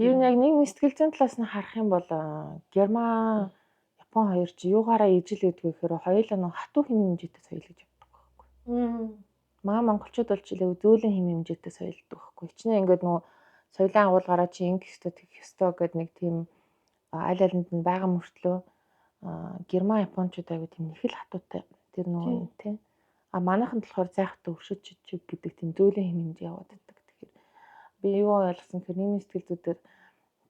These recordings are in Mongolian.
Ер нь яг нийгмийн сэтгэл зүйн талаас нь харах юм бол Герман, Япон хоёр чи юугаараа ижил гэдэг вэ гэхээр хоёулаа нэг хатуу хэм хэмжээтэй соёл гэж явдаг байхгүй. Маа монголчууд бол чилээ зөөлөн хэм хэмжээтэй соёлдог байхгүй. Хичнээн ингээд нөгөө соёлын агуулгаараа чи ингэх ёстой, тэгэх ёстой гэдэг нэг тийм аль алинд нь байгаа мөртлөө Герман, Япончууд айгу тийм нэхэл хатуутай тэр нөгөө тий. А манайханд болохоор зайхтай өшөж чиг гэдэг тийм зөөлөн хэм хэмжээ яваад байдаг. Тэгэхээр би юу ойлгосон гэхээр нийгмийн сэтгэл зүйдэр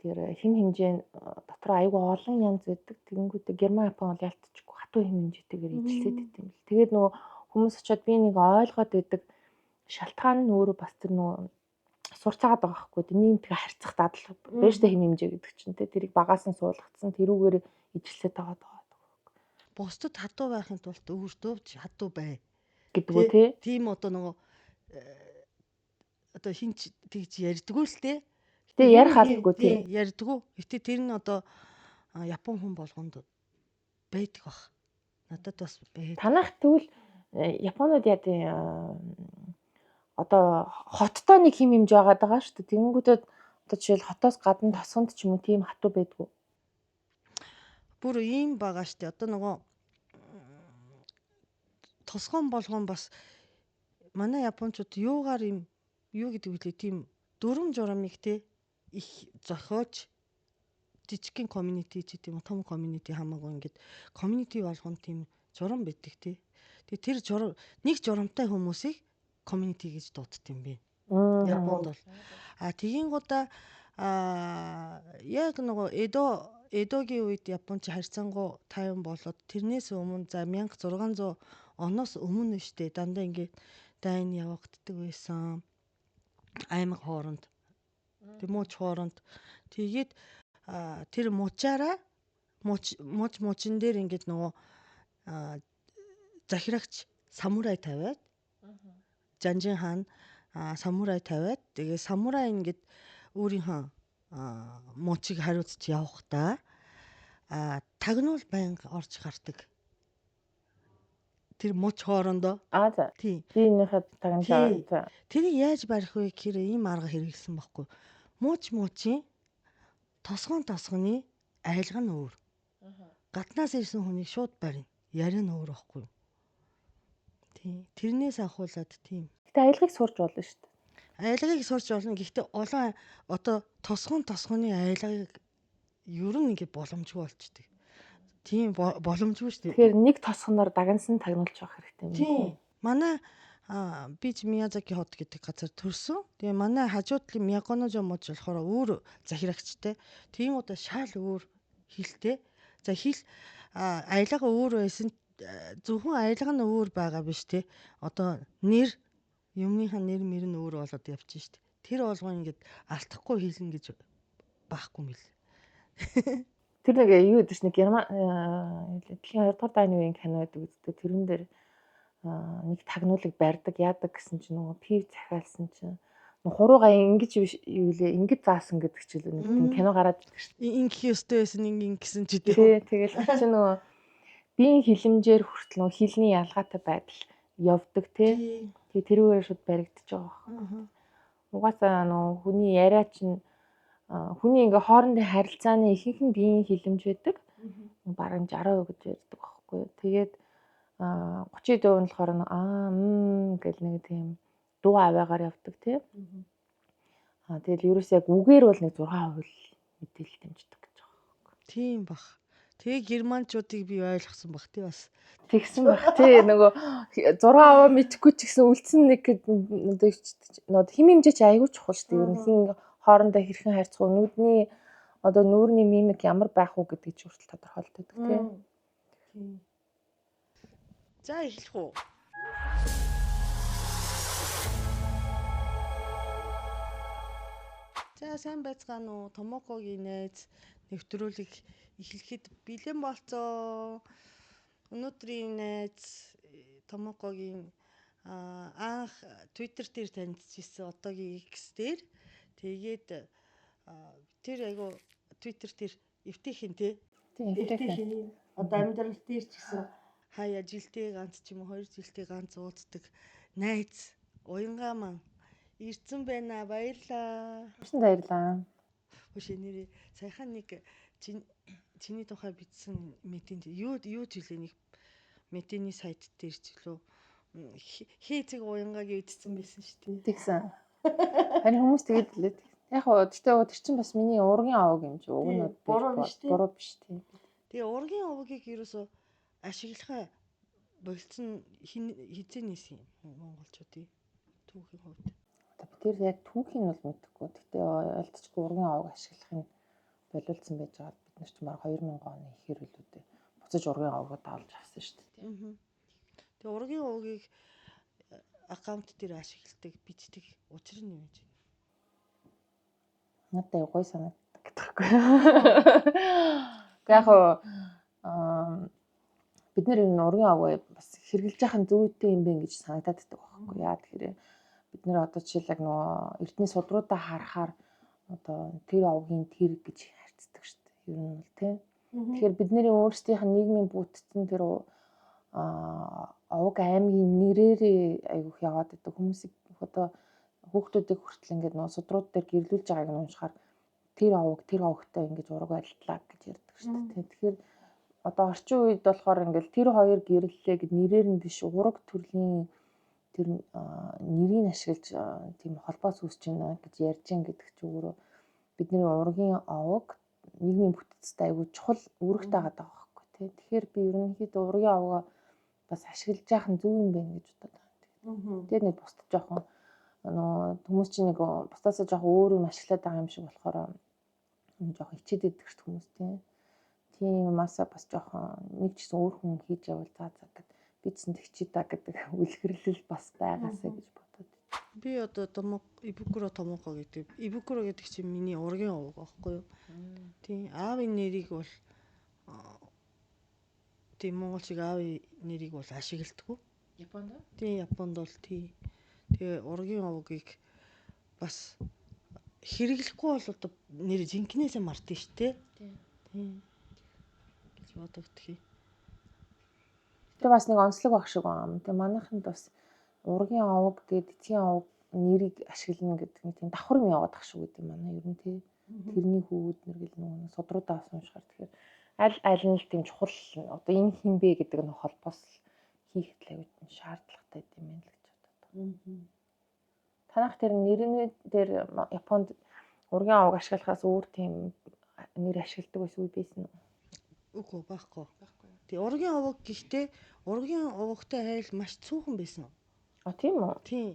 тэр хэм хэмжээ дотор айгүй олон янз байдаг. Тэгэнгүүтээ Герман, Япон бол ялтчихгүй хатуу хэм хэмжээтэйгээр ижилсээд идэв юм бэл. Тэгээд нөгөө хүмүүс очиод би нэг ойлгоод байдаг шалтгаан нь өөрөө бас тэр нөгөө сурцаагаад байгаа байхгүй. Тэр нийгэмтэйгээ харьцах дадал байж та хэм хэмжээ гэдэг чинь тэ тэрийг багаас нь суулгацсан тэрүүгээр ижилсээд байгаа даа. Бусдад хатуу байхын тулд өөртөө ч хатуу бай гэдэг үү тий. Тийм одоо нөгөө одоо хинч тэгж ярьдгүү л те. Гэтэ ярих албагүй тий. Ярьдгүү. Гэтэ тэр нь одоо Япон хүн болгонд байдаг бах. Надад бас байдаг. Танах тэгвэл Японод яа тийм одоо хоттой нэг хэм хэмжээ байгаад байгаа шүү дээ. Тэгэнгүүтээ одоо жишээл хотоос гадна тосгонд ч юм уу тийм хатуу байдгүй. Бүр ийм байгаа шүү дээ. Одоо нөгөө тосгон болгон бас манай японочууд юугаар юм юу гэдэг вүлээ тийм дүрм журамыг те их зохиож жижигхэн community ч гэдэм том community хамаагүй ингээд community болгон тийм журам байдаг те. Тэгээ тэр журам нэг журамтай хүмүүсийг community гэж дууддаг юм бэ. Японд бол. А тэгэнгүүтээ а яг нөгөө Эдогийн үед Японч харьцангуй тайван болоод тэрнээс өмнө за 1600 оноос өмнө штэ дандаа ингээд дайн явагддаг байсан аймаг хооронд. Тэг мууч хооронд. Тэгээд тэр муучаараа мууч муучин дээр ингээд нөгөө захирагч самурай тавиад Жанжин хаан самурай тавиад тэгээ самурай ингээд өөрийнхөө муучийг хариуцж явахдаа тагнуул байнга орж гардаг. Тэр муч хоорондоо. Аа за. Тийм. Биенийхээ тагнал. Тэрийг яаж барих вэ гэхээр ийм арга хэрэглэсэн байхгүй. Мууч муучийн тосгон тосгоны айлга нь өөр. Гаднаас ирсэн хүнийг шууд барина. Яриа нь өөр байхгүй. Тийм. Тэрнээс ахуулаад тийм. Гэтэ аялгыг сурч болно шүү дээ. Аялгыг сурч болно. Гэхдээ олон одоо тосгон тосгоны аялгыг ер нь ингэ боломжгүй болчдөг. Тийм боломжгүй шүү дээ. Тэгэхээр нэг тосгоноор дагнасан тагнуулж явах хэрэгтэй юм. Тийм. Манай би ч Миязаки хот гэдэг газар төрсөн. Тэгээ манай хажуу талын Мияконожо муж болохоор өөр захирагчтай. Тийм удаа шал өөр хилтэй. За хил аялга өөр байсан. Зөвхөн аялга нь өөр байгаа биш те. Одоо нэр юмныхаа нэр мэр нь өөр болоод явчих шүү дээ. Тэр болгон ингээд алдахгүй хэлнэ гэж байхгүй мэл. Тэр нэг юу гэдэг чинь Герман дэлхийн 2 дугаар дайны үеийн кино гэдэг үздэг. Тэрэн дээр нэг тагнуулыг барьдаг, яадаг гэсэн чинь нөгөө пив захиалсан чинь хуруугаа ингэж юу лээ ингэж заасан гэдэг чинь нэг тийм кино гараад идэг шүү дээ. Ингэх ёстой байсан ингэсэн ч гэдэг. Тий, тэгэл чинь нөгөө биеийн хилэмжээр хүртэл нөгөө хилний ялгаатай байдал явдаг тий. Тэгээ тэрүүгээр шууд баригдаж байгаа байхгүй. Угаасаа нөгөө хүний яриа чинь хүний ингээ хоорондын харилцааны ихэнх нь биеийн хилэмж байдаг. Бараг 60% гэж ярьдаг байхгүй. Тэгээд 30% нь болохоор гэл нэг тийм дуу аваагаар явдаг тий. Тэгэл ерөөс яг үгээр бол нэг 6% л мэдээлэл дэмждэг гэж байгаа байхгүй. Тийм бах. Тэгээ германчуудыг би ойлгосон бах тий бас. Тэгсэн бах тий нөгөө 6% мэдхгүй ч гэсэн үлдсэн нэг одоо хэм хэмжээ чи айгүй чухал шүү дээ. Ер нь хин хоорондоо хэрхэн харьцах вэ? Нүдний одоо нүүрний мимик ямар байх уу гэдгийг ч хүртэл тодорхойлдог тий. За эхлэх үү. За сайн байцгаана уу? Томокогийн найз нэвтрүүлэг эхлэхэд бэлэн болцоо. Өнөөдрийн найз Томокогийн анх Twitter дээр танилцчихсан, одоогийн X дээр. Тэгээд тэр айгу Twitter дээр эвтэйхэн тий. Тийм эвтэйхэн. Одоо амьдрал дээр ч гэсэн хаяа жилдээ ганц ч юм уу 2 жилдээ ганц уулздаг найз уянгаа маань ирсэн байна. Баярлаа. Баярлалаа. Хөшөө нэрээ саяхан нэг чиний тухай бичсэн мэдээнд юу юу ч хэлээ нэг мэдээний сайт дээр ч лөө хээцэг уянгааг идсэн байсан шүү дээ. Тэгсэн. Харин хүмүүс тэгээд лээ. Яг гоо гэтээ тэр чинь бас миний уургийн овог юм чи уг нь буруу биш тий. Буруу биш тий. Тэгээ уургийн овгийг ерөөсөө ашиглахаа болцсон хизээ нийсэн юм монголчуудын түүхийн хувьд. Одоо би тэр яг түүхийн бол мэдэхгүй. Гэтээ ялцчгүй уургийн овог ашиглах нь болиулсан байж байгаа. Бид нар ч баг 2000 оны ихэр үлүүдээ буцаж ургийн овгоо давлж авсан шүү дээ. Тэгээ ургийн овгийг аккаунт дээр ашигладаг, бичдэг учир нь юу гэж байна? Надад гоё санагддаг гэдэг байхгүй. Гэхдээ яг бид нар энэ ургийн овгоо бас хэрглэж яхах зүйтэй юм бэ гэж санагдаад байдаг байхгүй. Яа тэгэхээр бид нар одоо жишээл яг нөгөө эрдний судруудаа харахаар одоо тэр овгийн тэр гэж харьцдаг шүү дээ. Ер нь бол тийм. Тэгэхээр бидний өөрсдийнх нь нийгмийн бүтцэн тэр овог аймгийн нэрээрээ айгүйх яваад байдаг. Хүмүүсийг одоо хүүхдүүдийг хүртэл ингээд нөө судрууд дээр гэрлүүлж байгааг нь уншихаар тэр овог тэр овогтой ингэж ураг барилдлаа гэж ярьдаг шүү дээ. Тэгэхээр одоо орчин үед болохоор ингээд тэр хоёр гэрлэлээ гэд нэрээр нь биш ураг төрлийн тэр нэрийг ашиглаж тийм холбоос үүсэж байна гэж ярьж гин гэдэг чи өөрөө бидний ургийн овог нийгмийн бүтцтэй айгүй чухал үүрэгтэй байгаа байхгүй тий. Тэгэхээр би ерөнхийдөө ургийн овгоо бас ашиглаж яах нь зөв юм байна гэж бодод байгаа. Тэгээд нэг бусдад жоохон нөө хүмүүс чинь нэг бусдаасаа жоохон өөр юм ашиглаад байгаа юм шиг болохоор жоохон хичээд идэх шүү хүмүүс тий. Тийм юмасаа бас жоохон нэг ч гэсэн өөр хүн хийж явал заа заа гэд би ч тэгчий та гэдэг үлгэрлэл бас байгаасаа гэж бодод. Би одоо Томок Ибукуро Томоко гэдэг. Ибукуро гэдэг чинь миний ургийн овог аахгүй юу? Тийм аавын нэрийг бол тийм монгол шиг аавын нэрийг бол ашигладаггүй. Японд? Тийм Японд бол тийм. Тэгээ ургийн овгийг бас хэрэглэхгүй бол одоо нэр жинкнээсээ мартна шүү дээ. Тийм. Гэж бодогдох юм. Тэгээ бас нэг онцлог баг шиг байна. Тэгээ манайханд бас ургийн овог тэгээд эцгийн овог нэрийг ашиглана гэдэг нэг тийм давхар юм яваад ах шиг үү юм манай ер нь тий. Тэрний хөвгүүд нэр гэл нөгөө судруудаа бас уншихаар тэгэхээр аль аль нь л тийм чухал одоо энэ хин бэ гэдэг нь холбоос хийхэд л аюул шаардлагатай юм байна л гэж бодод. Танах тэр нэрний дээр Японд ургийн овог ашиглахаас өөр тийм нэр ашигладаг байсан үе байсан уу? Үгүй байхгүй. Тэгээ ургийн овог гэхдээ ургийн овогтой айл маш цөөхөн байсан. А тийм үү? Тийм.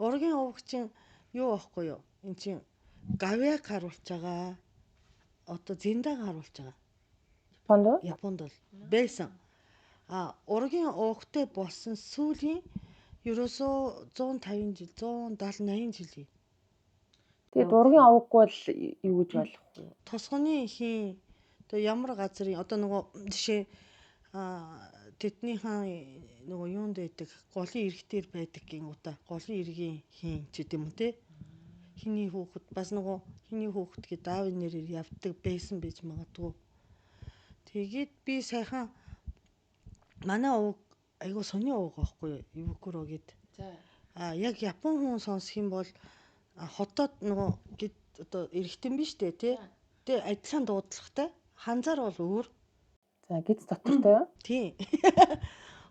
Ургийн овог чинь юу аахгүй юу? Эн чинь гавьяаг харуулж байгаа. Одоо зэндэг харуулж байгаа. Японд уу? Японд бол байсан. А ургийн овогтой болсон сүүлийн ерөөсөө 150 жил, 170 80 жилийн. Тэгээд ургийн овоггүй бол юу гэж ойлгох вэ? Тосгоны хийн одоо ямар газрын одоо нөгөө жишээ тэднийхэн нөгөө юунд байдаг голын ирэг дээр байдаг гингуудаа голын иргийн хийн ч гэдэм үү те. Хиний хүүхэд бас нөгөө хиний хүүхэд гээд аавын нэрээр явдаг байсан байж магадгүй. Тэгээд би сайхан манай овог айгуу сони овог байхгүй юу? Ибукуро гээд. А яг Япон хүн сонсох юм бол хотод нөгөө гээд одоо эрэгтэн биш үү те. Тэгээ адилхан дуудлагатай. Ханзаар бол өөр. За гиз дотортой юу? Тийм.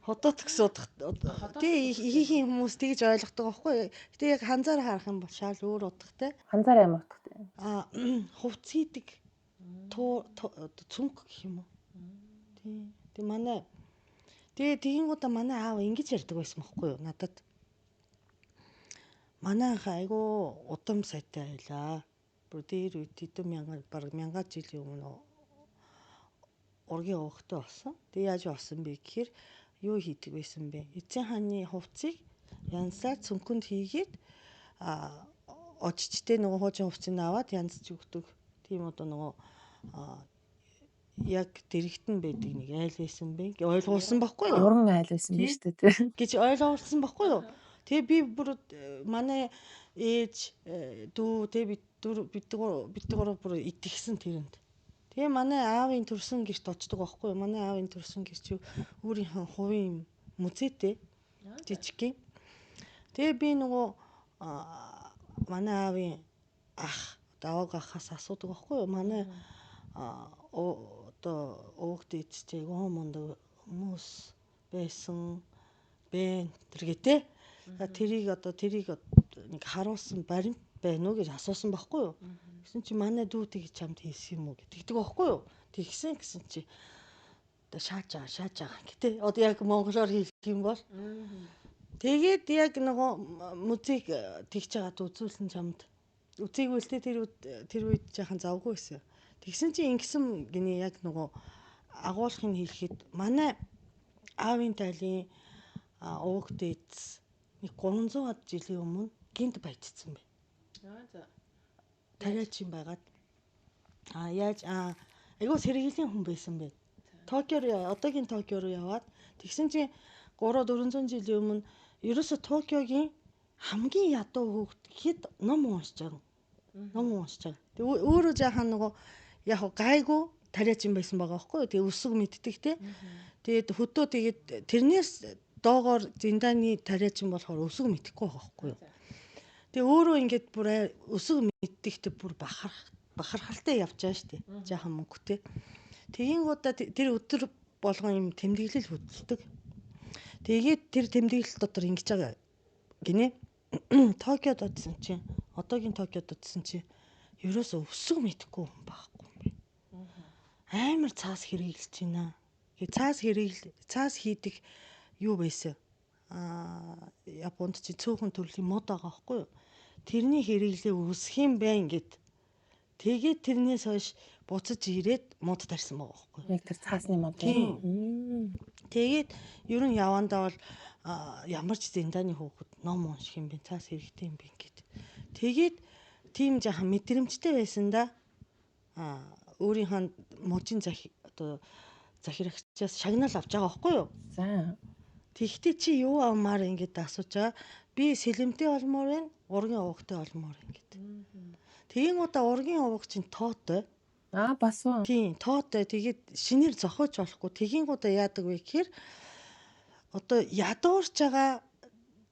Хотод гэсэн утга. Тий ихийнхэн хүмүүс тэгж ойлгодог байхгүй юу? Гэтэ яг ханзаар харах юм бол шал өөр утгатай. Ханзаар ямар утгатай? А хувц хийдэг туу цүнх гэх юм уу? Тийм. Тэг манай тэгээ тэгэнгүүтээ манай аав ингэж ярьдаг байсан байхгүй юу надад. Манай анхаа айгуу удам сайтай байлаа. Бүр дээр үед хэдэн мянган бараг мянган жилийн өмнө ургийн овогтой болсон. Тэгээ яаж болсон бэ гэхээр юу хийдэг байсан бэ? Эцсийн хааны хувцсыг янзлаа цүнхэнд хийгээд очичтэй нөгөө хуучин хувцсыг аваад янзж өгдөг. Тийм одоо нөгөө яг дэрэгтэн байдаг нэг айл байсан бэ гэж ойлгуулсан байхгүй юу? Уран айл байсан биз дээ тий. Гэж ойлгуулсан байхгүй юу? Тэгээ би бүр манай ээж дүү тэгээ бид гурав бүр итгэсэн тэрэнд. Тэгээ манай аавын төрсөн гэрт очдог байхгүй юу? Манай аавын төрсөн гэр чи өөрийнхөө хувийн музейтэй жижигхэн. Тэгээ би нөгөө манай аавын ах Даваг ахаас асуудаг байхгүй юу? Манай одоо өвөг дээд чи айгүй мундаг хүмүүс байсан бэ тэргээ те. Тэрийг одоо тэрийг нэг харуулсан баримт байна уу гэж асуусан байхгүй юу? Тэгсэн чи манай дүү тийг чамд хэлсэн юм уу гэдэг байхгүй юу? Тэгсэн гэсэн чи одоо шааж байгаа шааж байгаа гэтээ одоо яг монголоор хэлэх юм бол тэгээд яг нөгөө музик тэгж байгаад үзүүлсэн чамд үзээгүй л те тэр үед жаахан завгүй байсан. Тэгсэн чи ингэсэн гинэ яг нөгөө агуулгыг хэлэхэд манай аавын тайлын овог дээдс нэг 300 жилийн өмнө гинт баяжсан бай. Аа за. Тариачин байгаад яаж айгүй сэргийлийн хүн байсан бэ. Токио руу одоогийн Токио руу яваад тэгсэн чинь 3 400 жилийн өмнө ерөөсө Токиогийн хамгийн ядуу хүүхэд хэд ном уншиж байгаа. Ном уншиж байгаа. Тэг өөрөө жаахан нөгөө яг гайгүй тариачин байсан байгаа байхгүй юу. Тэгээ өсөг мэддэг те. Тэгээд хөдөө тэгээд тэрнээс доогоор зиндааны тариачин болохоор өсөг мэдэхгүй байгаа байхгүй юу. Тэгээ өөрөө ингээд бүр өсөг мэддэгтэй бүр бахархалтай явж байгаа шүү дээ. Жаахан мөнгөтэй. Тэгэнгүүтээ тэр өдөр болгон юм тэмдэглэл хөдөлдөг. Тэгээд тэр тэмдэглэл дотор ингэж байгаа гинэ. Токиод очсон чинь одоогийн Токиод очсон чинь ерөөсөө өсөг мэдэхгүй хүн байхгүй юм бэ. Амар цаас хэрэглэж байна. Тэгээ цаас хэрэгэл цаас хийдэг юу байсан? Японд чи цөөхөн төрлийн мод байгаа байхгүй юу? Тэрний хэрэглээ өсөх юм байна гэд. Тэгээд тэрнээс хойш буцаж ирээд мод тарьсан байгаа байхгүй юу? Яг тэр цаасны мод. Тэгээд ер нь явандаа бол ямар ч зиндааны хүүхэд ном унших юм бэ, цаас хэрэгтэй юм бэ гэд. Тэгээд тийм жаахан мэдрэмжтэй байсан да. Өөрийнхөө мужийн одоо захирагчаас шагнал авч байгаа байхгүй юу? За. Тэгэхдээ чи юу авмаар ингэж асууж байгаа. Би сэлэмтэй олмоор байна, ургийн овогтой олмоор байна гэд. Тэгин удаа ургийн овог чинь тоотой. Бас уу. Тийм, тоотой. Тэгээд шинээр зохиож болохгүй. Тэгин удаа яадаг вэ гэхээр одоо ядуурч байгаа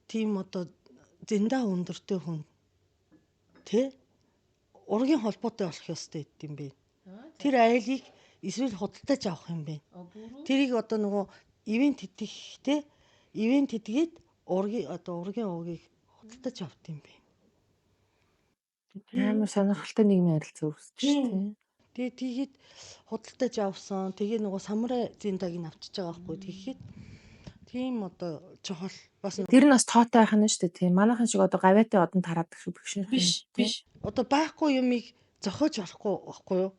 тийм одоо зэндаа өндөртэй хүн тэ ургийн холбоотой болох ёстой гэт юм бэ. Тэр айлыг эсвэл худалдаж авах юм бэ. Тэрийг одоо нөгөө ивент хийх тэ ивент хийгээд ургийн одоо ургийн овгийг худалдаж авт юм бэ. Амар сонирхолтой нийгмийн харилцаа үүсэж шүү дээ. Тэгээ тийгээд худалдаж авсан. Тэгээ нөгөө самурай зэндаг нь авчиж байгаа байхгүй. Тэгэхэд тийм одоо чухал бас тэр нь бас тоотой байх нь шүү дээ. Тийм манайхан шиг одоо гавьяатай одон тараадаг шүү биш. Биш. Одоо байхгүй юмыг зохиож болохгүй байхгүй юу?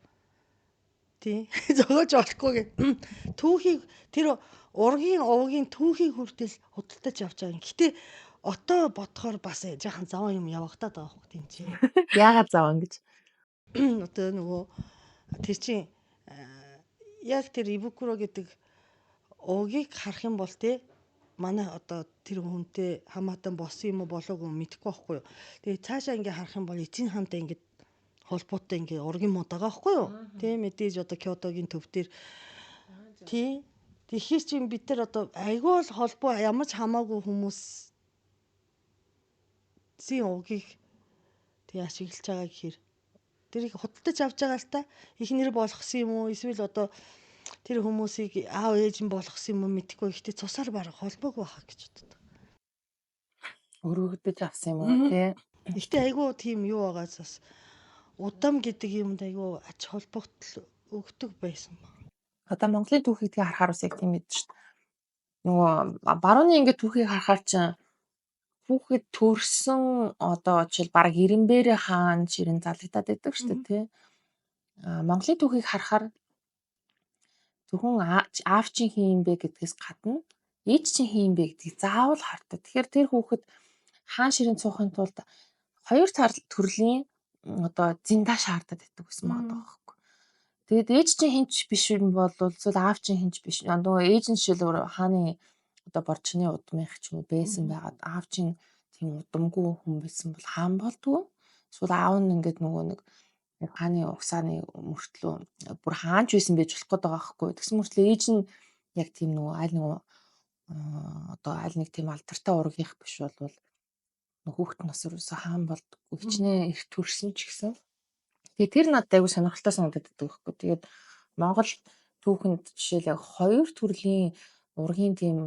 Тийм. Зохиож болохгүй гэх. Түүхийг тэр ургийн овгийн түүхийг хүртэл худалдаж авч байгаа юм. Гэтэ отоо бодохоор бас жаахан заван юм явагдаад байгаа хөх тийм чи. Яагаад заван гэж? Одоо нөгөө тэр чинь яг тэр Ибукуро гэдэг овгийг харах юм бол те манай одоо тэр хүнтэй хамаатан болсон юм уу болоогүй мэдэхгүй байхгүй юу. Тэгээ цаашаа ингээ харах юм бол эцсийн хаантай ингээ холбоотой ингээ ургийн мод байгаа байхгүй юу. Тэ мэдээж одоо Кёотогийн төв дээр тий. Тэгэхээр чинь бид нар одоо айгүй л холбоо ямар ч хамаагүй хүмүүсийн угийг тий ашиглаж байгаа гэхээр тэрийг худалдаж авч байгаа л та их нэр болгосон юм уу эсвэл одоо тэр хүмүүсийг аав ээж нь болгосон юм уу мэдэхгүй. Гэхдээ цусаар бараг холбоогүй байхаа гэж боддог. Өргөгдөж авсан юм уу тий. Гэхдээ айгүй тийм юу байгаас бас удам гэдэг юмд айгүй ач холбогдол өгдөг байсан ба. Одоо Монголын түүхийг тэгээ харахаар бас яг тийм мэд шүү дээ. Нөгөө барууны ингээд түүхийг харахаар чинь хүүхэд төрсөн одоо жишээл бараг Ирэмбэрэ хаан ширэн залгадаад байдаг шүү дээ тий. Монголын түүхийг харахаар зөвхөн аав чинь хин юм бэ гэдгээс гадна ээж чинь хин юм бэ гэдгийг заавал хардаг. Тэгэхээр тэр хүүхэд хаан ширээн цуухын тулд хоёр төрлийн одоо зинда шаардаад байдаг гэсэн байгаа байхгүй. Тэгээд ээж чинь хинч биш юм бол эсвэл аав чинь хинч биш. Нөгөө ээж нь жишээлбэл хааны одоо борчны удмынх ч юм уу байсан байгаад аав чинь тийм удамгүй хүн байсан бол хаан болдгоо. Эсвэл аав нь ингээд нөгөө нэг хааны угсааны мөртлөө бүр хаанч байсан байж болох гээд байгаа байхгүй. Тэгсэн мөртлөө ээж нь яг тийм нөгөө аль нөгөө одоо аль нэг тийм алдартай ургийнх биш болвол хүүхэд нь бас ерөөсөө хаан болдгоо. Хичнээн эрт төрсөн ч гэсэн. Тэгээ тэр надад айгүй сонирхолтой санагдаад байдаг байхгүй. Тэгээд Монгол түүхэнд жишээл яг хоёр төрлийн ургийн тийм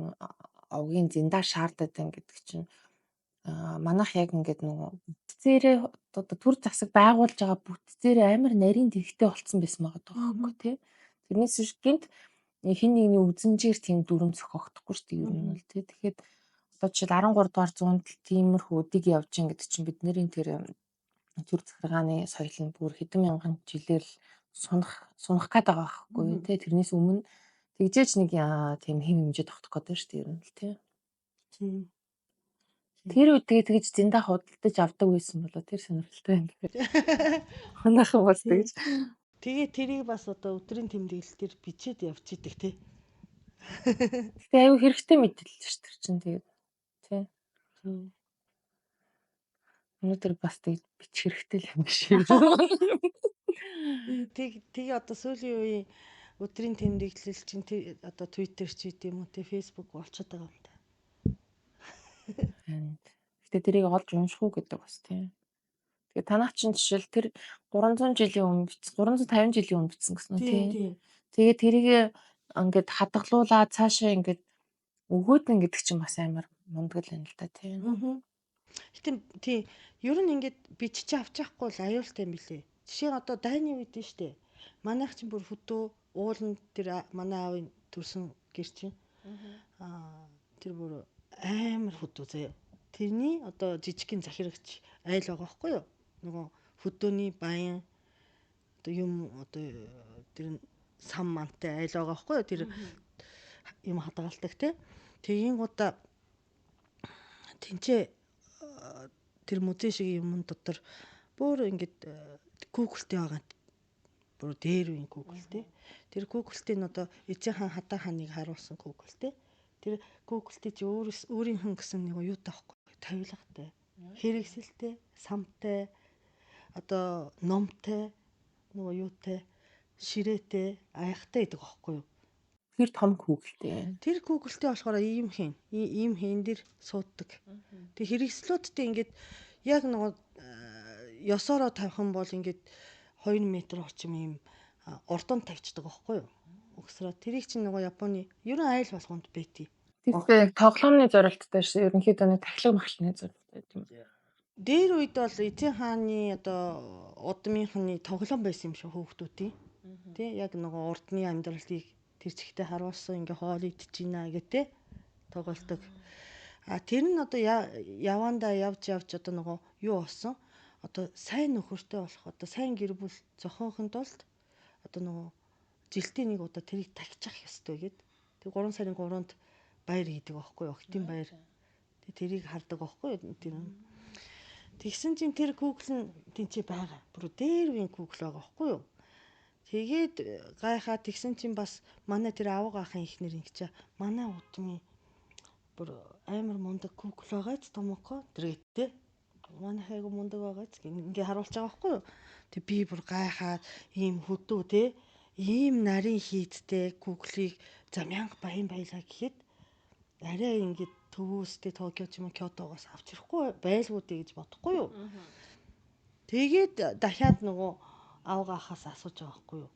овгийн зинда шаардаад байна гэдэг чинь манайх яг ингээд нөгөө бүтцээрээ одоо төр засаг байгуулж байгаа бүтцээрээ амар нарийн тэгтэй болцсон байсан байгаа байхгүй тий. Тэрнээс биш гинт хин нэгний үзэмжээр тийм дүрм зохиогдохгүй шүү дээ ер нь бол тий. Тэгэхээр одоо жишээл 13 дугаар зуунд тиймэрхүү өдөг явж гин гэдэг чинь бидний тэр төр захиргааны соёл нь бүр хэдэн мянган жилээр л сунах гээд байгаа байхгүй тий. Тэрнээс өмнө тэгжээч нэг тийм хэм хэмжээ тогтох гэдэг шүү дээ ер нь л тий. Тийм. Тэр үед тэгээ тэгж зэндаа худалдаж авдаг байсан болоо тэр сонирхолтой юм байна. Манайхан бас тэгж. Тэгээ тэрийг бас одоо өдрийн тэмдэглэл дээр бичээд явчихдаг тий. Гэтэ аюу хэрэгтэй мэдээлэл шүү тэр чинь тэгээд тий. Өнөөдөр бас тэгж бичих хэрэгтэй л юм шиг. Тэг одоо сүүлийн үеийн өдрийн тэмдэглэл чинь одоо Twitter ч гэдэм үү тий Facebook болчиход байгаа юм та. Гэтэ тэрийг олж унших уу гэдэг бас тий. Тэгээ танах чинь жишээл тэр 300 жилийн өмнө 350 жилийн өмнө бичсэн гэсэн үү тий. Тэгээ тэрийг ингээд хадгалуулаад цаашаа ингээд өгөөд нь гэдэг чинь бас амар мундаг л юм л та тий. Гэтэ тий ер нь ингээд бичиж авч явахгүй л аюултай юм билээ. Жишээ нь одоо дайны үед нь штэ. Манайх чинь бүр хөдөө ууланд тэр манай аавын төрсэн гэр чинь тэр бүр амар хөдөө заяа. Тэрний одоо жижигхэн захирагч айл байгаа байхгүй юу? Нөгөө хөдөөний баян одоо юм одоо тэр сам мантай айл байгаа байхгүй юу? Тэр юм хадгалдаг те. Тэгэнгүүтээ тэнцээ тэр музей шиг юм дотор бүр ингээд Google-тэй байгаа. Бүр дээр үеийн Google те. Тэр Google-тэй нь одоо эзэн хаан хадаа хааныг харуулсан Google те. Тэр Google-тэй чи өөрийнх нь гэсэн нэг юутай байхгүй тавилгатай, хэрэгсэлтэй, самтай, одоо номтой, нөгөө юутай, ширээтэй, аяхтай гэдэг байхгүй юу? Тэр том Google-тэй. Тэр Google-тэй болохоор ийм хийн, ийм хийн дээр сууддаг. Тэг хэрэгслүүдтэй ингээд яг нөгөө ёсоороо тавих юм бол ингээд 2 м орчим ийм урдан тавьчихдаг байхгүй юу? Угсраа тэрийг чинь нөгөө Японы ер нь айл болгонд бэти. Тэгэхээр яг тоглоомны зорилттой шээ ерөнхийдөө нэг тахилга махлны зорилттой тийм үү. Дээр үед бол эзэн хааны одоо удмынхны тоглоом байсан юм шиг хөөхтүүдийн. Тэ яг нөгөө урдны амьдралыг тэр чигтээ харуулсан ингээ хоол идэж гинэ гэх тэ тоглолдог. А тэр нь одоо явандаа явж явж одоо нөгөө юу болсон? Одоо сайн нөхөртэй болох одоо сайн гэр бүл зохиохын тулд одоо нөгөө жилдээ нэг удаа тэрийг тахичих ёстой гэд. Тэг 3 сарын 3-нд баяр хийдэг байхгүй юу? Охтын баяр. Тэг тэрийг хардаг байхгүй юу? Тэр. Тэгсэн чинь тэр Google нь тэнцээ байгаа. Бүр дээр үеийн Google байгаа байхгүй юу? Тэгээд гайхаа тэгсэн чинь бас манай тэр авга ахын ихнэр ингэчээ манай удмын бүр амар мундаг Google байгаач Томоко тэргээ тэ. Манай хайгу мундаг байгаач ингээ харуулж байгаа байхгүй юу? Тэг би бүр гайхаад ийм хөдөө тэ ийм нарийн хийдтэй Google-ийг за мянга баян баялаа гэхэд арай ингээд төвөөстэй Токио ч юм уу Кёотогоос авч ирэхгүй байлгүй дээ гэж бодохгүй юу. Тэгээд дахиад нөгөө авга ахаас асууж байгаа байхгүй юу.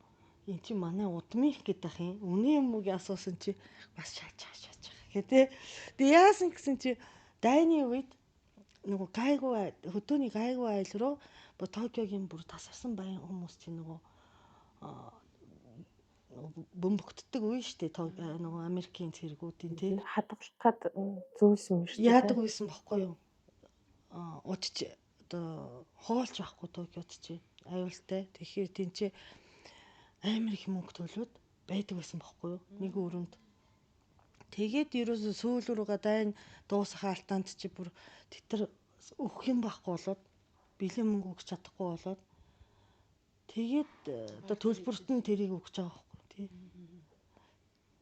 Энд чи манай удмынх гэдэг юм. Үнэн юм уу гэж асуусан чи бас шаач шаач гэ тэ. Тэг яасан гэсэн чи дайны үед нөгөө гайгүй хөдөөний гайгүй айл руу Токиогийн бүр тасарсан баян хүмүүс чи нөгөө бөмбөгддөг үе шүү дээ. Нөгөө Америкийн цэргүүдийн тий хадгалах гад зөөсөн юм шүү дээ. Яадаг байсан бохгүй юу? Учиж одоо хоолч байхгүй Токиод чи аюултай. Тэгэхээр тэнцээ амар их мөнгө төлөөд байдаг байсан бохгүй юу? Нэг өрөөнд. Тэгээд ерөөсөө сүүл рүүгээ дайн дуусах алтаанд чи бүр тэд нар өгөх юм байхгүй болоод бэлэн мөнгө өгч чадахгүй болоод тэгээд одоо төлбөрт нь тэрийг өгч байгаа байхгүй тий.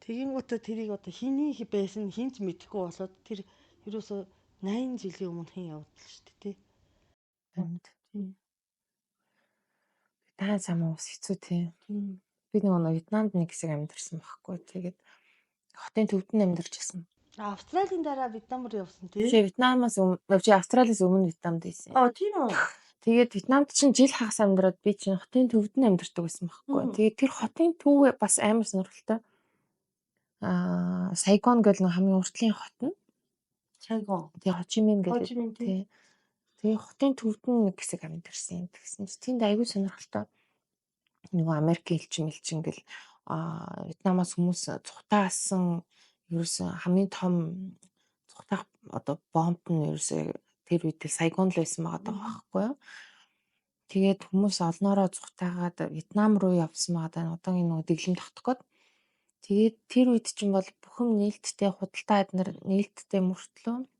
Тэгэнгүүтээ тэрийг одоо хэний байсан хинч мэдэхгүй болоод тэр ерөөсөө 80 жилийн өмнө хэн явдал шүү дээ тий. Тийм. Та зам ус хэцүү тий. Би нэг Вьетнамд нэг хэсэг амьдарсан байхгүй. Тэгээд хотын төвд нь амьдарч байсан. Австралийн дараа Вьетнам руу явсан тий. Чи Вьетнамаас өмнө чи Австралиас өмнө Вьетнамд байсан. Аа тийм үү. Тэгээд Вьетнамд чинь жил хагас амьдраад би чинь хотын төвд нь амьдардаг байсан байхгүй. Тэгээд тэр хотын төв бас амар сонирхолтой. Сайгон гэл нэг хамгийн уртлын хот нь. Сайгон. Тэгээ Хо Чи Мин гэдэг. Тий. Тэгээ хотын төвд нь нэг хэсэг амьдарсан. Тэгсэн чинь тэнд аягүй сонирхолтой. Нөгөө Америкийн элчин мэлчин гэл Вьетнамаас хүмүүс цухтаасан ерөөсөн хамгийн том цухтаах одоо бомб нь ерөөсөө тэр үед Сайгон л байсан байгаа даа байхгүй юу. Тэгээд хүмүүс олноороо цухтаагаад Вьетнам руу явсан байгаа даа. Одоогийн нөгөө дэглэм тогтох гээд. Тэгээд тэр үед чинь бол бүх юм нээлттэй, худалдаа эднэр нээлттэй мөртлөө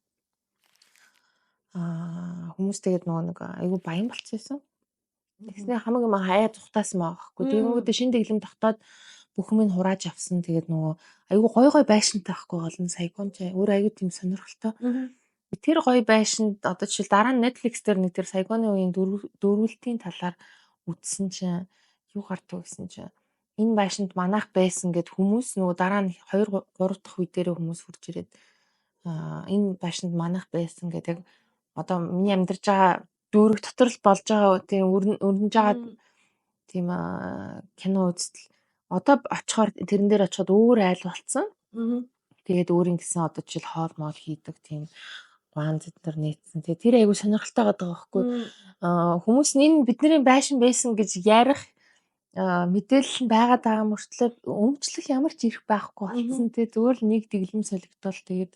хүмүүс тэгээд нөгөө нэг айгүй баян болчихсон байсан. Тэгснээр хамаг юм хаяа зүхтаасан байгаа байхгүй. Тэгэнгүүтээ шинэ дэглэм тогтоод бүх юм нь хурааж авсан. Тэгээд нөгөө айгүй гой гой байшинтай байхгүй гол нь Сайгон ч өөр айгүй тийм сонирхолтой. Тэр гоё байшинд одоо жишээл дараа нь Netflix дээр нэг тэр Сайгоны үеийн дөрвөлтийн талаар үзсэн чинь юу гардаг гэсэн чинь энэ байшинд манайх байсан гэд хүмүүс нөгөө дараа нь 2 3 дахь үе дээр хүмүүс хурж ирээд энэ байшинд манайх байсан гэдэг одоо миний амьдарч байгаа дүүрэг дотор л болж байгаа тийм өрнөж байгаа тийм кино үзтэл одоо очихоор тэрэн дээр очиход өөр айл болцсон. Тэгээд өөр ингэсэн одоо жишээл хоол моол хийдэг тийм гуан зэднэр нийцсэн. Тэгээд тэр айгу сонирхолтой байгаа байхгүй. Хүмүүс нь энэ бидний байшин байсан гэж ярих мэдээлэл нь байгаад байгаа мөртлөө өмчлөх ямар ч эрх байхгүй болцсон тий. Зүгээр л нэг дэглэм солигдвол тэгээд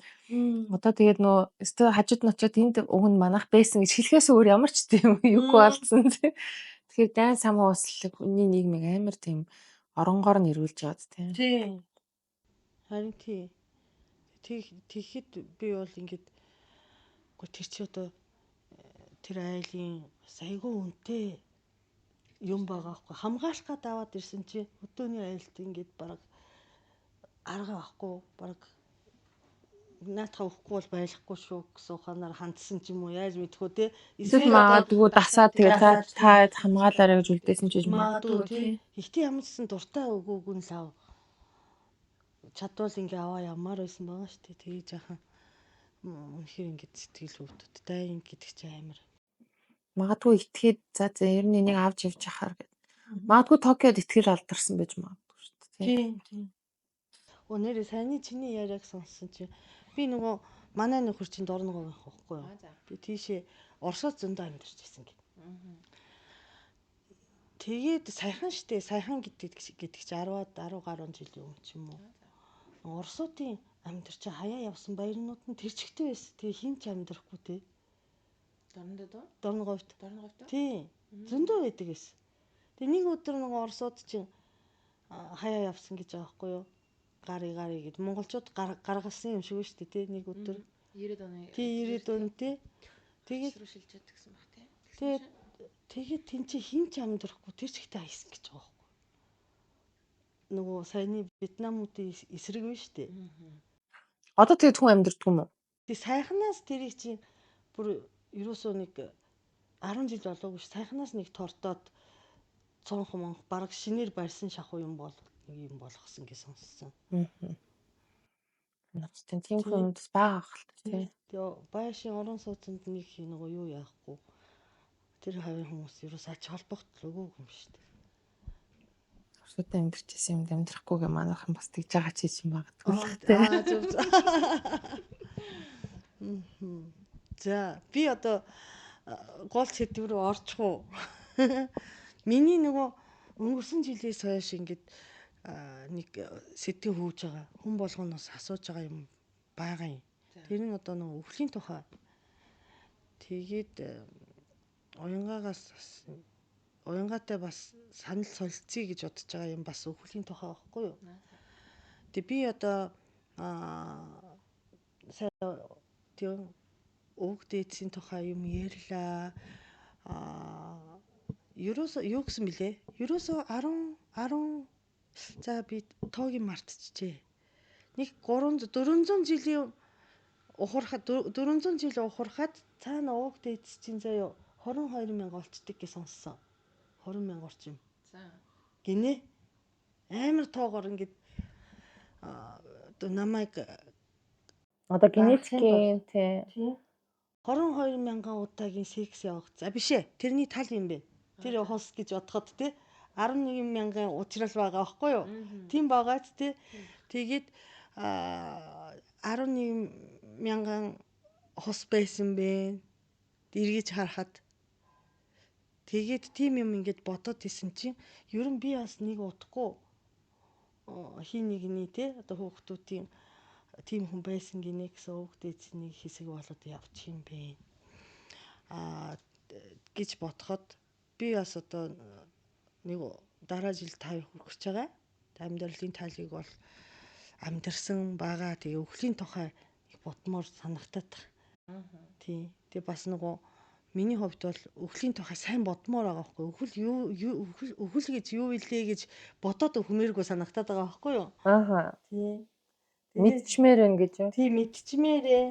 одоо тэгээд нөө өстө хажууд нь очиод энд уг нь манайх байсан гэж хэлэхээс өөр ямар ч тийм юугүй болцсон тий. Тэгэхээр дайн самуу услаг хүний нийгмийг амар тийм оронгоор нь эргүүлж яваад тий. Тий. Харин тий. Тэгэхэд би бол ингээд үгүй тэр чи одоо тэр айлын бас айгүй үнэтэй юм байгаа хгүй. Хамгаалах гад аваад ирсэн чи өдөөний айлд ингээд бараг арга авахгүй бараг наатах өгөхгүй бол байлахгүй шүү гэсэн ухаанаар хандсан ч юм уу яаж мэдэх үү те. Эсвэл магадгүй дасаад тэгээ та хамгаалаарай гэж үлдээсэн ч гэж магадгүй тий. Ихтэй ямар ч гэсэн дуртай өгөөг нь лав. Чадвал ингээ аваа ямаар байсан байгаа шүү дээ. Тэгээ жаахан үнэхээр ингээд сэтгэл өвдөд. Дайн гэдэг чи амар. Магадгүй итгээд за за ер нь энийг авч явж ахаар гэд. Магадгүй Токиод итгэл алдарсан байж магадгүй шүү дээ. Тийм тийм. Өө нэрээ саяны чиний яриаг сонссон чи би нөгөө манай нөхөр чинь дорногов байх байхгүй юу? Би тийшээ Оросод зөндөө амьдарч байсан гин. Тэгээд саяхан штэ саяхан гэдэг чи 10-аад 10 гаруй жилийн өмнө ч юм уу. Оросуудын амьдарч хаяа явсан баярнууд нь тэр чигтээ байсан. Тэгээ хин ч амьдрахгүй те. Дорнодод уу? Дорноговт. Дорноговт. Тийм. Зөндөө байдаг эс. Тэгээ нэг өдөр нөгөө Оросууд чинь хаяа явсан гэж байгаа байхгүй юу? Гарыг гарыг гэд монголчууд гаргасан юм шиг шүү дээ тий нэг өдөр. 90-ад оны. Тий 90-ад он тий. Тэгээд рүү шилжээд гисэн баг тий. Тэгээд тэгээд тэн чи хин ч амьдрахгүй тэр чигтээ хайсан гэж байгаа байхгүй. Нөгөө саяны Вьетнамуудын эсрэг биш үү? Одоо тэгээд хүн амьдрдаг юм уу? Тэг сайхнаас тэрийг чинь бүр ерөөсөө нэг 10 жил болоогүй ш. Сайхнаас нэг тортоод цонх монх бараг шинээр барьсан шахуу юм бол нэг юм болгосон гэж сонссон. Ноцтой тийм хүмүүс бага ах л тий. Тэгээ байшин орон сууцнд нэг нөгөө юу яахгүй. Тэр хавийн хүмүүс ерөөс ач холбогдол өгөөгүй юм шүү дээ. Оросуудад амьдарч исэн юмд амьдрахгүйгээ манайхан бас тэгж байгаа чи юм магадгүй л тий. Аа зөв зөв. За би одоо гол сэдв рүү орчих уу? Миний нөгөө өнгөрсөн жилээс хойш ингээд нэг сэтгэл хөөж байгаа. Хүн болгоноос асууж байгаа юм байгаа юм. Тэр нь одоо нөгөө өвлийн тухай. Тэгээд уянгаагаас уянгаатай бас санал солилцъя гэж бодож байгаа юм бас өвлийн тухай байхгүй юу? Тэг би одоо сайн тийм өвөг дээдсийн тухай юм ярьлаа. Ерөөсөө юу гэсэн бэлээ? Ерөөсөө 10 10 за би тоогийн мартчихжээ. Нэг 300 400 жилийн ухрахад 400 жил ухрахад цаана өвөг дээдс чинь заяа 22 мянга олцдог гэж сонссон. 20 мянга орчим. За. Гинэ. Амар тоогоор ингээд одоо намайг одоо генетикийн тий. 22 мянган удаагийн секс явагдсан. Биш ээ. Тэрний тал юм бэ. Тэр хус гэж бодоход те 11 мянган учрал байгаа байхгүй юу? Тийм байгааз те. Тэгээд 11 мянган хус байсан бэ. Эргэж харахад тэгээд тийм юм ингээд бодоод исэн чинь ер нь би бас нэг удахгүй хин нэгний те одоо хүүхдүүдийн тийм хүн байсан гинэ гэсэн өвөг дээдсний хэсэг болоод явчих юм бэ гэж бодоход би бас одоо нэг дараа жил 50 хүрэх гэж байгаа. Амьдралын талыг бол амьдарсан байгаа. Тэгээ өхлийн тухай их бодмоор санагтаад. Тий. Тэгээ бас нөгөө миний хувьд бол өхлийн тухай сайн бодмоор байгаа байхгүй. Өхөл юу өхөл гэж юу илээ гэж бодоод өхмээргүй санагтаад байгаа байхгүй юу? Ааха. Тий. Мэдчмээр байна гэж юу? Тий, мэдчмээрээ.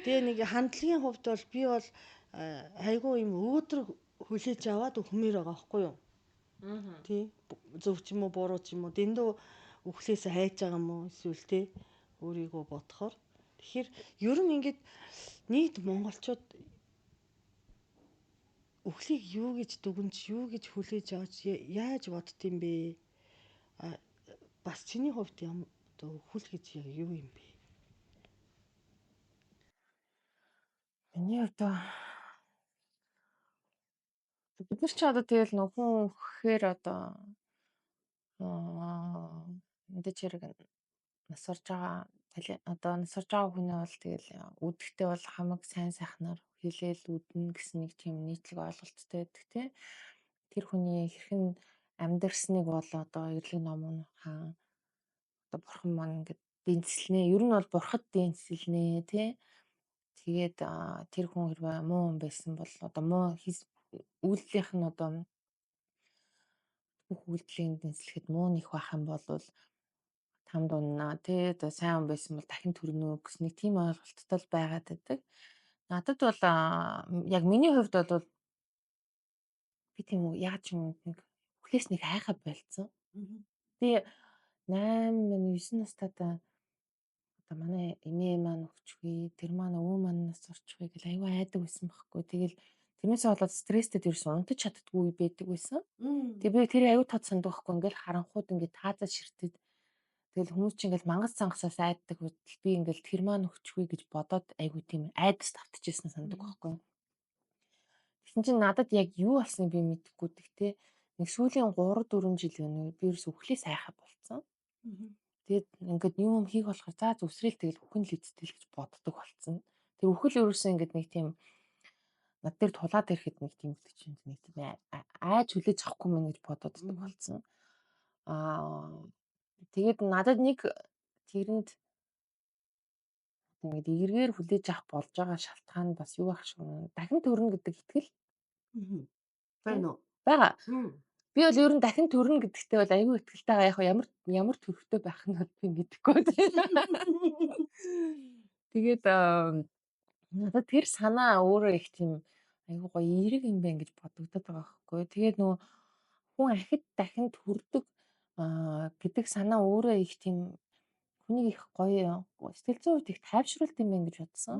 Тэгээ нэг хандлагын хувьд бол би бол айгүй юм өөдрөг хүлээж аваад өхмээр байгаа байхгүй юу? Тий. Зөв ч юм уу, буруу ч юм уу, дэндүү өхлөөс хайж байгаа юм уу эсвэл тий өөрийгөө бодохоор. Тэгэхээр ер нь ингээд нийт монголчууд өхлийг юу гэж дүгнж, юу гэж хүлээж авч яаж бодд юм бэ? Бас чиний хувьд юм одоо өхөл гэж яг юу юм бэ? Миний хувьд бид нар ч одоо тэгэл нөх хүн өгөхээр одоо мэдээч хэрэг нас орж байгаа одоо нас орж байгаа хүний бол тэгэл үдэхтэй бол хамаг сайн сайхнаар хилээл үднэ гэсэн нэг тийм нийтлэг ойлголттой байдаг тий. Тэр хүний хэрхэн амьдарсныг бол одоо эрэлэг ном хаан одоо бурхан маань ингээд дэнцэлнэ. Ер нь бол бурхад дэнцэлнэ тий. Тэгээд тэр хүн хэрвээ муу хүн байсан бол одоо муу үйлдэлийнх нь одоо бүх үйлдэлийн дэнцлэхэд муу нэх байх юм бол тамд унаа тий. Одоо сайн хүн байсан бол дахин төрнө гэсэн нэг тийм ойлголттой л байгаад байдаг. Надад бол яг миний хувьд бол би тийм үү яаж юм нэг өхлөөс нэг хайхаа болцсон. Би 8 9 настайдаа одоо манай эмээ маань өгчгүй, тэр маань өвөө маань нас орчихгүй гэл аюу айдаг байсан байхгүй. Тэгэл тэрнээсээ болоод стресстэй ерөөсөн унтаж чаддгүй байдаг байсан. Тэгээ би тэр аюу тод санддаг байхгүй, ингээл харанхууд ингээд таазаа ширтэд. Тэгэл хүмүүс чинь ингээл мангас цангасаас айддаг байтал би ингээл тэр маань өгчгүй гэж бодоод айгуу тийм айдас тавтчихсан сандаг байхгүй. Тэгсэн чинь надад яг юу болсныг би мэдэхгүй. Тэгтээ нэг сүүлийн 3 4 жил гэнэ би ерөөс өхлөөс айхаа болцсон. Тэгээд ингээд юм хийх болохоор за зүсрэл тэгэл үхэн л үстэл гэж боддог болцсон. Тэр үхэл ерөөсөө ингээд нэг тийм над дээр тулаад ирэхэд нэг тийм гэдэг чинь нэг тийм айж хүлээж авахгүй мэн гэж бододдаг болцсон. Тэгээд надад нэг тэрэнд ингээд эргээр хүлээж авах болж байгаа шалтгаан бас юу байх шиг вэ? Дахин төрнө гэдэг итгэл. Байна уу? Байгаа. Би бол ер нь дахин төрнө гэдэгтээ бол айгүй итгэлтэй байгаа. Яг ямар төрхтэй байх нь бол би мэдэхгүй. Тэгээд надад тэр санаа өөрөө их тийм айгүй гоё эерэг юм байна гэж бодогдод байгаа байхгүй. Тэгээд нөгөө хүн ахид дахин төрдөг гэдэг санаа өөрөө их тийм хүнийг их гоё сэтгэл зүйн хувьд их тайвшруулт юм байна гэж бодсон.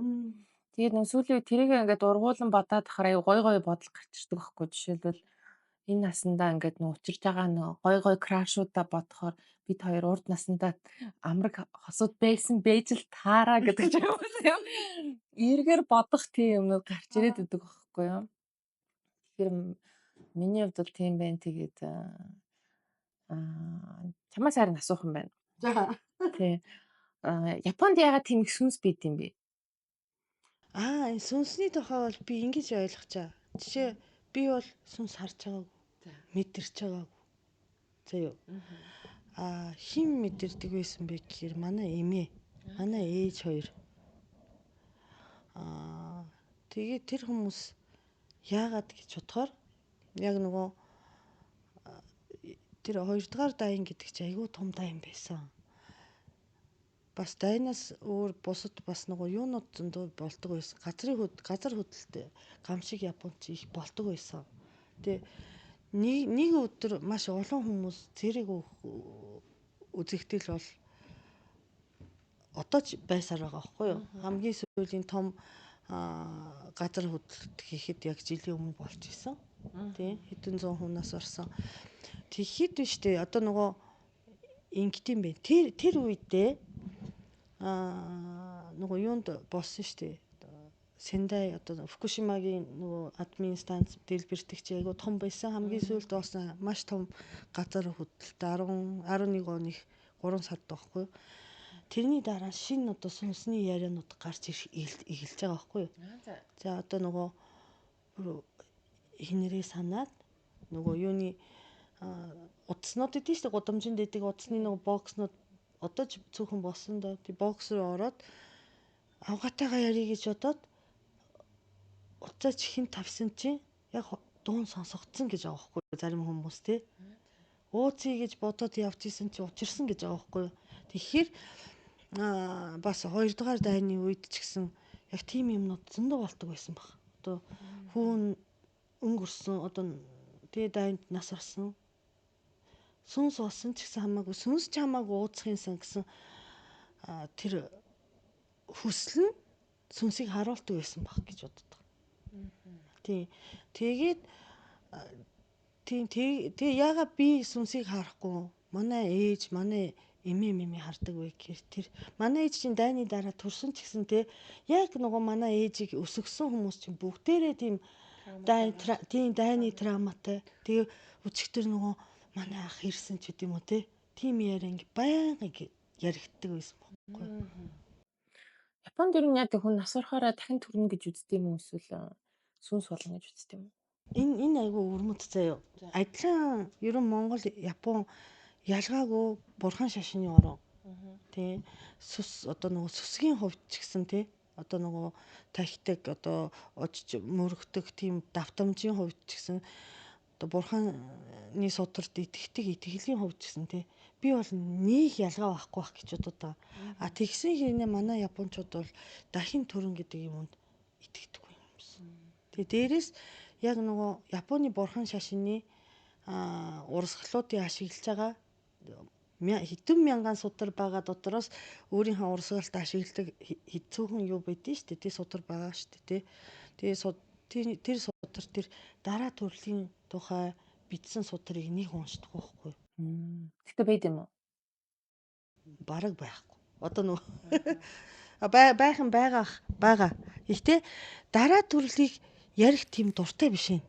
Тэгээд нөгөө сүүлийн үед тэрийг ингээд ургуулan бодоод тахаар аюу гоё гоё бодол гарч ирдэг байхгүй. Жишээлбэл энэ насандаа ингээд нөгөө учирж байгаа нөгөө гоё гоё крашуудаа бодохоор бид хоёр урд насандаа амраг хосууд байсан байж л таараа гэдэг ч юм уу. Эргээр бодох тийм юмнууд гарч ирээд байдаг байхгүй юу. Тэгэхээр миний хувьд бол тийм байна. Тэгээд чамаас харин асуух юм байна. За. Тий. Японд яагаад тийм их сүнс байд юм бэ? Энэ сүнсний тухай бол би ингэж ойлгочаа. Жишээ би бол сүнс харж байгаагүй. Мэдэрч байгаагүй. За юу. Хин мэдэрдэг байсан бэ гэхээр манай эмээ, манай ээж хоёр. Тэгээд тэр хүмүүс яагаад гэж бодохоор яг нөгөө тэр хоёрдугаар дайн гэдэг чинь айгүй том дайн байсан. Бас дайнаас өөр бусад бас нөгөө юунууд зөндөө болдог байсан. Газар хөдлөлтөй гам шиг Японд их болдог байсан. Тэгээ нэг өдөр маш олон хүмүүс цэрэг үзэгдэл бол одоо ч байсаар байгаа байхгүй юу? Хамгийн сүүлийн том Газар хөдлөлт хийхэд яг жилийн өмнө болж исэн. Тий, хэдэн зуун хүнээс орсон. Тэгэхэд биш үү? Одоо нөгөө ингэдэм бэ. Тэр үедээ нөгөө юунд болсон шүү дээ. Сендай одоо Фукушимагийн нөгөө админ станц дэлбэртэгч айгу том байсан. Хамгийн сүүлд болсон маш том газар хөдлөлт 10 11 оны 3 сард байхгүй. Тэрний дараа шинэ одоо сүнсний ярианууд гарч эхэлж байгаа байхгүй юу? За одоо нөгөө хинэрээ санаад нөгөө юуны утаснууд идэв шүү дээ. Гудамжинд идэг утасны нөгөө бокснууд одоо ч цөөхөн болсон доо. Тэг бокс руу ороод авгатайгаа ярих гэж бодоод утсаа чихэн тавьсан чинь яг дуун сонсогдсон гэж байгаа байхгүй зарим хүмүүс те. Ууцъя гэж бодоод явж исэн чинь учирсан гэж байгаа байхгүй. Тэгэхээр бас 2 дугаар дайны үед ч гэсэн яг тийм юмнууд зөндөө болдог байсан баг. Одоо хүүн өнгөрсөн одоо тэгээ дайнд нас орсон. Сүнс болсон ч гэсэн хамаагүй сүнс ч хамаагүй ууцах юмсан гэсэн тэр хүсэл нь сүнсийг харуулдаг байсан баг гэж боддог. Тийм. Тэгээд тийм тэгээ яага би сүнсийг харахгүй манай ээж манай эмээ мэмээ хардаг вэ гэхээр тэр манай ээж чинь дайны дараа төрсөн ч гэсэн те яг нөгөө манай ээжийг өсгсөн хүмүүс чинь бүгдээрээ тийм тийм дайны травматай. Тэгээ өчигдөр нөгөө манай ах ирсэн ч гэдэм үү те тийм яриа ингээ байнга яригддаг байсан байхгүй. Японд ер нь яг хүн нас орохороо дахин төрнө гэж үздэг юм уу эсвэл сүнс болно гэж үздэг юм уу? Энэ айгүй өрмөц заяа. Адилхан ер нь Монгол, Япон ялгаагүй бурхан шашны орон. Тий. Сүс одоо нөгөө сүсгийн хувьд ч гэсэн тий. Одоо нөгөө тахидаг одоо очиж мөрөгдөг тийм давтамжийн хувьд ч гэсэн одоо бурханы сударт итгэдэг итгэлийн хувьд ч гэсэн тий. Би бол нэг ялгаа байхгүй байх гэж бодод байгаа. А тэгсэн хэрнээ манай японочууд бол дахин төрөн гэдэг юмд итгэдэггүй юм байна. Тэгээ дээрээс яг нөгөө Японы бурхан шашны урсгалуудыг ашиглаж байгаа хэдэн мянган судар байгаа дотроос өөрийнхөө урсгалд ашигладаг хэцүүхэн юу байдэн шүү дээ. Тэр судар байгаа шүү дээ. Тэгээ тэр судар тэр дараа төрлийн тухай бичсэн судрыг нэг уншдаг байхгүй. Тэгтээ байд юм уу? Бараг байхгүй. Одоо нөгөө байхан байгаах байгаа. Гэхдээ дараа төрлийг ярих тийм дуртай биш юм.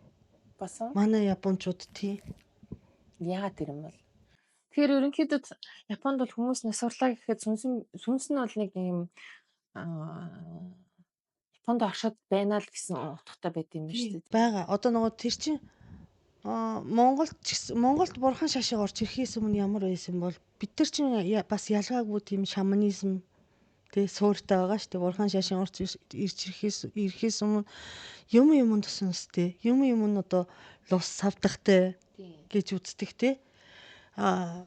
Басан. Манай японочууд тийм. Яагаад тэр юм бол? Тэгэхээр ерөнхийдөө Японд бол хүмүүс нас орлаа гэхэд сүнс нь бол нэг юм Японд оршоод байна л гэсэн утгатай байт юм шүү дээ. Байгаа. Одоо нөгөө тэр чинь Монголд ч гэсэн Монголд бурхан шашиг орж ирэхээс өмнө ямар байсан бол бид нар чинь бас ялгаагүй тийм шаманизм тэ суурьтай байгаа шүү дээ. Бурхан шашин орж ирж ирэхээс өмнө юм юмд сүнстэй, юм юм нь одоо лус савдахтай гэж үздэг те. А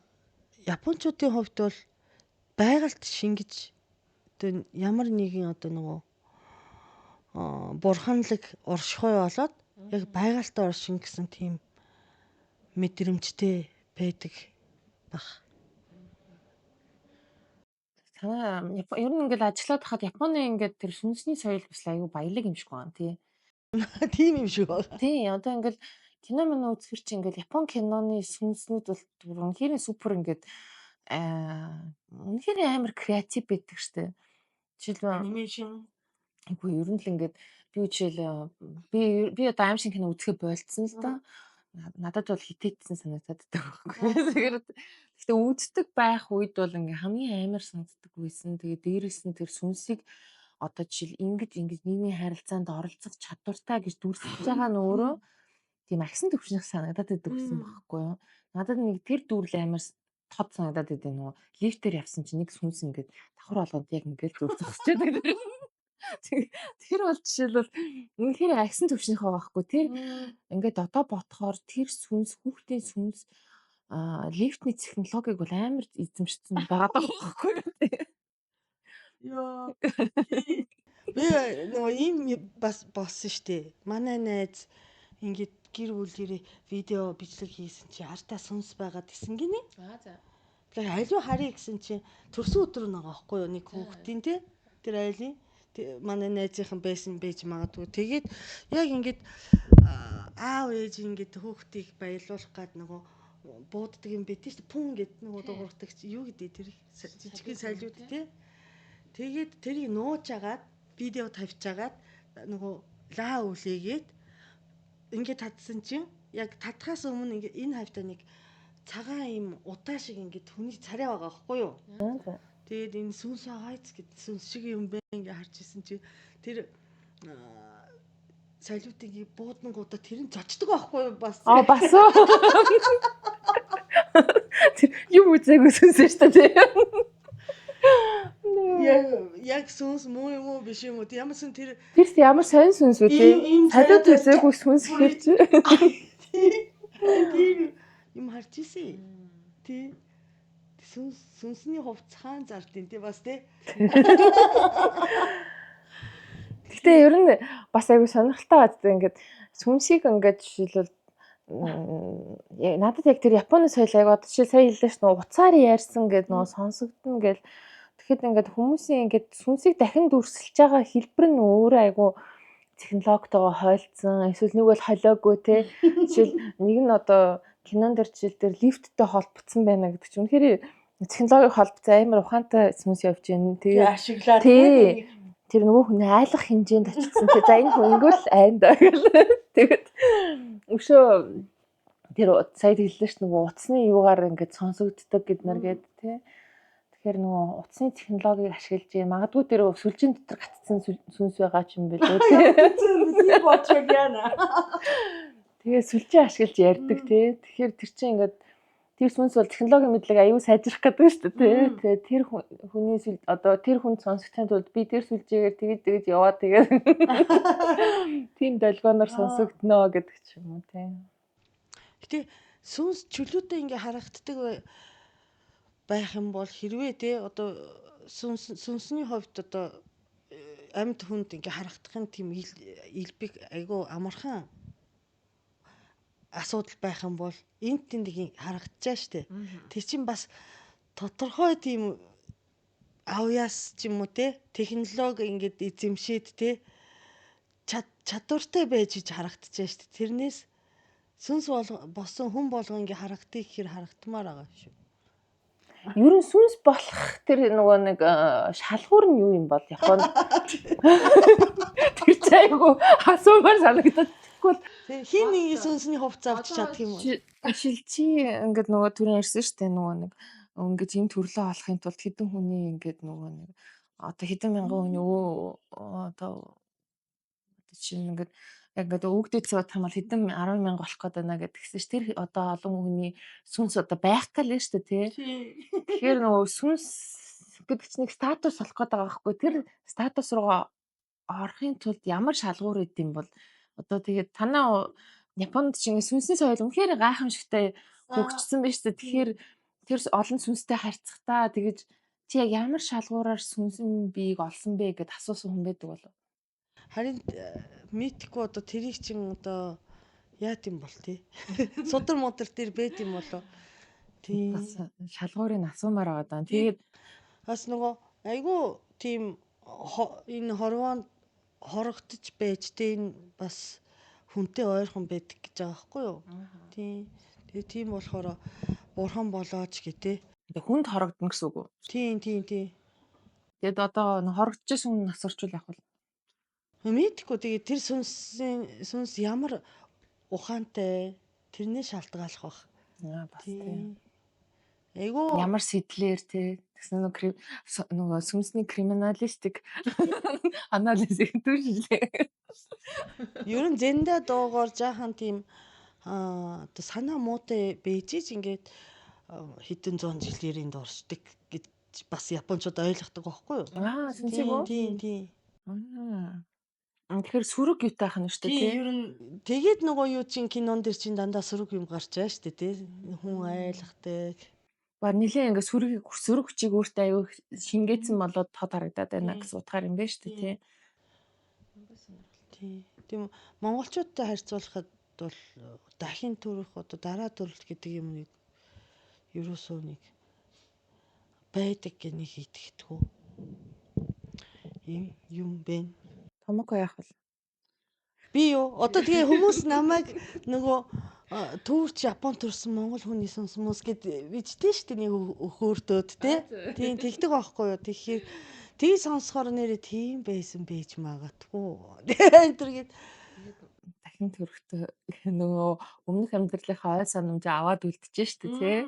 японочдын хувьд бол байгальд шингэж одоо ямар нэгэн одоо нөгөө бурханлаг оршихуй болоод яг байгальтай оршин гэсэн тийм мэдрэмжтэй байдаг баг. Санаа ер нь ингээл ажиллаад хахад Японы ингээд тэр сүнсний соёл бас аюу баялаг юм шиг байна тий. Тийм юм шиг байна. Тий, одоо ингээл кино мөн үзэхэр чи ингээл Япон киноны сүнснүүд бол үнэхээр супер ингээд үнэхээр амар креатив байдаг штэ. Жишээлбэл анимашн үгүй ер нь л ингээд би жишээл би одоо аим шиг кино үзэхэ болцсон л да. Надад бол хитээдсэн санагдаад байдаг байхгүй. Тэгэхээр гэхдээ үздэг байх үед бол ингээ хамгийн амар санагддаг байсан. Тэгээ дээрээс нь тэр сүнсийг одоо жишээл ингэж ингэж нийгмийн харилцаанд оролцох чадвартай гэж дүрсэлж байгаа нь өөрөө тийм агсан төвшнөх санагдаад байдаг гэсэн байхгүй юу? Надад нэг тэр дүрл амар тод санагдаад байдаг нөгөө лифтээр явсан чинь нэг сүнс ингээд давхар болгоод яг ингээд зүр зогсож байдаг. Тэр бол жишээлбэл үнэхээр агсан төвшнөх байгаа байхгүй. Тэр ингээд одоо бодохоор тэр сүнс хүүхдийн сүнс лифтний технологиг бол амар эзэмшсэн байгаа даа байхгүй юу? Йоо. Би нөгөө ийм бас болсон штэ. Манай найз ингээд гэр бүлэрээ видео бичлэг хийсэн чи артаа сүнс байгаад гисэн гинэ. Аа за. Тэгэхээр аливаа харъя гэсэн чи төрсөн өдөр нэг аахгүй юу нэг хүүхдийн те тэр айлын. Манай найзынхан байсан байж магадгүй. Тэгээд яг ингээд аав ээж ингээд хүүхдийг баярлуулах гад нөгөө бууддаг юм байт шүү дээ. Пүн гэд нөгөө дуугардаг чи юу гэдэг тэр жижигхэн салют тий. Тэгээд тэрийг нууж агаад видео тавьж агаад нөгөө лаа үлээгээд ингээд татсан чинь яг татхаас өмнө ингээд энэ хавтаа нэг цагаан юм удаа шиг ингээд хүний царай байгаа байхгүй юу? Тэгээд энэ сүнс байгаац гэд сүнс шиг юм бэ ингээ харж исэн чи тэр салютыг буудангуудаа тэр нь зочдөг байхгүй юу бас. Аа бас уу. Тэр юм үзээгүй сүнс шүү дээ. Яг сүнс муу юм уу биш юм уу? Ямар сэн тэр Тэр ямар сонь сүнс үү те? Салют үзээгүй сүнс гэхэр чи. Тийм юм харж исэн. Тий. Сүнс сүнсний хувц хаан зардیں۔ Тий бас тий. Гэтэ ер нь бас айгүй сонирхолтой байдаг. Ингээд сүнсийг ингээд жишээлбэл надад яг тэр Японы соёл айгүй одоо жишээ сая хэллээ ш нь уцаар ярьсан гэд нөгөө сонсогдно гэл. Тэгэхэд ингээд хүмүүсийн ингээд сүнсийг дахин дүрсэлж байгаа хэлбэр нь өөрөө айгүй технологитойгоо хойлцсон. Эсвэл нэг бол холиогүй те. Жишээл нэг нь одоо кинон дэр жишээл дээр лифттэй холбогдсон байна гэдэг чинь үнэхээр технологиг холбоцсон амар ухаантай сүнс явж байна. Тэгээ ашиглаад тэр нөгөө хүний айлах хэмжээнд очсон. Тэ за энэ хүн ингэвэл айн даа гэл. Тэгээд өшөө тэр сая хэллээ ш нөгөө утасны юугаар ингээд сонсогддог гэд нар гээд тий. Тэгэхээр нөгөө утасны технологиг ашиглаж магадгүй тэр сүлжийн дотор гатцсан сүнс байгаа ч юм билүү тий. Тийм бодчоо яана. Тэгээ сүлжээ ашиглаж ярьдаг тий. Тэгэхээр тэр чинь ингээд тэр сүнс бол технологийн мэдлэг аюу сайжрах гэдэг шүү дээ тий. Тэгээ тэр хүний сүл одоо тэр хүн сонсогдохын тулд би тэр сүлжээгээр тэгэж тэгэж яваад тэгээд тийм долгионоор сонсогдноо гэдэг ч юм уу тий. Гэтэ сүнс чөлөөтэй ингээ харагддаг байх юм бол хэрвээ тий одоо сүнс сүнсний хувьд одоо амьд хүнд ингээ харагдахын тийм илбэг айгүй амархан асуудал байх юм бол энд тэнд харагдчихаа штэ. Тэр чинь бас тодорхой тийм авьяас ч юм уу те технологи ингээд эзэмшээд те чадвартай байж иж харагдчихаа штэ. Тэрнээс сүнс болсон хүн болгон ингээ харагдгийг хэр харагдмаар байгаа шүү. Ер нь сүнс болох тэр нөгөө нэг шалгуур нь юу юм бол Японд тэр чинь айгүй асуумаар санагдаад. Хин нэг сүнсний хувцас авч чадах юм уу? Жишээл чи ингээд нөгөө түрүүн ярьсан шүү дээ нөгөө нэг ингээд ийм төрлөө олохын тулд хэдэн хүний ингээд нөгөө нэг одоо хэдэн мянган хүний одоо чинь ингээд яг ингээд өвгдөөцөө бодох юм бол хэдэн 10 мянга болох гээд байна гэдгсэн ш. Тэр одоо олон хүний сүнс одоо байх гал нь шүү дээ тий. Тэгэхээр нөгөө сүнс гэдэг чинь нэг статус болох гээд байгаа байхгүй. Тэр статус руугаа орохын тулд ямар шалгуур идэм бол одоо тэгээд танаа Японд чинь сүнсний соёл үнэхээр гайхамшигтай хөгжсөн байж тээ. Тэгэхээр тэр олон сүнстэй харьцахтаа тэгэж чи яг ямар шалгуураар сүнсэн биеийг олсон бэ гэд асуусан хүн байдаг болов? Харин мэдхгүй одоо тэрийг чинь одоо яа гэм бол тий. Судар мудар дээр байд юм болов. Тий. Бас шалгуурыг асуумаар байгаа даа. Тэгээд бас нөгөө айгүй тийм энэ хорвоонд хорогдож байж тэ энэ бас хүнтэй ойрхон байдаг гэж байгаа байхгүй юу? Тийм. Тэгээ тийм болохоор бурхан болооч гэдэг. Тэгээ хүнд хорогдно гэсэн үг үү? Тийм, тийм, тийм. Тэгэд одоо хорогдож байсан хүн насварчвал яг бол мэдхгүй. Тэгээ тэр сүнсийн сүнс ямар ухаантай тэрнээ шалтгааллах бах. Аа бас тийм. Айгуу ямар сэтлэр те тэгсэн нөгөө сүнсний криминалистик анализ хийдэж. Ер нь зэндэ доогоор жаахан тийм одоо санаа муутай байж ч ингээд хэдэн зуун жилийн дуршдаг гэж бас японочууд ойлгодог байхгүй юу? Аа сүнсийг үү? Тийм, тийм. Тэгэхээр сөрөг юутай ах нь шүү дээ тий. Ер нь тэгээд нөгөө юу чинь кинон дэр чинь дандаа сөрөг юм гарч байгаа шүү дээ тий. Хүн айлгадаг. Ба нилээ ингээ сөрөг хүчийг өөртөө аюу шингээсэн болоод тод харагдаад байна гэсэн утгаар юм байна шүү дээ тий. Тий. Тийм монголчуудтай харьцуулахад бол дахин төрөх одоо дараа төрөлт гэдэг юм нэг ерөөсөө нэг байдаг гэх нэг итгэдэггүй. Юм юм бэ. Томоко яах вэ? Би юу? Одоо тэгээ хүмүүс намайг нөгөө түүрч Японд төрсэн монгол хүний сүнс мүс гэд бичдээ шүү дээ нэг өхөөртөөд те. Тийм тэгдэг байхгүй юу? Тэгэхээр тийг сонсохоор нэрээ тийм байсан байж магадгүй. Тэр гээд дахин төрөхтэй нөгөө өмнөх амьдралынхаа ой санамжаа аваад үлдчихэж шүү дээ тий.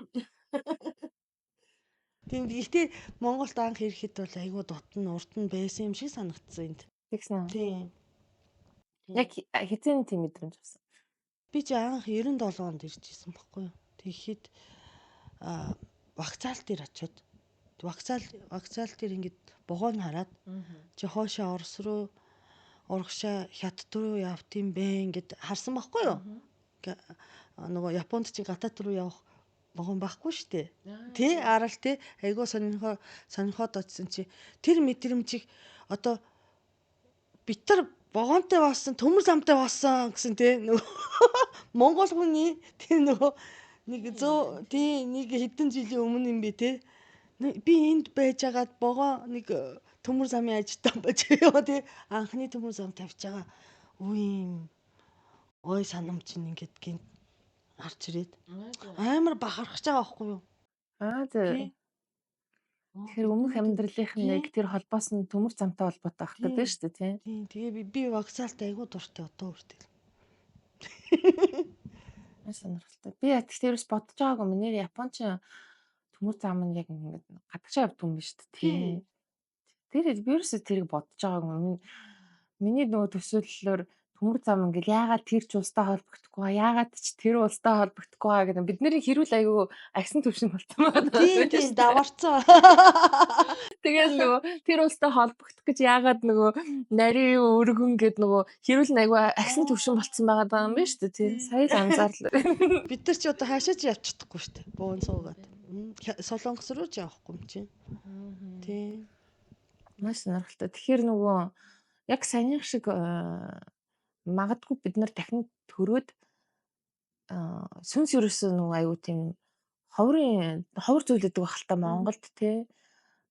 Тийм, гэхдээ Монголд анх ирэхэд бол айгүй дутна, урд нь байсан юм шиг санагдсан энд. Тэгсэн үү? Тийм. Яг хэзээ тийм мэдрэмж авсан? Би чи анх 97 онд ирж исэн баггүй юу? Тэгэхэд вокзал дээр очиод вокзал дээр ингээд вагон хараад чи хоошоо Орос руу, урагшаа Хятад руу явт юм бэ ингээд харсан баггүй юу? Нөгөө Японд чи гадаад руу явах вагон байхгүй шүү дээ. Тэ арал тэ айгуу сонирхоод очсон чи тэр мэдрэмжийг одоо бид нар вагонтой болсон, төмөр замтай болсон гэсэн тэ нөгөө монгол хүний тэр нөгөө нэг 100 тий нэг хэдэн жилийн өмнө юм би тэ би энд байж байгаад вагон нэг төмөр замын ажилтан байж ёо тий анхны төмөр зам тавьж байгаа үе юм ой санамж чинь ингээд гинт гарч ирээд амар бахархаж байгаа байхгүй юу? Аа зөө. Тэгэхээр өмнөх амьдралынх нь яг тэр холбоос нь төмөр замтай холбоотой байх гэдэг шүү дээ тий. Тийм, тэгээ би вокзалт айгүй дуртай одоо хүртэл. Маш сонирхолтой. Би тэгтээ ерөөс бодож байгаагүй. Миний Японч төмөр зам нь яг ингээд гадагшаа явдаг юм биш үү тий. Тэр би ерөөсөө тэрийг бодож байгаагүй. Миний нөгөө төсөөллөөр төмөр зам ингээл яагаад тэр ч улстай холбогдохгүй, яагаад ч тэр улстай холбогдохгүй гэдэг бидний хэрүүл айгүй агсан төвшин болсон байна. Тийм, тийм даварцсан. Тэгэл нөгөө тэр улстай холбогдох гэж яагаад нөгөө нарийн өргөн гэд нөгөө хэрүүл нь айгүй агсан төвшин болцсон байгаа юм байна шүү дээ тий. Сая л анзаарлаа. Бид нар ч одоо хаашаа ч явж чадахгүй шүү дээ. Буун суугаад. Солонгос руу ч явахгүй юм чинь. Тийм. Маш сонирхолтой. Тэгэхээр нөгөө яг саяных шиг магадгүй бид нар дахин төрөөд сүнс ерөөсөө нөгөө айгүй тийм ховор зүйл гэдэг байх л та Монголд тий.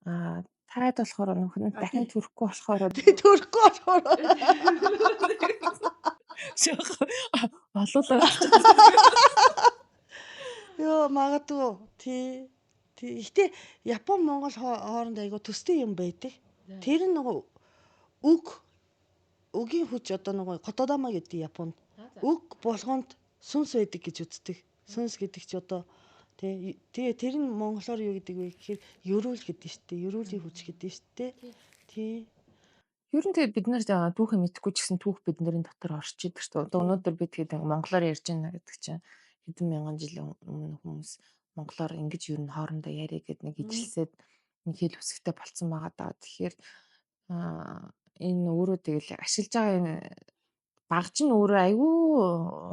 Таад болохоор нөхөн дахин төрөхгүй болохоор төрөхгүй болохоор олуулаа болчихсон. Йоо магадгүй тий. Тий. Гэтэ Япон Монгол хооронд айгүй төстэй юм байдаг. Тэр нь нөгөө үгийн хүч одоо нөгөө котодама гэдэг Японд үг болгонд сүнс байдаг гэж үздэг. Сүнс гэдэг чи одоо тий тэгээ тэр нь монголоор юу гэдэг вэ гэхээр ерөөл гэдэг шүү дээ. Ерөөлийн хүч гэдэг шүү дээ. Тий. Ер нь тэгээ бид нар түүхээ мэдэхгүй ч гэсэн түүх бидний дотор орж идэг шүү дээ. Одоо өнөөдөр бид тэгээд монголоор ярьж байна гэдэг чинь хэдэн мянган жилийн өмнө хүмүүс монголоор ингэж ер нь хоорондоо яриа гэд нэг ижилсээд нэг хэл үсгтэй болцсон байгаа даа. Тэгэхээр энэ өөрөө тэгэл ашиглаж байгаа энэ багж нь өөрөө айгүй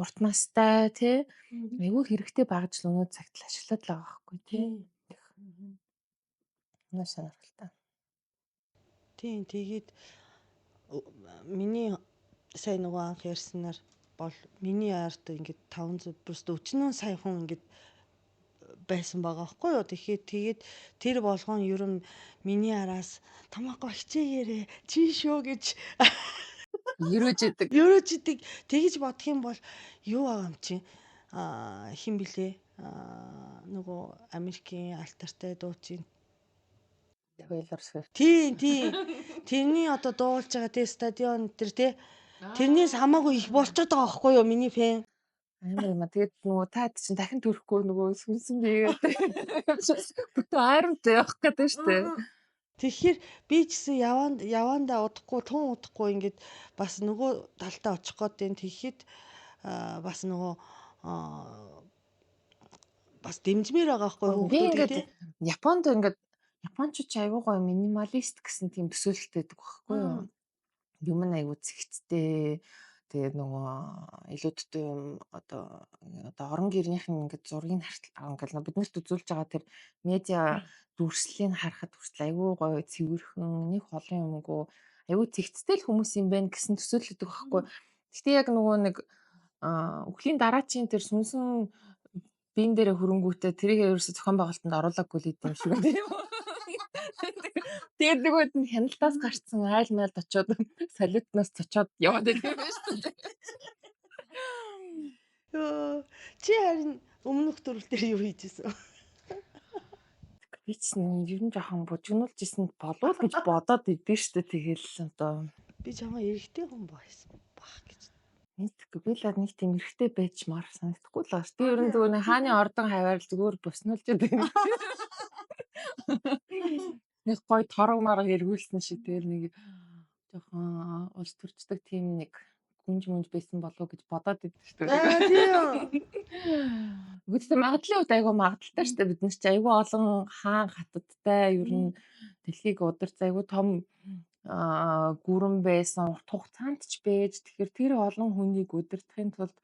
урт настай тий айгүй хэрэгтэй багж л өнөө цагт л ашиглаад л байгаа байхгүй тий. Маш сонирхолтой. Тийм, тэгээд миний сая нөгөө анх ярьснаар бол миний ард ингээд 500 просто 40 сая хүн ингээд байсан байгаа байхгүй юу. Тэгэхээр тэгээд тэр болгон ер нь миний араас тамаагүй хичээгээрээ чи шүү гэж ерөөж идэг. Ерөөж идэг. Тэгэж бодох юм бол юу байгаа юм чинь хин блэ нөгөө Америкийн алтартай дуучин Taylor Swift. Тийм, тийм. Тэрний одоо дуулж байгаа тий стадион тэр тий тэрнээс хамаагүй их болчиход байгаа байхгүй юу миний фэн. Амар юм а. Тэгээд нөгөө та чинь дахин төрөхгүй нөгөө сүнсэн биегээд бүтэн айрамтай явах гэдэг шүү дээ. Тэгэхээр би ч гэсэн явандаа удахгүй тун удахгүй ингээд бас нөгөө талдаа очих гээд байна. Тэгэхэд бас нөгөө бас дэмжмээр байгаа байхгүй хүүхдүүд. Ингээд Японд ингээд Япончууд ч айгүй гоё минималист гэсэн тийм төсөөлөлт байдаг байхгүй юу? Юм нь айгүй цэгцтэй. Тэгээд нөгөө илүү дутуу юм одоо орон гэрнийх нь ингээд зургийг хартал ингээд биднэрт үзүүлж байгаа тэр медиа дүрслэлийг харахад хүртэл айгүй гоё цэвэрхэн нэг холон юмгүй айгүй цэгцтэй л хүмүүс юм байна гэсэн төсөөлөл өгдөг байхгүй. Гэтэ яг нөгөө нэг үхлийн дараачийн тэр сүнсэн биен дээрээ хөрөнгүүтээ тэрийг ерөөсө зохион байгуулалтанд оруулаагүй л идэм шиг байна тийм үү? Тэгээд нөгөөд нь хяналтаас гарцсан айл майлд очиод салютнаас цочоод яваад байдаг юм байна шүү дээ. Йоо, чи харин өмнөх төрөл дээр юу хийж исэн? Би ч ер нь жоохон бужигнуулж исэн болов уу гэж бодоод идэв шүү дээ. Тэгэл одоо би жоохон эрэгтэй хүн байсан бах гэж. Мэдгүй, би л нэг тийм эрэгтэй байж мар санагдахгүй л байгаа шүү. Би ер нь зүгээр нэг хааны ордон хаваар л зүгээр буснуулж идэг. Нэг гоё торог марга эргүүлсэн шиг тэгэл нэг жоохон улс төрчдөг тийм нэг гүнж мүнж байсан болов уу гэж бодоод идэв шүү дээ. Аа тийм. Гэхдээ магадлалын хувьд айгүй магадaltaй шүү дээ. Бид нар чи айгүй олон хаан хатадтай ер нь дэлхийг удирц айгүй том гүрэн байсан, урт хугацаанд ч байж, тэгэхээр тэр олон хүнийг удирдахын тулд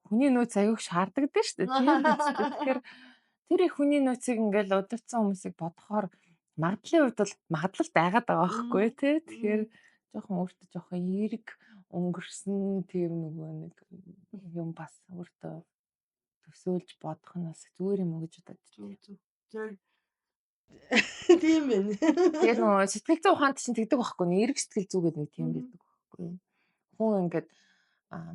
хүний нөөц аягүй шаардлагатай шүү дээ. Тийм биз дээ. Тэгэхээр тэр их хүний нөөцийг ингээл удирдсан хүмүүсийг бодохоор магадлалын хувьд бол магадлал байгаад байгаа байхгүй тий. Тэгэхээр жоохон өөртөө жоохон эерэг өнгөрсөн тийм нөгөө нэг юм бас өөртөө төсөөлж бодох нь бас зүгээр юм уу гэж бодод. Зүг зүг. Зөв. Тийм байна. Тэгээд нөгөө сэтгэл зүйн ухаанд чинь тэгдэг байхгүй юу? Эерэг сэтгэл зүй гэдэг нэг тийм байдаг байхгүй юу? Хүн ингээд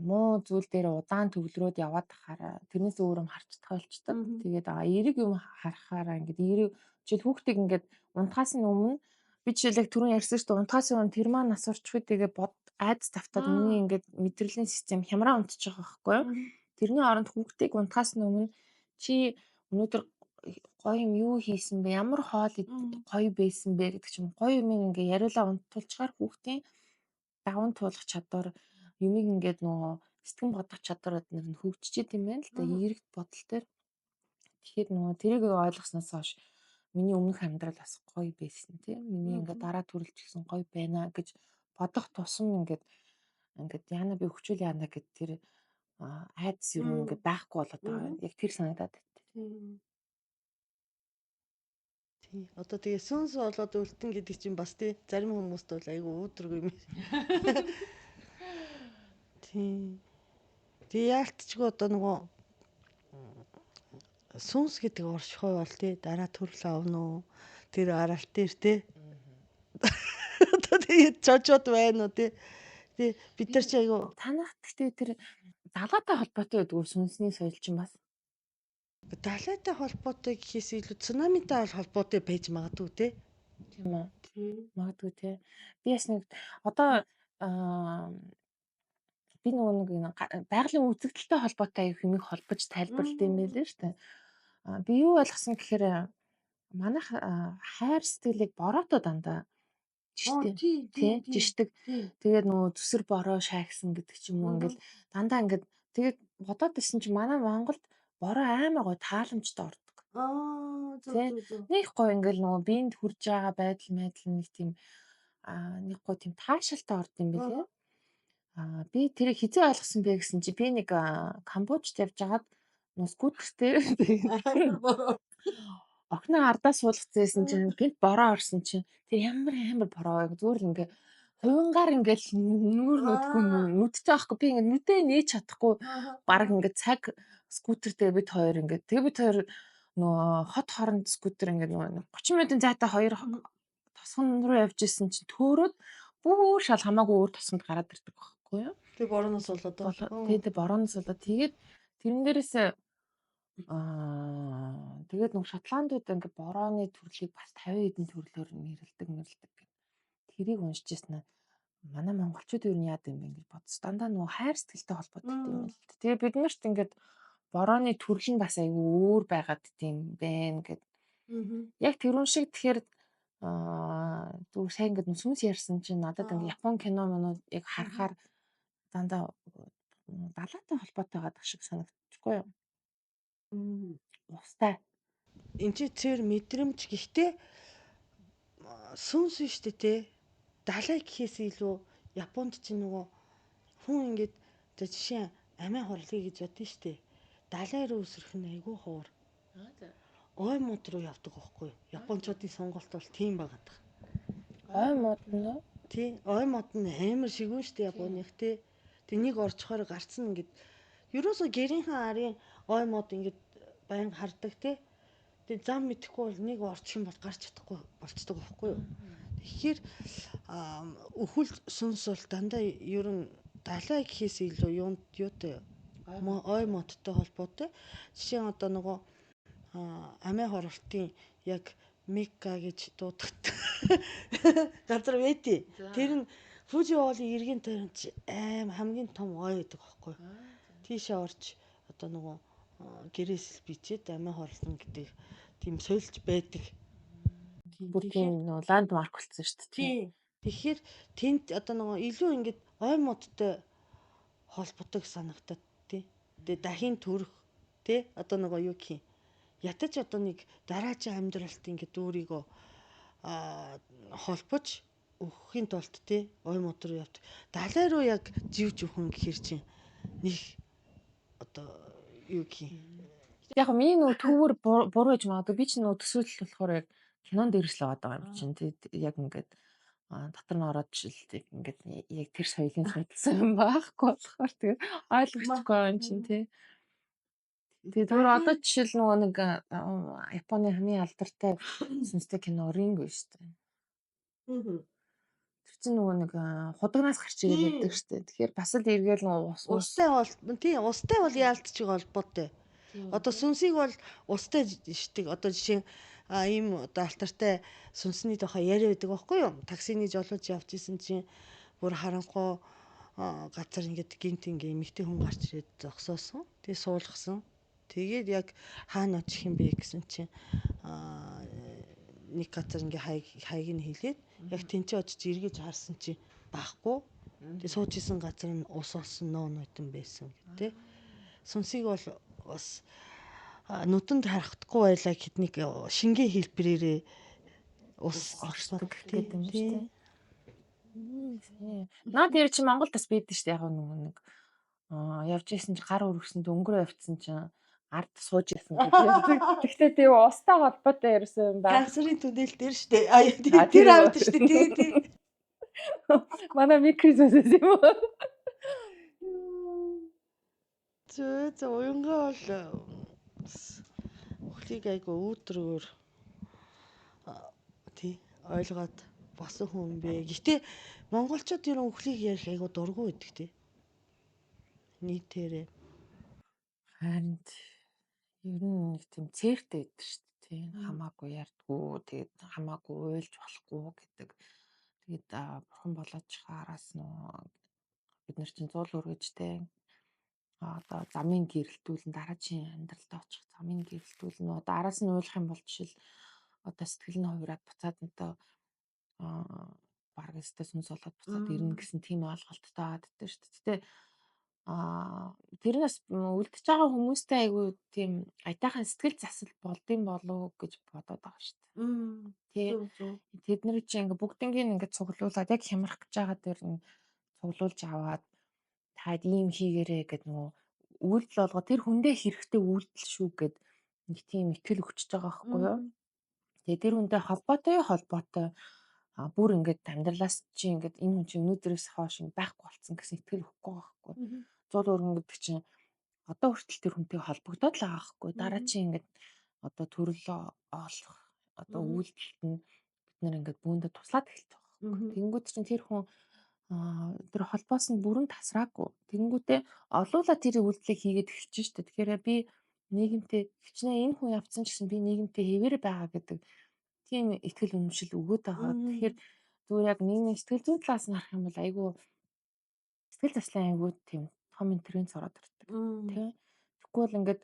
муу зүйл дээр удаан төвлөрөөд яваад тахаараа тэрнээс өөр юм харцдаг болчдөг. Тэгээд эерэг юм харахаараа ингээд эерэг жишээл хүүхдийг ингээд унтахаас нь өмнө би жишээлэг түрүүн ярьсан шүү дээ, унтахаас өмнө тэр маань нас орчихгүй тэгээ бод айдас тавтаад миний ингээд мэдрэлийн систем хямраа унтчих байгаа байхгүй юу? Тэрний оронд хүүхдийг унтахаас нь өмнө чи өнөөдөр гоё юм юу хийсэн бэ? Ямар хоол гоё байсан бэ гэдэг чинь гоё юм ингээ яриулаа унтуулчихаар хүүхдийн даван туулах чадвар, юмыг ингээд нөгөө сэтгэн бодох чадвар эднэр нь хөгжиж идэм байх л да, эерэг бодол төр. Тэгэхээр нөгөө тэрийг ойлгосноос хойш миний өмнөх амьдрал бас гоё байсан тийм. Миний ингээд дараа төрөлж гисэн гоё байна гэж бодох тусам ингээд яана би хөгжүүл яана гэд тэр айдас ер нь ингээд байхгүй болоод байгаа. Яг тэр санагдаад байна. Тийм. Тий. Одоо тэгээ сүнс болоод үлдэн гэдэг чинь бас тий зарим хүмүүст бол айгүй үүдэргүй юм. Тий. Тэгээ яалтчгүй одоо нөгөө сүнс гэдэг оршихуй бол тий дараа төрөл авна уу? Тэр аралт дээр тий. Одоо тэгээ чочод байна уу тий. Тий бид нар чи айгүй танах гэхдээ тэр далаатай холбоотой байдаг сүнсний соёл чинь бас. Далайтай холбоотой гэхээс илүү цунамитай холбоотой байж магадгүй те. Тийм үү? Магадгүй те. Би бас нэг одоо би нөгөө нэг байгалийн үзэгдэлтэй холбоотой юмыг холбож тайлбарлалт юм байлээ шүү дээ. Би юу ойлгосон гэхээр манайх хайр сэтгэлийг бороотой дандаа жишдэг. Жишдэг. Тэгээд нөгөө зүсэр бороо шаагсан гэдэг ч юм уу ингээл дандаа ингээд тэгээд бодоод исэн чинь манай Монголд бороо амар гоё тааламжтай ордог. Аа зөв зөв зөв. Нэг гоё ингээл нөгөө биед хүрж байгаа байдал нэг тийм нэг гоё тийм таашаалтай орд юм билээ. Би тэрийг хизээ ойлгосон бэ гэсэн чи би нэг Камбожд явж хагаад нөгөө скутертэй охиноо ардаа суулгацсан чинь гинт бороо орсон чинь тэр ямар амар бороо вэ? Зүгээр л ингээ хувингаар ингээл нүүр нүдгүй нүдтэй байхгүй би ингээ нүдээ нээж чадахгүй баг ингээ цаг скутертэй бид хоёр ингээ тэгээ бид хоёр нөгөө хот хооронд скутер ингээ нөгөө 30 минутын зайтай хоёр тосгон руу явж исэн чинь төөрөөд бүр шал хамаагүй өөр тосгонд гараад ирдэг байхгүй юу? Тэг борооноос болоод. Тэг борооноос болоод тэгээд тэрэн дээрээс тэгээд нөгөө Шотландууд ингээ борооны төрлийг бас 50 хэдэн төрлөөр нэрлэдэг гэх. Тэрийг уншиж ирсэн нь манай монголчууд юу яад юм бэ гэж бодсон. Дандаа нөгөө хайр сэтгэлтэй холбоотой юм л дээ. Тэгээ бид нарт ингээд борооны төрөл нь бас айгүй өөр байгаад тийм байна гэд. Яг тэрүүн шиг тэгэхээр зүгээр сайн ингээд сүнс ярьсан чинь надад ингээд Япон кино манууд яг харахаар дандаа далаатай холбоотой байгаа шиг санагдчихгүй юу? Устай. Энд чи цэр мэдрэмж гэхдээ сүнс шүү дээ те. Далай гэхээс илүү Японд чи нөгөө хүн ингээд за жишээ амиа хорлоё гэж бодсон шүү дээ. Далай руу өсрөх нь айгүй ховор. Ой мод руу явдаг байхгүй юу? Япончуудын сонголт бол тийм байгаад байгаа. Ой мод нь үү? Тий, ой мод нь амар шигүүн шүү дээ Японых тий. Тэг нэг орчхоор гарцсан ингээд ерөөсө гэрийнхэн арын ой мод ингээд баян хардаг тий. Тэгээ зам мэдэхгүй бол нэг орчих юм бол гарч чадахгүй болцдог байхгүй юу? Тэгэхээр өхөл сүнс бол дандаа ер нь далай гэхээс илүү юунд юутай ой модтой холбоотой. Жишээ нь одоо нөгөө амиа хорлолтын яг Мекка гэж дуудах газар байдیں۔ Тэр нь Фужи уулын эргэн тойрон чи аим хамгийн том ой гэдэг байхгүй юу? Тийшээ орж одоо нөгөө гэрээсэл бичээд амиа хорлон гэдэг тийм соёлж байдаг. Бүр тийм нөгөө ландмарк болсон шүү дээ. Тийм. Тэгэхээр тэнд одоо нөгөө илүү ингээд ой модтой холбоотой санагтаад тий. Тэгээ дахин төрөх тий одоо нөгөө юу гэх юм. Ятаж одоо нэг дараачийн амьдралд ингээд өөрийгөө холбож өгөхийн тулд тий ой мод руу явт. Далай руу яг живж өхөн гэхэр чинь нэг одоо юу гэх юм. Яг миний нөгөө төвөр буруу гэж магадгүй, би чинь нөгөө төсөөлөл болохоор яг кинонд дээрс л байгаа юм чинь тий, яг ингээд дотор нь ороод жишээлбэл ингээд яг тэр соёлын судалсан юм байхгүй болохоор тэгээд ойлгохгүй юм чинь тий. Тэгээд түр одоо жишээл нөгөө нэг Японы хамгийн алдартай сүнстэй кино Ринг байна шүү дээ. Тэр чинь нөгөө нэг худагнаас гарч ирээд байдаг шүү дээ. Тэгэхээр бас л эргээл нөгөө устай бол тий устай бол яалтч холбоотой. Одоо сүнсийг бол устай шдэг. Одоо жишээ ийм одоо алтартай сүнсний тухай яриа байдаг байхгүй юу? Таксины жолооч явж исэн чинь бүр харанхуй газар ингээд гинт ингээ эмэгтэй хүн гарч ирээд зогсоосон. Тэгээ суулгасан. Тэгээд яг хаана очих юм бэ гэсэн чинь нэг газар ингээ хаяг нь хэлээд яг тэнцээ очиж эргэж харсан чинь байхгүй. Тэгээ сууж исэн газар нь ус олсон ноо нойтон байсан гэдэг. Сүнсийг бол бас нүдэнд харагдахгүй байлаа гэхэд нэг шингэн хэлбэрээрээ ус орсон гэдэг юм шүү дээ. Наа тэр чинь Монголд бас байдаг шүү дээ. Яг нөгөө нэг явж исэн чинь гар өргөсөн дөнгөрөө явцсан чинь ард сууж исэн гэж ярьдаг. Гэхдээ тийм устай холбоотой ерөөсөн юм байна. Гансрын түнэл дээр шүү дээ. Аа тэр авд шүү дээ. Тий, тий. Манай микросээс юм уу? Зөө зөө уянгаа бол өхлийг айгу өөдрөгөр тий ойлгоод босон хүн бэ. Гэтэ монголчууд ер нь өхлийг ярих айгу дургу байдаг тий. Нийтээрээ. Харин ер нь нэг тийм цээртэй байдаг шүү дээ тий. Хамаагүй ярьдгүү, тэгээд хамаагүй уйлж болохгүй гэдэг. Тэгээд бурхан болооч араас нөө бид нар чинь зуул өргөж тий. Одоо замын гэрэлтүүлэн дараагийн амьдралд очих замын гэрэлтүүлэн одоо араас нь уйлах юм бол жишээл одоо сэтгэл нь хувираад буцаад одоо бараг өстэй сүнс болоод буцаад ирнэ гэсэн тийм ойлголттой байгаад байдаг шүү дээ. Гэтэ тэрнээс үлдэж байгаа хүмүүстэй айгүй тийм аятайхан сэтгэл засал болдсон болов уу гэж бодоод байгаа шүү дээ. Тий. Тэд нар чинь ингээ бүгднгийн ингээ цуглуулад яг хямрах гэж байгаа дээр нь цуглуулж аваад таад ийм хийгэрээ гэд нөгөө үйлдэл болгоо тэр хүндээ хэрэгтэй үйлдэл шүү гэд нэг тийм итгэл өгчөж байгаа байхгүй юу? Тэгээ тэр хүндээ холбоотой бүр ингээд амьдралаас чи ингээд энэ хүн чи өнөөдрөөс хойш байхгүй болцсон гэсэн итгэл өгөхгүй байгаа байхгүй. Зуул өргөн гэдэг чинь одоо хүртэл тэр хүнтэй холбогдоод л байгаа байхгүй. Дараа чи ингээд одоо төрөл олох одоо үйлдэлт нь бид нар ингээд бүүндэ туслаад эхэлж байгаа байхгүй. Тэнгүүд чинь тэр хүн тэр холбоос нь бүрэн тасраагүй. Тэнгүүтээ олуула тэр үйлдэлийг хийгээд эхэлж штэ. Тэгэхээр би нийгэмтэй хичнээн энэ хүн явцсан ч гэсэн би нийгэмтэй хэвээр байгаа гэдэг тийм итгэл үнэмшил өгөөд байгаа. Тэгэхээр зүгээр яг нийгмийн сэтгэл зүйн талаас нь харах юм бол айгүй сэтгэл заслын айгүй тийм том интервенц ороод ирдэг. Тэ. Тэгэхгүй бол ингээд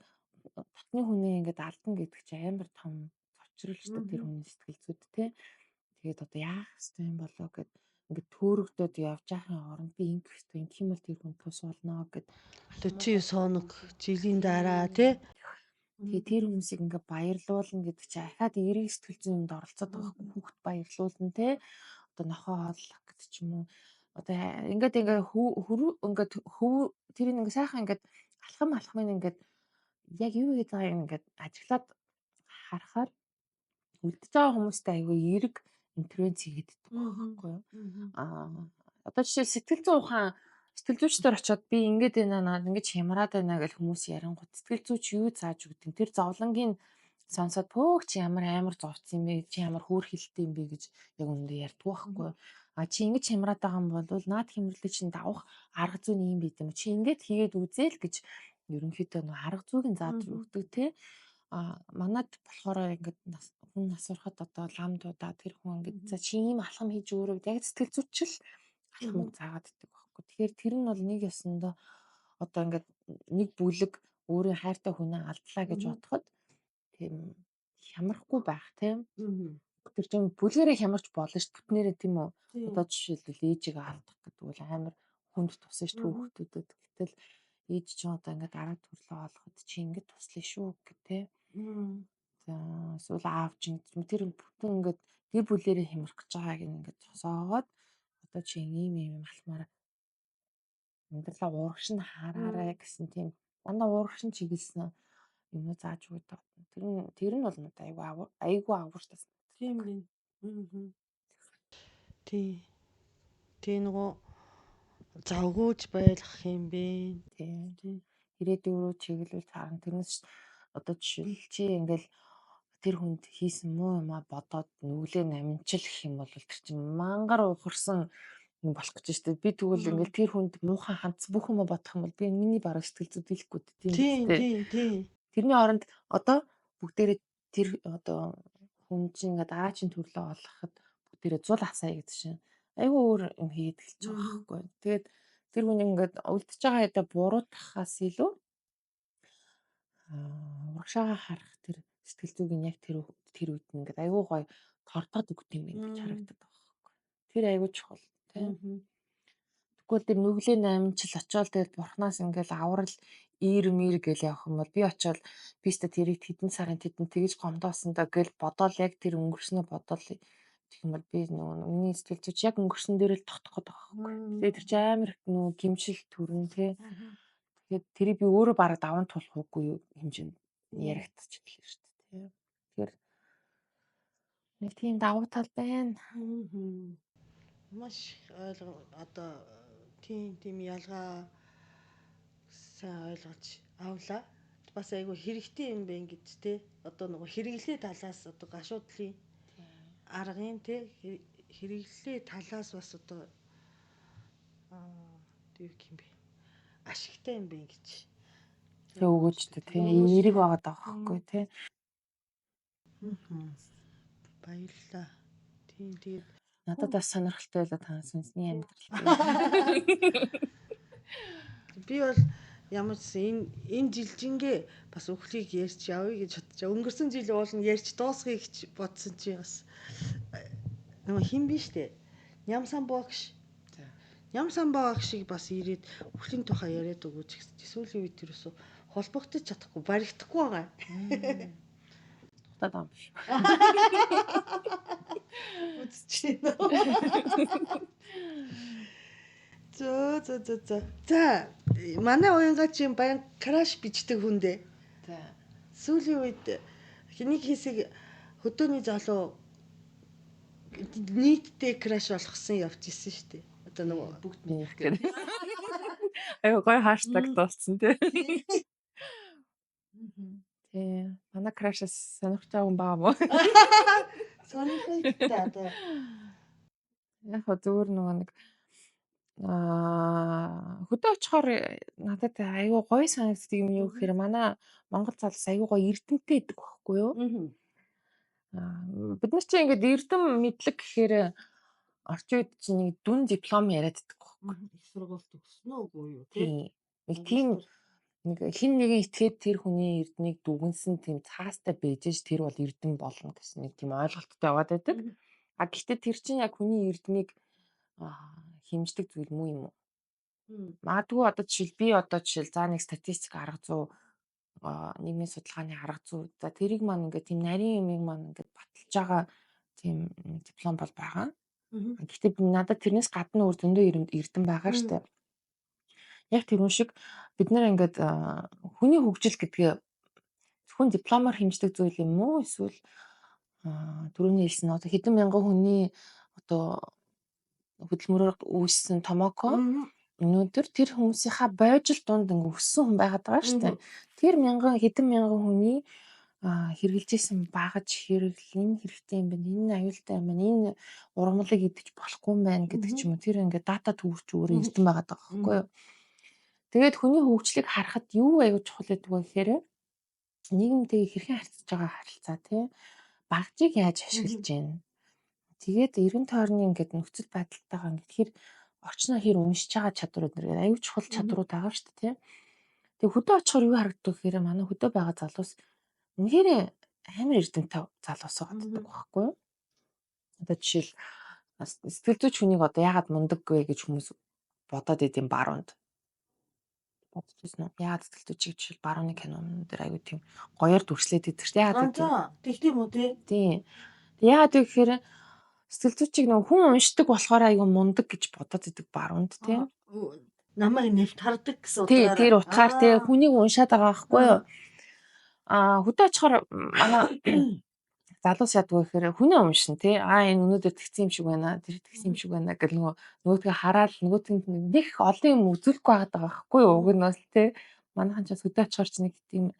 дотны хүнээ ингээд алдна гэдэг чинь амар том цочрол шүү дээ тэр хүний сэтгэл зүйд тэ. Тэгээд одоо яах ёстой юм болоо гэд ингээд төөрөгдөд явж байхын оронд би ингэх ёстой, ингэх юм бол тэр хүн тус болно гэд 49 хоног жилийн дараа тий. Тэгээ тэр хүмүүсийг ингээ баярлуулна гэдэг чинь ахаад эерэг сэтгэл зүйн юмд оролцоод байгаа байхгүй, хүүхд баярлуулна тий. Одоо нохоо хооллох гэдэг ч юм уу. Одоо ингээд ингээ хөрөө ингээд хөв тэрийг ингээ сайхан ингээд алхам алхмын ингээд яг юу хийж байгааг ингээд ажиглаад харахаар үлдэж байгаа хүмүүстэй айгүй эерэг интервенц хийгээд байдаг байхгүй юу? Одоо жишээл сэтгэл зүйн ухаан сэтгэл зүйчдэр очиод би ингэж байна наа ингэж хямраад байна гэж хүмүүс ярингууд сэтгэл зүйч юу зааж өгдөг? Тэр зовлонгийн Сонсоод пөөх чи ямар амар зовцсон юм бэ? Чи ямар хөөр хилтэй юм бэ гэж яг үүндээ ярьдгүй байхгүй. А чи ингэж хямраад байгаа юм бол наад хямралыг чинь давах арга зүй нь юм байт юм. Чи ингэж хийгээд үзээл гэж ерөнхийдөө нөө арга зүйг нь зааж өгдөг те. А манад болохоор ингээд хүн нас барахад одоо лам дуудаа тэр хүн ингээд за чи ийм алхам хийж өгөөрэй яг сэтгэл зүйчл алхамыг заагаад иддэг байхгүй. Тэгэхээр тэр нь бол нэг ёсондоо одоо ингээд нэг бүлэг өөрийн хайртай хүнээ алдлаа гэж бодоход тийм хямрахгүй байх тийм. Тэр чинь бүлгэрээ хямарч болно шүү дээ. Бүтнээрээ тийм үү? Одоо жишээлбэл ээжигээ алдах гэдэг бол амар хүнд тусан шүү дээ хүүхдүүдэд. Гэтэл ээж чинь одоо ингээд арга төрлөө олоход чи ингээд туслая шүү гэх тээ. За эсвэл аав чинь тэр бүтэн ингээд гэр бүлэрээ хямрах гэж байгааг ингээд зогсоогоод одоо чи ийм ийм юм алхмаар амьдралаа урагш нь хараарай гэсэн тийм дандаа урагш нь чиглэсэн юм уу зааж өгдөг. Тэр нь бол надад айгүй айгүй авууштай санагдав. Тийм гин. Тий. Тий нөгөө завгүйж байлгах юм бэ. Тий. Ирээдүйн рүү чиглүүл цаарна. Тэрнээс одоо жишээл чи ингээл тэр хүнд хийсэн муу юмаа бодоод нүглээ намжил гэх юм бол тэр чинь мангар ухарсан юм болох гэж штэ. Би тэгвэл ингээл тэр хүнд муухан хандсан бүх юмаа бодох юм бол би миний бараг сэтгэл зүй дийлэхгүй тийм үү? Тийм тийм. Тэрний оронд одоо бүгдээрээ тэр одоо хүн чинь ингээд дараачин төрлөө олгоход бүгдээрээ зул асаая гэдэг чинь айгүй өөр юм хийгээд эхэлж байгаа байхгүй. Тэгээд тэр хүн ингээд үлдчихэж байгаа хэдэ буруутгахаас илүү урагшаага харах тэр сэтгэл зүйг нь яг тэр тэр үед нь ингээд айгүй гоё тордоод өгд юм байна гэж харагдаад байгаа байхгүй. Тэр айгүй чухал тийм. Тэгвэл тэр нүглээ намжил очиод тэгэл бурхнаас ингээл аврал ир мир гэл явах юм бол би очиод би өстө тэрийг тэдэн сарын тэдэн тэгж гомдоосон да гэл бодоол яг тэр өнгөрснөө бодоол гэх юм бол би нөгөө миний сэтгэл зүйч яг өнгөрсөн дээр л тогтох гээд байгаа байхгүй. Тэгээд тэр чинь амар их нөгөө гимшил төрн тий. Тэгэхээр тэрийг би өөрөө бараг даван туулах уугүй юу хэмжээнд яригдчихлээ шүү дээ тий. Тэгэхээр нэг тийм давуу тал байна. Маш ойлго одоо тийм тийм ялгаа сайн ойлгож авлаа. Бас айгүй хэрэгтэй юм байна гэж те. Одоо нөгөө хэрэглээ талаас одоо гашуудлын аргын те хэрэглээ талаас бас одоо аа юу гэх юм бэ? Ашигтай юм байна гэж. Тэг өгөөжтэй тий. Эерэг байгаад байгаа байхгүй тий. Баярлалаа. Тийм тэгээд надад бас сонирхолтой байлаа та сүнсний амьдрал. Би бол ямар ч энэ жилжингээ бас өхлийг ярьж явъя гэж бодож. Өнгөрсөн жил уулын ярьж дуусгая гэж бодсон чи бас нөгөө хин биш үү? Нямсан багш. Нямсан багшийг бас ирээд өхлийн тухай яриад өгөөч гэсэн чи сүүлийн үед ерөөсө холбогдож чадахгүй, баригдахгүй байгаа. Дутаад байгаа юм биш. Үзчихэв. Зөө зөө зөө зөө. За манай уянга чинь баян краш бичдэг хүн дээ. За. Сүүлийн үед нэг хэсэг хөдөөний залуу нийтдээ краш болгосон явж исэн шүү дээ. Одоо нөгөө бүгд минийх гэдэг. Аюу гоё хаштаг дууссан тий. Тий. Манай крашаас сонирхож байгаа хүн байгаа мó? Сонирхолтой одоо. Яг хөө зүгээр нөгөө нэг хөдөө очихоор надад айгүй гоё санагддаг юм юу гэхээр манай Монгол залуус айгүй гоё эрдэмтэй байдаг байхгүй юу? Бид нар чинь ингээд эрдэм мэдлэг гэхээр орчин үед чинь нэг дүн диплом яриад байдаг байхгүй. Их сургууль төгссөн үгүй юу тий? Нэг тийм нэг хин нэгэн итгээд тэр хүний эрдмийг дүгнсэн тийм цаастай байж ш тэр бол эрдэм болно гэсэн нэг тийм ойлголттой яваад байдаг. А гэхдээ тэр чинь яг хүний эрдмийг хэмждэг зүйл муу юм уу? Магадгүй одоо жишээл би одоо жишээл за нэг статистик арга зүй нийгмийн судалгааны арга зүй за тэрийг маань ингээд тийм нарийн юмыг маань ингээд баталж байгаа тийм диплом бол байгаа. Гэхдээ надад тэрнээс гадна өөр зөндөө эрдэм байгаа штэ. Яг тэр үн шиг бид нар ингээд хүний хөгжил гэдгээ зөвхөн дипломоор хэмждэг зүйл юм уу эсвэл түрүүний хэлсэн одоо хэдэн мянган хүний одоо хөдөлмөрөөр үүссэн томоко өнөөдөр тэр хүмүүсийнхаа бойжол дунд ингээ өссөн хүн байгаад байгаа шүү дээ. Тэр мянган хэдэн мянган хүний Хэрэгжилжсэн багаж хэрэгэл энэ хэрэгтэй юм байна. Энэ аюултай юм байна. Энэ ургамлыг идэж болохгүй юм байна гэдэг ч юм уу. Тэр ингээд дата төвөрч өөрөө эрдэм байгаад байгаа байхгүй юу? Тэгээд хүний хөгжлийг харахад юу аюул чухал гэдэг вэ гэхээр нийгэмтэйгээ хэрхэн харьцаж байгаа харилцаа тий. Багжийг яаж ашиглаж байна? Тэгээд эргэн тойрны ингээд нөхцөл байдалтайгаа ингээд хэр орчноо хэр уншиж байгаа чадварууд нэр аюул чухал чадварууд байгаа шүү дээ тий. Тэгээд хөдөө очихоор юу харагддаг гэхээр манай хөдөө байгаа залуус үнэхээр амар эрдэмтэй залуус байгаа байхгүй юу? Одоо жишээл сэтгэл зүйч хүнийг одоо яагаад мундаг вэ гэж хүмүүс бодоод идэм баруунд. Бодож ирсэн үү? Яагаад сэтгэл зүйчийг жишээл барууны кинон дээр аюу тийм гоёор дүрслээд идэг шүү дээ. Яагаад гэдэг? Тэгт юм уу тий? Тийм. Яагаад вэ гэхээр сэтгэл зүйчийг нөгөө хүн уншдаг болохоор аюу мундаг гэж бодоод идэг баруунд тий. Намайг нэвт хардаг гэсэн утгаараа. Тий, тэр утгаар тий хүнийг уншаад байгаа байхгүй юу? Хөдөө очихоор манай залуус яадаг вэ гэхээр хүнээ уншина тий. Энэ өнөөдөр тэгсэн юм шиг байна. Тэр тэгсэн юм шиг байна гэл нөгөөдгөө хараад нөгөөдг нь нэг олон юм үзүүлэхгүй байгаад байгаа байхгүй юу? Уг нь бас тий. Манайхан ч бас хөдөө очихоор ч нэг тийм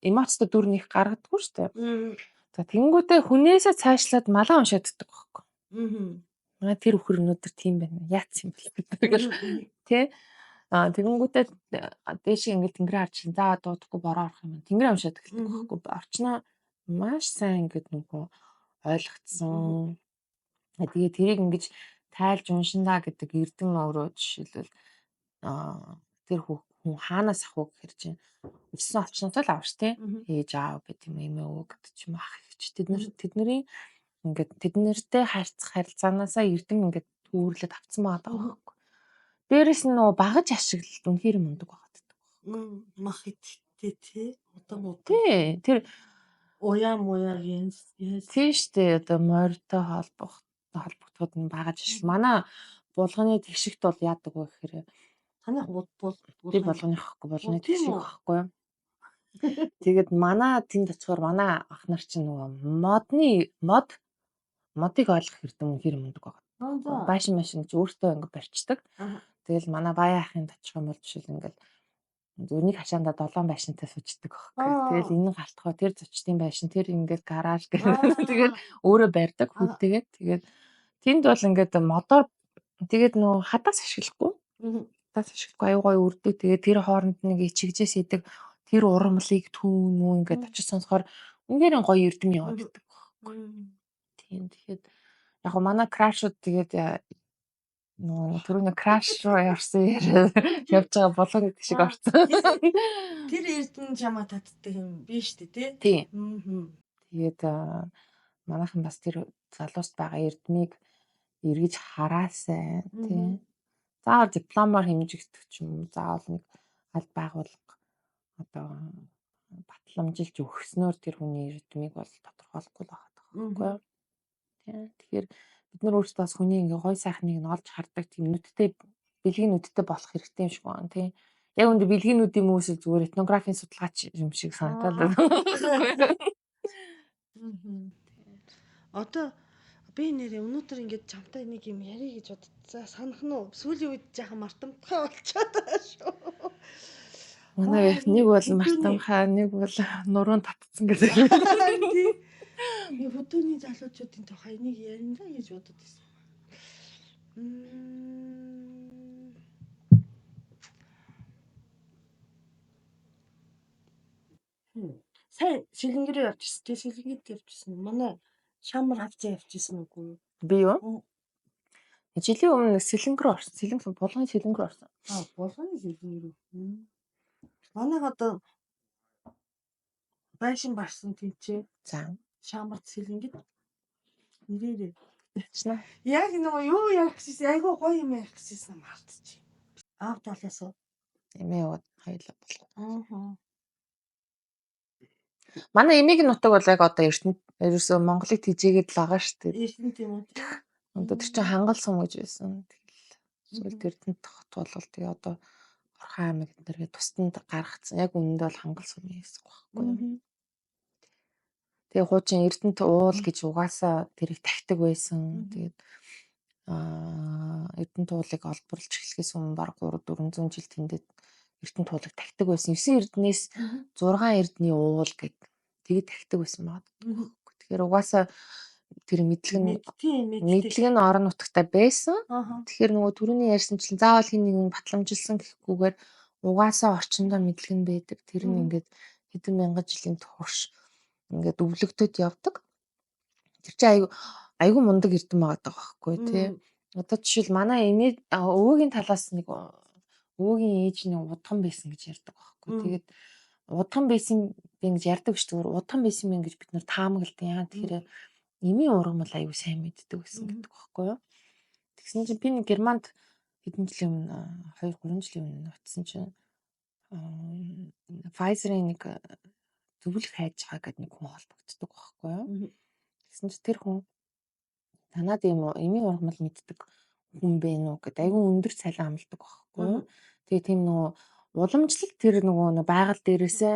эмоцтой дүр нэг гаргадаггүй шүү дээ. За тэгэнгүүтээ хүнээсээ цаашлаад малаа уншаад иддэг байхгүй. Аа тэр үхэр өнөөдөр тийм байна. Яац юм бэл гэл тий. Тэгэнгүүтээ дээшээ ингээд тэнгэрээ харж чинь за дуудахгүй бороо орох юм. Тэнгэрээ уншаад эхэлдэг байхгүй. Орчноо маш сайн ингээд нөгөө ойлгоцсон. Тэгээ тэрийг ингэж тайлж уншина гэдэг эрдэм өөрөө жишээлбэл тэр хүн хаанаас авах вэ гэхэр чинь өссөн орчноос л авах ш тий. Ээж аав гэдэг юм эмээ өвөө гэдэг ч юм ах эгч тэдний ингээд тэднэртэй харьцах харилцаанаасаа эрдэм ингээд түүрлээд авцсан байгаа байхгүй. Дээрээс нь нөгөө багаж ашиглалт үнэхээр мундаг байгаад байдаг. Мах идтэй тий. Одоо муу. Тий. Тэр уяа муяа гэнс. Тий штэ одоо морьтой холбогдоход нь багаж ашигла. Манай булганы тэгшигт бол яадаг вэ гэхээр танайх бол би булганых ихгүй булганы тэгшиг ихгүй юу? Тэгээд манай тэнд очихоор манай ах нар чинь нөгөө модыг ойлгох эрдэм үнэхээр мундаг байгаа. Байшин машин гэж өөртөө ингэ барьцдаг. Тэгэл манай баяа ахын очих юм бол жишээл ингээл зүгээр нэг хашаандаа 7 байшинтай суучдаг байхгүй. Тэгэл энэ галтхоо тэр зочдын байшин тэр ингээд гараж гэх. Тэгээд өөрөө барьдаг хүүтэйгээ. Тэгээд тэнд бол ингээд модоор тэгээд нөгөө хадаас ашиглахгүй. Хадаас ашиглахгүй аюу гой үрдэг. Тэгээд тэр хооронд нэг чигжээс идэг тэр урмлыг түүн үү ингээд очиж сонсохоор үнээр гоё эрдэм яваад идэг байхгүй. Тийм тэгэхээр яг манай крашууд тэгээд нөгөө түрүүний краш руу явсан яриа явж байгаа болгон гэдэг шиг орсон. Тэр эрдэм чамаа татдаг юм биш үү тий? Тийм. Тэгээд манайхан бас тэр залууст байгаа эрдмийг эргэж хараасай тий. Заавал дипломоор хэмжигдэх ч юм уу, заавал нэг аль байгууллага одоо батламжилж өгснөөр тэр хүний эрдмийг бол тодорхойлохгүй л байгаа байхгүй юу? Тэгэхээр бид нар өөрсдөө бас хүний ингээ гой сайхныг нь олж хардаг тийм нүдтэй бэлгийн нүдтэй болох хэрэгтэй юм шиг байна тий. Яг үндэ бэлгийн нүд юм уу эсвэл зүгээр этнографийн судалгаач юм шиг санагдаад байна. Одоо би нэрээ өнөөдөр ингээд чамтай нэг юм ярих гэж бодсон. Санах нь уу? Сүүлийн үед жаахан мартамтгай болчиход байгаа шүү. Манай их нэг бол мартамхай, нэг бол нуруунд татцсан гэдэг. Би хөдөөний залуучуудын тухай энийг ярина да гэж бодод байсан. Сайн шилэнгэрээ явчихсан. Тэ шилэнгэд явчихсан. Манай шамар хавцаа явчихсан үгүй юу? Би юу? Жилийн өмнө сэлэнг рүү орсон. Сэлэнг булганы сэлэнг рүү орсон. Булганы сэлэнг рүү. Манайх одоо байшин барсан тэнцээ. За. Шамарт сэлэнгэд нэрээрээ. Чна. Яг нөгөө юу ярих гэсэн айгүй гоё юм ярих гэсэн мартчих. Аав талаас уу? Эмээ яваад хоёулаа болох. Аа. Манай эмээгийн нутаг бол яг одоо Эрдэнэт ерөөсөө Монголыг тэжээгээд л байгаа шүү дээ. Эрдэнэт юм уу? Одоо тэр чинь хангал сум гэж байсан. Тэгэл сүүлд Эрдэнэт хот болол тэгээ одоо Орхон аймаг эднэргээ тусданд гаргацсан. Яг үнэндээ бол хангал сум гэсэн байхгүй юу? Тэгээ хуучин Эрдэнэт уул гэж угаасаа тэрийг тахидаг байсан. Тэгээд Эрдэнэт уулыг олборлж эхлэхээс өмнө бараг 3-400 жил тэндээ Эрдэнэ туулаг тахидаг байсан. 9 эрдэнээс 6 эрдний уул гэд тэгээд тахидаг байсан байгаа. Тэгэхээр угаасаа тэр мэдлэг нь орон нутагта байсан. Тэгэхээр нөгөө түрүүний ярьсанчлан заавал хин нэгэн батламжилсан гэхгүйгээр угаасаа орчиндөө мэдлэг нь байдаг. Тэр нь ингээд хэдэн мянган жилийн турш ингээд өвлөгдөд явдаг. Тэр чинь айгүй мундаг эрдэм байгаа байхгүй тий. Одоо жишээл манай эмээ өвөөгийн талаас нэг өвөөгийн ээж нэг удхан байсан гэж ярьдаг байхгүй. Тэгээд удхан байсан би ингэж ярьдаг ш зүгээр удхан байсан мэн гэж бид нэр таамагладаг. Яа тэгэхээр эмийн ургамал аюу сайн мэддэг байсан гэдэг байхгүй юу. Тэгсэн чинь би нэг Германд хэдэн жилийн өмнө 2 3 жилийн өмнө очисон чинь Pfizer-ийн нэг зөвлөх хайж байгаа гэдэг нэг хүн холбогддог байхгүй юу. Тэгсэн чинь тэр хүн танад ийм эмийн ургамал мэддэг хүн бэ нү гэдэг айгүй өндөр цалин амладаг байхгүй юу. Тэгээ тийм нөгөө уламжлалт тэр нөгөө байгаль дээрээсээ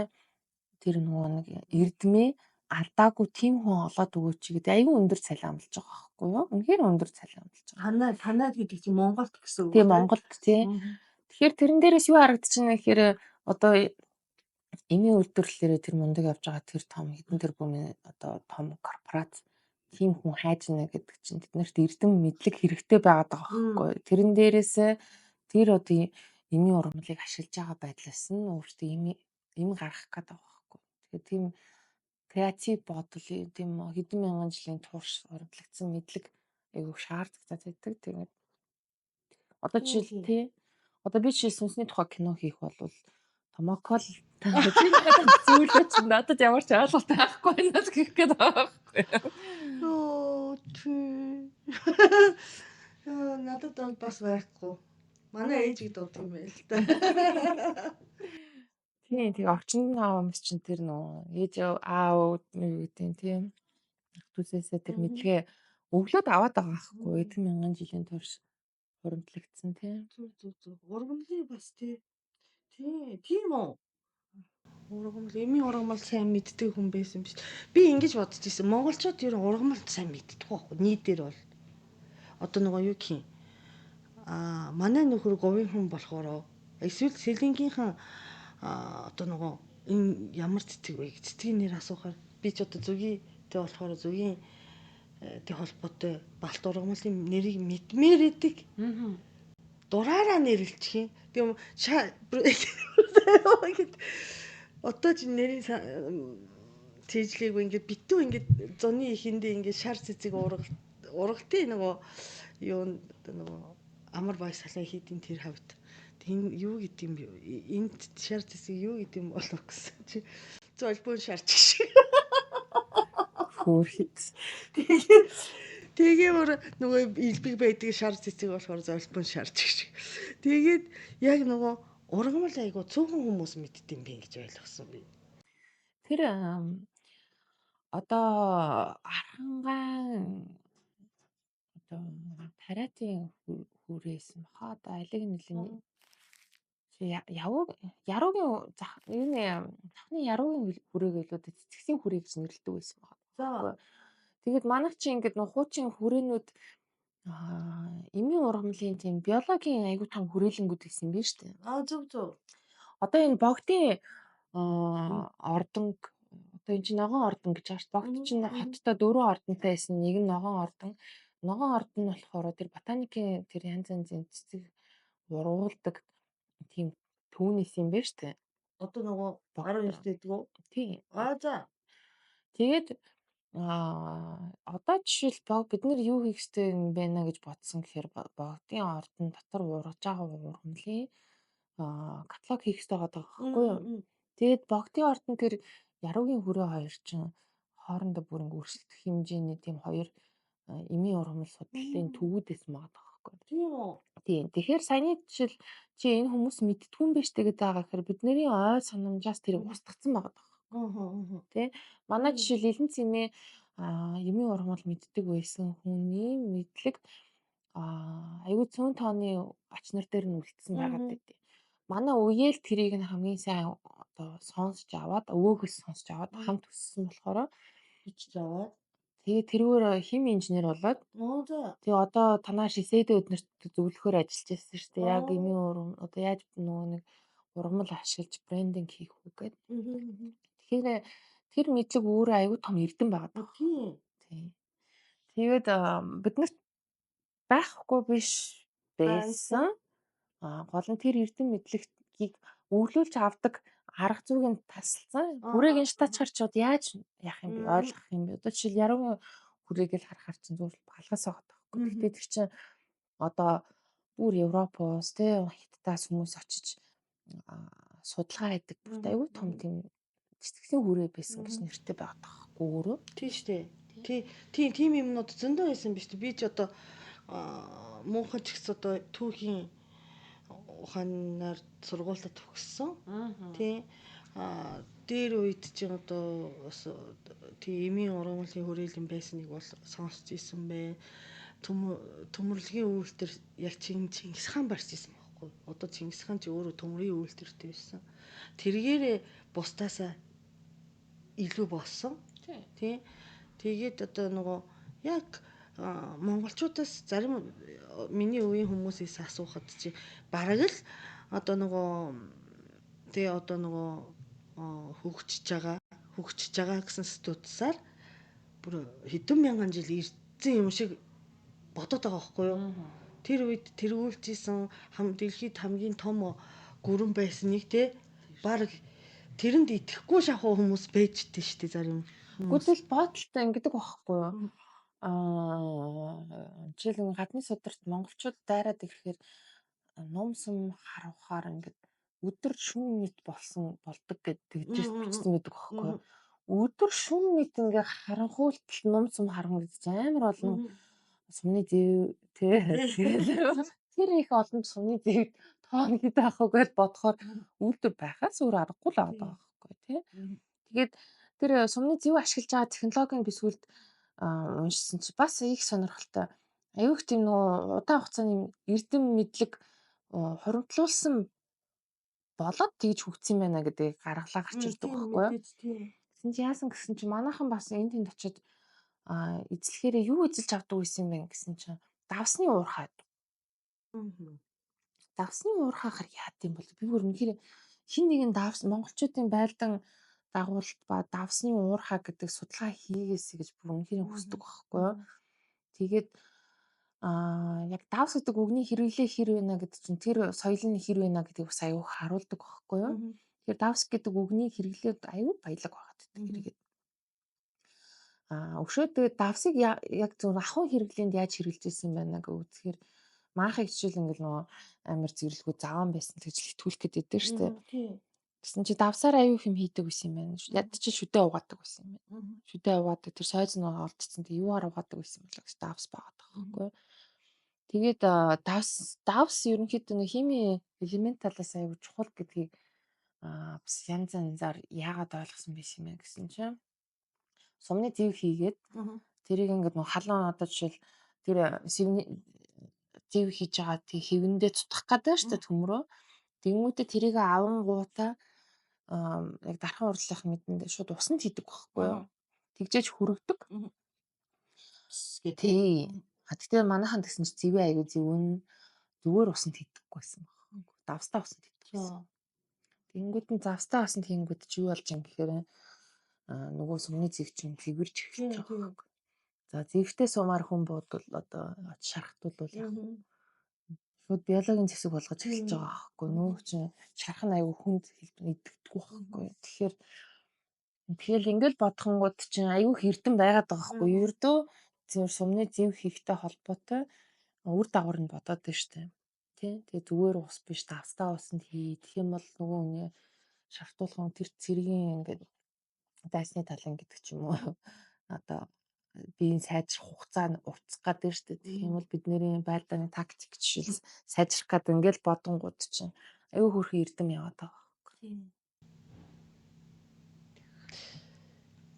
тэр нөгөө нэг эрдмээ алдаагүй тийм хүн олоод өгөөч гэдэг айгүй өндөр цалин амлаж байгаа байхгүй юу? Үнэхээр өндөр цалин амлаж байгаа. Танаад гэдэг чинь Монголд гэсэн үг. Тийм Монголд тий. Тэгэхээр тэрэн дээрээс юу харагдчихна гэхээр одоо эмийн үйлдвэрлэлээрээ тэр мундаг явж байгаа тэр том хэдэн тэрбумын одоо том корпорац тийм хүн хайж байна гэдэг чинь тэднэрт эрдэм мэдлэг хэрэгтэй байгаад байгаа байхгүй юу? Тэрэн дээрээс тэр одоо эмийн ургамлыг ашиглаж байгаа байдлаас нь өөртөө эм гаргах гэдэг байгаа байхгүй юу? Тэгэхээр тийм креатив бодол тийм хэдэн мянган жилийн турш хуримтлагдсан мэдлэг айгүй шаардлагатай байдаг. Тэгээд одоо жишээл тий одоо би жишээл сүнсний тухай кино хийх бол Томоко л чи надад зүйлээ чи надад ямар ч ойлголт байхгүй байна л гэх гээд байгаа байхгүй юу? Оо тий. Надад бол бас байхгүй. Манай ээжийг дууддаг юм байл та. Тийм тэгээ орчинд аав чинь тэр нөө ээж аав юу гэдэг тийм ах дүүсээсээ тэр мэдлэгээ өглөөд аваад байгаа байхгүй хэдэн мянган жилийн турш хуримтлагдсан тийм. Зүг зүг зүг. Ургамлын бас тий. Тийм үү. Ургамал, эмийн ургамал сайн мэддэг хүн байсан биш. Би ингэж бодож ирсэн. Монголчууд ер нь ургамал сайн мэддэг байхгүй. Нийтээр бол. Одоо нөгөө юу гэх юм. Аа, манай нөхөр говийн хүн болохоор эсвэл сэлэнгийнхэн одоо нөгөө энэ ямар цэцэг вэ гэж цэцгийн нэр асуухаар би ч одоо зүгийтэй болохоор зүгийн тэг холбоотой балт ургамлын нэрийг мэдмээр идэг. Дураараа нэрлчих юм. Тийм гээд одоо ч нэрийн цээжлээгүй ингээд битүү ингээд зуны ихэндээ ингээд шар цэцэг ургалтын нөгөө юу нөгөө амар бай салан хийдин тэр хавьд энэ юу гэдэг юм бэ? Энд шар цэцэг юу гэдэг юм болов гэсэн чи золбон шарч шиг. Хөөрхөд. Тэгээ бүр нөгөө илбэг байдаг шар цэцэг болохоор золбон шарч гэж. Тэгээд яг нөгөө ургамал айгу цөөхөн хүмүүс мэддэг юм бэ гэж ойлгосон би. Тэр одоо архангайн одоо тариатын хүрээсэн баха. Одоо алиг нэлийн явууг яруугийн зах юуны цахны яруугийн хүрээ гэлүүд цэцгсийн хүрээ гэж нэрлэдэг байсан байна. За. Тэгээд манайх чи ингээд нөх хуучин хүрээнүүд эмийн ургамлын тийм биологийн айгуу том хүрээлэнгүүд гэсэн юм биш үү? Аа зөв зөв. Одоо энэ богдын ордонг одоо энэ чинь ногоон ордон гэж байгаа шүү дээ. Богд чинь хоттой 4 ордонтой байсан. Нэг нь ногоон ордон. Ногоон ордон нь болохоор тэр ботаникийн тэр янз янзын цэцэг ургуулдаг тийм түүнээс юм байна шүү дээ. Одоо нөгөө 19 гэдэг үү? Тийм. Аа за. Тэгээд одоо жишээл бид нар юу хийх ёстой юм бэ гэж бодсон гэхээр богдын ордон дотор ургаж байгаа ургамлын каталог хийх ёстой байгаа байхгүй юу? Тэгээд богдын ордон тэр яруугийн хүрээ хоёр чинь хоорондоо бүр ингэ өрсөлдөх хэмжээний тийм хоёр эмийн ургамал судлалын төвүүд байсан байгаа байхгүй юу? Тийм үү? Тийм. Тэгэхээр саяны жишээл чи энэ хүмүүс мэддгүй юм биш гэдэг байгаа гэхээр бидний ой санамжаас тэрийг устгацсан байгаа байхгүй. Тэ? Манай жишээл Илэн цэмээ эмийн ургамал мэддэг байсан хүний мэдлэг айгүй цөөн тооны ач нар дээр нь үлдсэн байгаад байдیں۔ Манай үеэл тэрийг нь хамгийн сайн одоо сонсч аваад өвөөгөөс сонсч аваад хамт өссөн болохоор бичиж аваад тэгээ тэрүүгээр хими инженер болоод тэгээ одоо танаа шисэдэ өднөрт зөвлөхөөр ажиллаж байсан шүү дээ. Яг эмийн ургам одоо яаж нөгөө нэг ургамал ашиглаж брендинг хийх үү гэдэг. Тэгэхээр тэр мэдлэг өөрөө аюу том эрдэм байгаа даа. Тийм. Тэгээд биднэрт байхгүй биш байсан. Гол нь тэр эрдэм мэдлэгийг өвлүүлж авдаг арга зүйн тасалсан. Хүрээг нь штатчаар ч яаж яах юм бэ? Ойлгох юм бэ? Одоо жишээл яруугийн хүрээг л харахаар чинь зүгээр балгаас байгаа байхгүй. Гэхдээ тэр чинь одоо бүр Европоос тий Хятадаас хүмүүс очиж судалгаа хийдэг. Бүрт аюу том тийм тэтгэлийн хүрээ байсан гэж нэртэй байгаа байхгүй өөрөө. Тийм шүү дээ. Тийм тийм юмнууд зөндөө байсан биш үү? Би ч одоо муухай ч гэсэн одоо түүхийн ухаанаар сургуулиуд төгссөн. Тийм. Дээр үед чинь одоо бас тийм эмийн ургамлын хүрээлэн байсныг бол сонсч исэн бэ. Төмөрлөгийн үйлдвэр яг Чингис хаан барьж исэн байхгүй. Одоо Чингис хаан ч өөрөө төмрийн үйлдвэртэй байсан. Тэргээрээ бусдаасаа илүү болсон. Тийм. Тэгээд одоо нөгөө яг монголчуудаас зарим миний үеийн хүмүүсээс асуухад чи бараг л одоо нөгөө тэгээ одоо нөгөө хөгжиж байгаа гэсэн статусаар бүр хэдэн мянган жил ирсэн юм шиг бодоод байгаа байхгүй юу? Тэр үед тэргүүлж исэн дэлхийд хамгийн том гүрэн байсныг те бараг тэрэнд итгэхгүй шахуу хүмүүс байж тээ шүү дээ зарим. Гүтэл бодлоо ингэдэг байхгүй юу? Жишээл нь гадны сударт монголчууд дайраад ирэхээр нум сум харавхаар ингээд өдөр шүн мэт болсон болдог гэд тэгж бичсэн байдаг байхгүй юу? Өдөр шүн мэт ингээ харанхуйлтал нум сум харна гэж амар олон сумны зэв тий тэгэл тэр их олон сумны зэвд тоон хэд авах вэ гэж бодохоор үйлдвэр байхаас өөр аргагүй л байгаа байхгүй тий. Тэгээд тэр сумны зэв ашиглаж байгаа технологийн би сүүлд уншсан чи бас их сонирхолтой. Аюух тийм нөгөө удаан хугацааны эрдэм мэдлэг хуримтлуулсан болоод тэгж хөгжсөн байна гэдгийг гаргалаа гарч ирдэг байхгүй юу? Тэгсэн чи яасан гэсэн чи манайхан бас энэ тэнд очиод эзлэхээрээ юу эзэлж авдаг байсан юм бэ гэсэн чинь давсны уурхай. Давсны уурхайхаар яад юм бол би бүр үнэхээр хин нэгэн давс монголчуудын байлдан дагуулт ба давсны уурхай гэдэг судалгаа хийгээсэй гэж бүр үнэхээр хүсдэг байхгүй юу? Тэгээд яг давс гэдэг үгний хэрэглээ хэр байна гэдэг чинь тэр соёл нь хэр байна гэдгийг бас аюу харуулдаг байхгүй юу? Тэгэхээр давс гэдэг үгний хэрэглээд аюу баялаг байгаад байдаг хэрэгэд. Өшөө тэгээд давсыг яг зөв ахуй хэрэглээнд яаж хэрэглэж исэн байна гэж үзэхээр маахыг жишээл ингээл нөгөө амар зэрлэггүй заван байсан л гэж итгүүлэх гээд байдаг шүү дээ. Тэгсэн чи давсаар аюу юм хийдэг байсан юм байна. Яд чи шүдэ угаадаг байсан юм байна. Шүдэ угаадаг тэр сойз нь олдсон. Тэг юугаар угаадаг байсан бол гэж давс байгаад байгаа байхгүй юу. Тэгээд давс ерөнхийдөө нэг химийн элемент талаас аюу чухал гэдгийг бас янз янзаар яагаад ойлгосон байсан юм бэ гэсэн чинь сумны зэв хийгээд тэрийг ингээд нөх халуун одоо жишээл тэр зэв хийж байгаа тэг хэвэндээ цутгах гэдэг шүү дээ төмрөө. Тэнгүүтээ тэрийг авангуудаа яг дархан урлах мэдэнд шууд усанд хийдэг байхгүй юу? Тэгжээж хүрэгдэг. Тий. Гэхдээ манайхан тэгсэн чи зэвээ аягүй зэвүүн зүгээр усанд хийдэггүй байсан байхгүй. Давстаа усанд хийдэг байсан. Тэнгүүд нь завстаа усанд хийнгүүт чи юу болж юм гэхээр нөгөө сумны зэв чинь цэвэрж эхэлж байгаа байхгүй. За зэвтэй сумаар хүн буудвал одоо шархтуулвал яах вэ? Шууд биологийн зэвсэг болгож эхэлж байгаа байхгүй. Нөгөө чинь шарх нь аягүй хүнд идэгдэггүй байхгүй. Тэгэхээр ингээл бодхонгууд чинь аягүй хэрдэн байгаад байгаа байхгүй. Ердөө зөв сумны зэв хийхтэй холбоотой үр дагавар нь бодоод байна шүү дээ. Тэ? Тэгээ зүгээр ус биш давстаа усанд хий. Тэгэх юм бол нөгөө хүний шартуулган тэр цэргийн ингээд дайсны талан гэдэг ч юм уу. Одоо биеийн сайжрах хугацаа нь уцах гэдэг шүү дээ. Тэгэх юм бол бидний байлдааны тактик жишээл сайжрах гэдэг ингээл бодонгууд чинь аюу хөөрхөн эрдэм яваад байгаа байхгүй.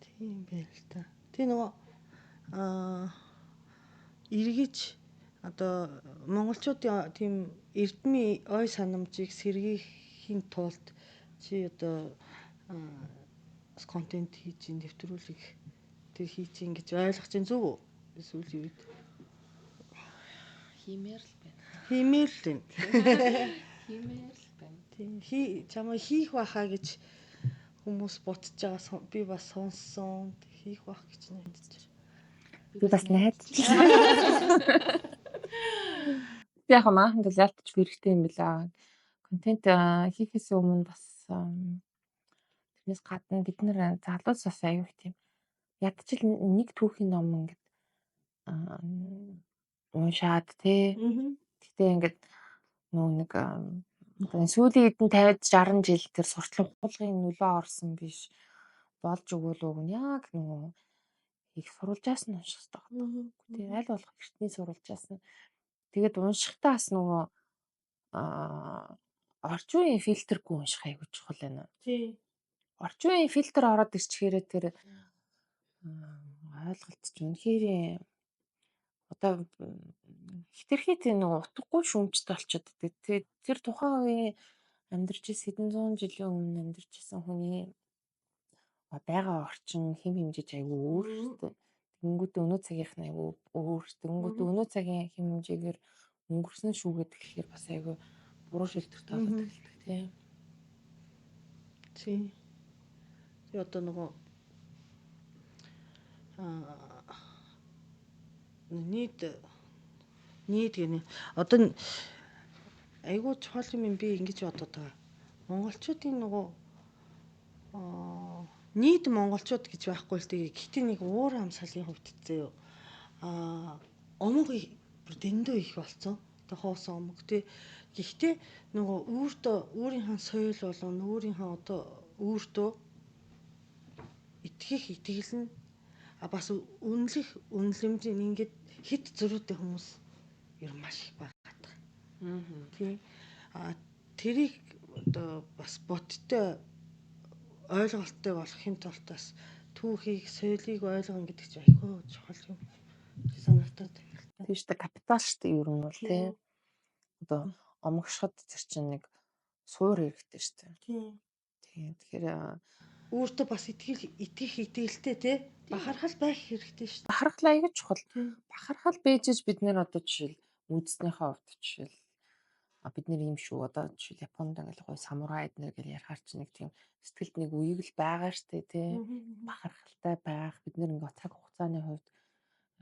Тийм байл та. Тэг нөгөө эргэж одоо монголчуудын тийм эрдмийн ой санамжийг сэргийхийн тулд чи одоо контент хийж ин нэвтрүүлэг тэр хийж ин гэж ойлгож чинь зөв үү? Сүүлийн үед хиймээр л байна. Хиймээр л байна. Хиймээр л байна. Тийм хий чамаа хийх байхаа гэж хүмүүс бодож байгаа би бас сонссон. Хийх байх гэж найдаж. Би бас найдаж. Би яг мааханд бол ялтч хэрэгтэй юм билаа. Контент хийхээс өмнө бас тэрнээс гадна бид нэр залуус бас аюу их тийм ядчил нэг түүхийн ном ингээд уншаад тий. Гэтэ ингээд нөө нэг сүүлийн хэдэн 50 60 жил тэр суртал ухуулгын нөлөө орсон биш болж өгөөл уг нь яг нөгөө их сурвалжаас нь унших хэрэгтэй байна. Тий, аль болох эртний сурвалжаас нь. Тэгээд уншихтаа бас нөгөө орчин үеийн фильтргүй унших аягүй чухал байна. Тий. Орчин үеийн фильтр ороод ирчихээрээ тэр ойлголт ч үнэхээр одоо хитрхи тийм нэг утгагүй шүүмжтэй болчиход байдаг. Тэгээд тэр тухайн үеийн амьдарч ирсэн хэдэн зуун жилийн өмнө амьдарч ирсэн хүний байгаа орчин хэм хэмжээж айгүй өөр шүү дээ. Тэгэнгүүтээ өнөө цагийнх нь айгүй өөр. Тэгэнгүүтээ өнөө цагийн хэм хэмжээгээр өнгөрсөн шүүгээд тэгэхээр бас айгүй буруу шилтгэрт болоод эхэлдэг тийм. Тийм. Тэгээ одоо нөгөө нийт гэнэ. Одоо айгүй чухал юм би ингэж бодоод байгаа. Монголчуудын нөгөө нийт монголчууд гэж байхгүй л дээ. Гэхдээ нэг уур амьсгалын хувьд зөө. Омог бүр дэндүү их болцсон. Одоо хоосон омог тий. Гэхдээ нөгөө өөртөө өөрийнхөө соёл болон өөрийнхөө одоо өөртөө итгэх итгэл нь бас үнэлэх үнэлэмж нь ингээд хит зөрүүтэй хүмүүс ер нь маш их байгаа. Тийм. Тэрийг одоо бас бодтой ойлголттой болохын тулд бас түүхийг, соёлыг ойлгоно гэдэг чинь айгүй чухал юм санагдаад байна. Тийм шүү дээ, капитал шүү дээ ер нь бол тий. Одоо омогшоход тэр чинь нэг суур хэрэгтэй шүү дээ. Тийм. Тийм. Тэгэхээр өөртөө бас итгэх итгэлтэй тий. Бахархал байх хэрэгтэй шүү дээ. Бахархал аягүй чухал. Бахархал бэжэж бид нэр одоо жишээл үндэснийхээ хувьд жишээл бид нэр юм шүү. Одоо жишээл Японд ингээл гоё самурай эднэр гэл ярихаар чи нэг тийм сэтгэлд нэг үеиг л байгаа штэ тий. Бахархалтай байх. Бид нэр ингээ цаг хугацааны хувьд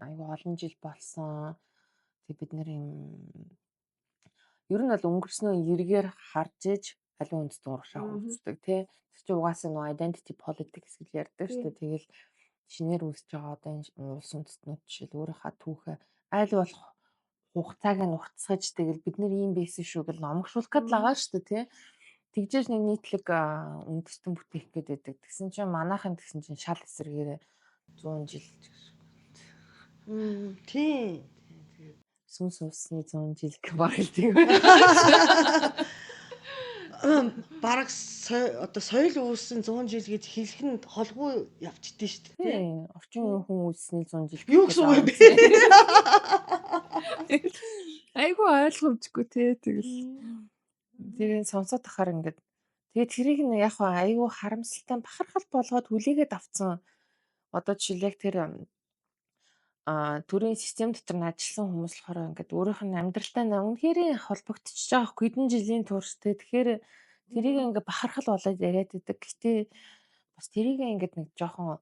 аягүй олон жил болсон. Тэг бид нэр юм ер нь бол өнгөрснөө эргээр харж ээж аливаа үндэстэн урагшаа хөгждөг тий. Тэр чинь угаасаа нөгөө identity politics гэж ярьдаг штэ. Тэгэл шинээр үүсэж байгаа одоо энэ улс үндэстнүүд жишээл өөрийнхөө түүхээ аль болох хугацааг нь уртсгаж тэгэл бид нэр ийм байсан шүү гэж номгшуулах гээд л байгаа шүү дээ тий. Тэгжээж нэг нийтлэг үндэстэн бүтээх гээд байдаг. Тэгсэн чинь манайхан тэгсэн чинь шал эсрэгээрээ 100 жил тий. Сүнс усны 100 жил гэх баг л тийм. Бараг одоо соёл үүссэн 100 жил гэж хэлэх нь холгүй явчихдээ шүү дээ. Тийм. Орчин үеийн хүн үүссэний 100 жил. Юу гэсэн үг юм бэ? Айгүй ойлгомжгүй тий. Тэгэл тэрийг сонсоод тахаар ингээд тэгээ тэрийг нь яг айгүй харамсалтай бахархал болгоод хүлээгээд авцсан. Одоо жишээл яг тэр төрийн систем дотор нь ажилласан хүмүүс болохоор ингээд өөрийнх нь амьдралтай үнэхээр холбогдчихож байгаа хгүй хэдэн жилийн турш те. Тэгэхээр тэрийг ингээд бахархал болоод яриад байдаг. Гэтэ бас тэрийг ингээд нэг жоохон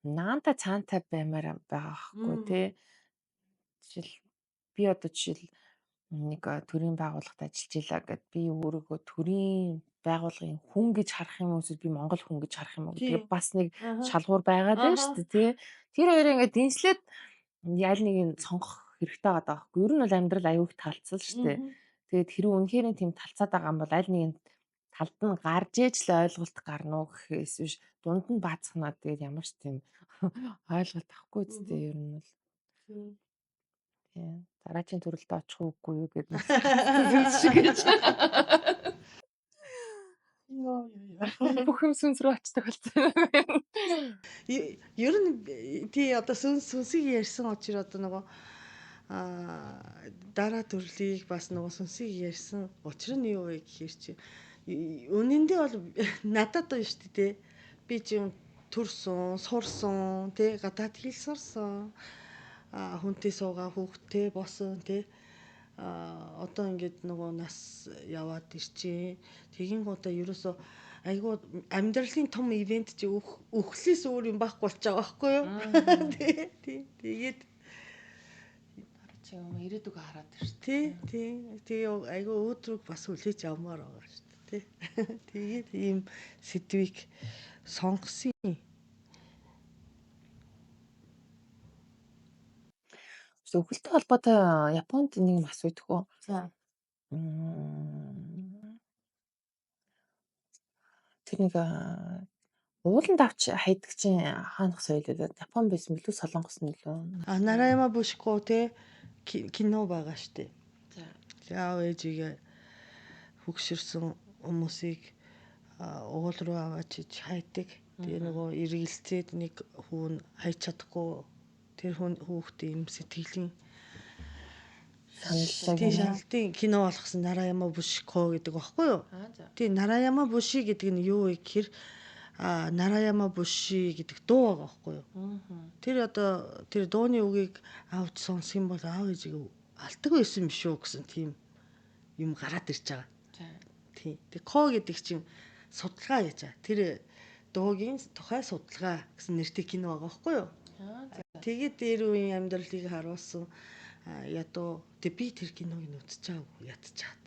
наанта цаантай баймаар байгаа хгүй те. Жишээл би одоо жишээл нэг төрийн байгууллагад ажиллаж илаа гэд би өөрийгөө төрийн байгууллагын хүн гэж харах юм уу эсвэл би монгол хүн гэж харах юм уу гэдэг бас нэг шалгуур байгаад байна шүү дээ тий. Тэр хоёрыг ингээд дэнслээд аль нэг нь сонгох хэрэгтэй байгаа байхгүй. Ер нь бол амьдрал аюух талцсан шүү дээ. Тэгээд хэрэг үнэхээр тийм талцаад байгаа юм бол аль нэг нь талд нь гарч ээж л ойлголт гарна уу гэхээс биш дунд нь баацхнаа тэгээд ямар ч тийм ойлголт авахгүй зү ер нь бол. Тийм. Дараагийн төрөлд очих уугүй юу гэдэг нь шиг гэж. Йоо. Бүх юм сүнс рүү очдог болсон. Ер нь тий одоо сүнсийг ярьсан учраас одоо нөгөө дараа төрлийг бас нөгөө сүнсийг ярьсан учир нь юу вэ гэхээр чи үнэндээ бол надад байна шүү дээ. Би чинь төрсөн, сурсан, тий гадаад хэл сурсан. Хүнтэй суугаа, хүүхдтэй босон, тий. Одоо ингээд нөгөө нас яваад ирчээ. Тэгин гутаа ерөөсөө айгүй амьдралын том ивент чи өөхлөөс өөр юм байхгүй болчих байгаа байхгүй юу? Тий, тий. Тэгээд чи юм ирээдүг хараад байна шүү. Тий, тий. Тэгээ айгүй өөдрөг бас хүлээж авмаар байгаа шүү дээ. Тий. Тэгээд ийм сэдвийг сонгосон. Өхөлтэй холбоотой Японд нэг юм асуудаг уу? За. Тэр нэг ууланд авч хайдаг чинь хаанах соёл вэ? Япон байсан билүү, Солонгос нь билүү? А Нараяма Бушко те кино байгаа штэ. За. Аав ээжигээ хөгшөрсөн хүмүүсийг уул руу аваач хайдаг. Тэгээ нөгөө эргэлзээд нэг хүн хайж чадахгүй тэр хүн хүүхдийн юм сэтгэлийн шаналлын кино болгосон Нараяма Бушко гэдэг багхгүй юу? Тийм Нараяма Буши гэдэг нь юу вэ гэхээр Нараяма Буши гэдэг дуу байгаа байхгүй юу? Тэр одоо тэр дууны үгийг авч сонсох юм бол аав ээжигээ алдаг байсан биш үү гэсэн тийм юм гараад ирж байгаа. Тийм. Тэг ко гэдэг чинь судалгаа гэж байгаа. Тэр дуугийн тухай судалгаа гэсэн нэртэй кино байгаа байхгүй юу? Тэгээд дээр үеийн амьдралыг харуулсан ядуу. Тэг би тэр киног нь үзэж байгаагүй ядчаад.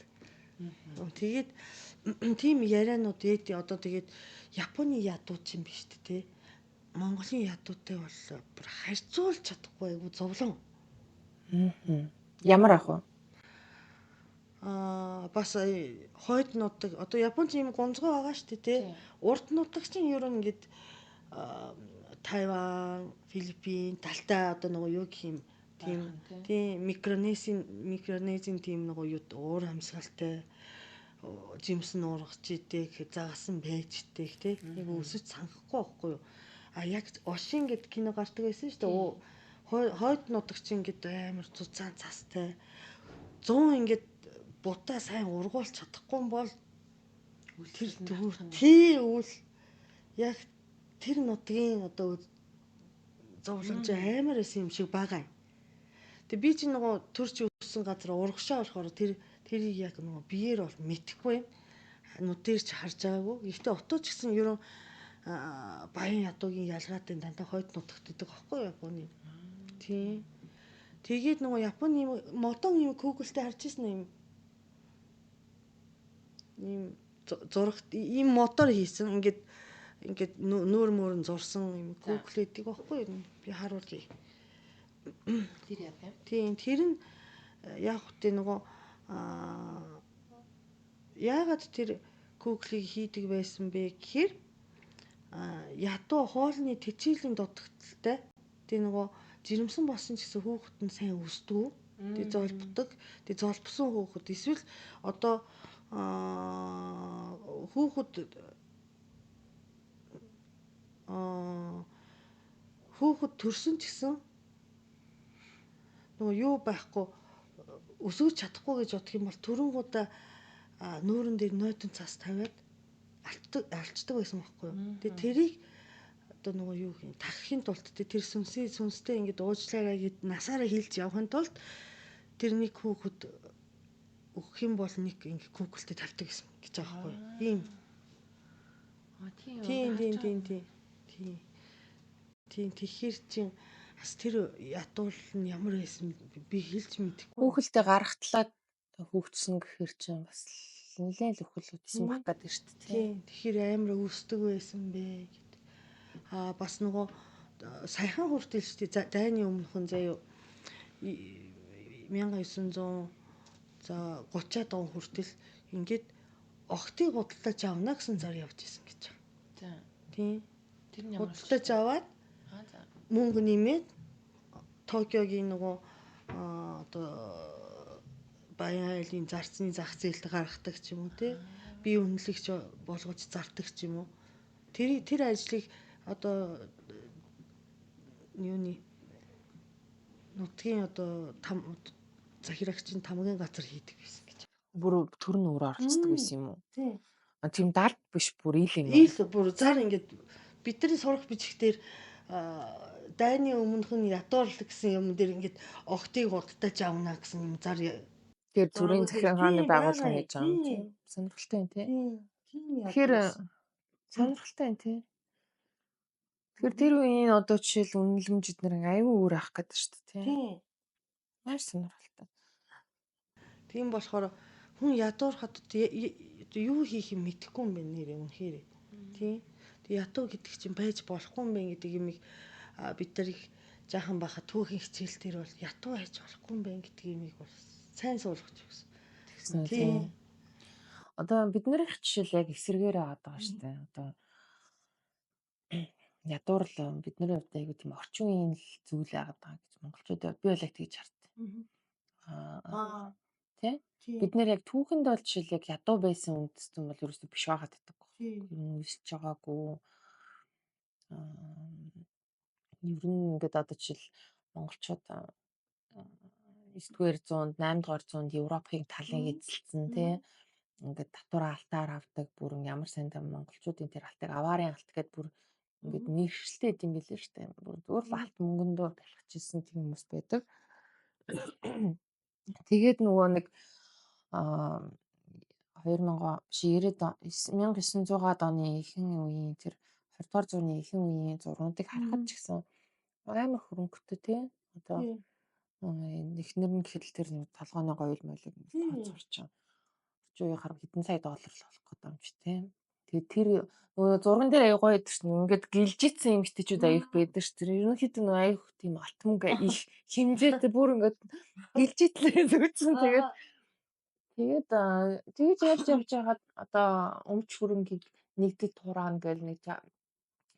Тэгээд тийм ярианууд ээди одоо тэгээд Японы ядуу ч юм биш үү те. Монголын ядуутай бол бүр харьцуулж чадахгүй айгу зовлон. Ямар ах вэ? Бас хойд нутаг одоо Японд ийм гонцгой байгаа шүү дээ те. Урд нутаг чинь ер нь ингээд Тайван, Филиппин талтай одоо нөгөө юу гэх юм тийм тийм Микронезийн тийм нөгөө юу уур амьсгалтай жимсэн уургаж идэг, загасан байж идэг тий. Яг өсөж санахгүй байхгүй юу? А яг Ошин гэд кино гардаг байсан шүү дээ. Хойд нутаг чинь ингээд амар цуцаан цастай 100 ингээд будаа сайн ургуулж чадахгүй бол тэр тий үл яг тэр нутгийн одоо зовлон чи амар байсан юм шиг байгаа юм. Тэгээ би чи нөгөө төрч өссөн газар урагшаа болохоор тэрийг яг нөгөө биеэр бол мэдэхгүй юм. Нүдээр ч харж байгаагүй. Гэхдээ отоо ч гэсэн ерөн баян ядуугийн ялгаатай дандаа хойд нутагт идэг аахгүй юу Японы. Тийм. Тэгээд нөгөө Японы модон юм Google-тэй харж ирсэн юм. Ийм зурагт ийм мотор хийсэн. Ингээд нүүр мөрөн зурсан юм Google гэдэг байхгүй юу? Би харуулъя. Тэр яа тийм. Тийм, тэр нь яг үгүй нөгөө яагаад тэр Google-ийг хийдэг байсан бэ гэхээр ядуу хоолны тэчээлийн дутагдaltaй. Тэгээ нөгөө жирэмсэн болсон ч гэсэн хүүхэд нь сайн өсдөг. Тэгээ золбодог. Тэгээ золбосон хүүхэд эсвэл одоо хүүхэд төрсөн ч гэсэн нөгөө юу байхгүй өсөж чадахгүй гэж бодох юм бол төрөнгуудаа нүүрэн дээр нойтон цас тавиад алчдаг байсан байхгүй юу. Тэгээ тэрийг одоо нөгөө юу гэх юм тахахын тулд тэр сүнстэй ингээд уучлаарай гэд насаараа хилж явахын тулд тэр нэг хүүхэд өгөх юм бол нэг ингээд Google-тэй тавьдаг гэсэн гэж байгаа байхгүй юу. Ийм. Тийм тийм тийм тийм тийм. Тийм тэгэхээр чин бас тэр ядуул нь ямар байсан би хэлж мэдэхгүй. Хүүхэлдээ гаргатлаад хүүхдсэн гэхэр чинь бас нэлээд л өхөл үтсэн баг гэдэг шүү дээ. Тийм. Тэгэхээр амар өсдөг байсан бэ гэд. Аа бас нөгөө саяхан хүртэл шүү дээ дайны өмнөхөн заяа 1900 за 30-аад он хүртэл ингээд охтыг худалдаж авна гэсэн зар явж исэн гэж байгаа. За. Тийм. Тэр нь ямар худалдаж аваад мөнгө нэмээд Токиогийн нөгөө одоо Баян айлын зарцны зах зээлд гаргадаг ч юм уу тий. Бие үнэлэгч болгож зардаг ч юм уу. Тэр ажлыг одоо юуны нутгийн одоо там захирагчийн тамгийн газар хийдэг байсан гэж. Бүр төр нь өөрөө оролцдог байсан юм уу? Тийм. Тийм дард биш бүр ил юм уу? Ил бүр зар ингээд бидний сурах бичгтэр дайны өмнөх нь ядуурлаг гэсэн юм дээр ингээд охтыг худалдаж авна гэсэн юм зар Тэр зүрийн захиран хааны байгууллага хийж байгаа юм тийм. Сонирхолтой юм тий. Тийм. Тэгэхээр сонирхолтой юм тий. Тэгэхээр тэр үеийн одоо жишээл үнэлэмж эднэр аюу өөр ах гэдэг шүү дээ тий. Маш сонирхолтой. Тийм болохоор хүн ядуурхад юу хийх юм мэдэхгүй юм байна нэрээ үнэхээр. Тийм. Тэг ядуу гэдэг чинь байж болохгүй юм байна гэдэг юмыг бид нар их жаахан байхад түүхийн хичээл дээр бол ядуу байж болохгүй юм байна гэдэг юмыг бол сайн суулгаж өгсөн. Тэгсэн тийм. Одоо бид нарын жишээл яг эсрэгээр аваад байгаа шүү дээ. Одоо ядуурлал бидний хувьд айгуу тийм орчин үеийн л зүйл байгаад байгаа гэж монголчууд би бол яг тэгж хардсан. Аа. Тэ? Бид нэр яг түүхэнд бол жишээл яг ядуу байсан үндэстэн бол ерөөсөө биш байгаад байдаг. Ер нь өсөж байгаагүй. Ер нь ингээд одоо жишээл монголчууд 9-р зуунд, 8-р зуунд Европын талыг эзэлсэн тий. Ингээд татвар алтаар авдаг, бүр ямар сайнтай монголчуудын тэр алтыг аваарын алт гэдээ бүр ингээд нэршилтэй гэм билээ шүү дээ. Бүр зүгээр л алт мөнгөндөө талхажсэн тийм хүмүүс байдаг. Тэгээд нөгөө нэг 2000 биш 1900-аад оны ихэнх үеийн тэр 20 дугаар зууны ихэнх үеийн зургуудыг харахад ч гэсэн амар хөрөнгөтэй тий. Одоо эхнэр нь гэхэд л тэр нэг толгойн гоёл молыг тооцоорч. Орчин үеийн хар хэдэн сая доллар л болох гэдэг юм чи тий. Тэгээд тэр нөгөө зурган дээр аяг гоё байдаг шин. Ингээд гэлжицсэн эмэгтэйчүүд аяг байдаг ш. Тэр ерөнхийдөө нөгөө аяг тийм алт мөнгө их хэмжээтэй бүр ингээд гэлжитлээ зүгдсэн. Тэгээд тэгээд тэгэж явж явж байгаад одоо өмч хөрөнгийг нэгдэл тураана гэл нэг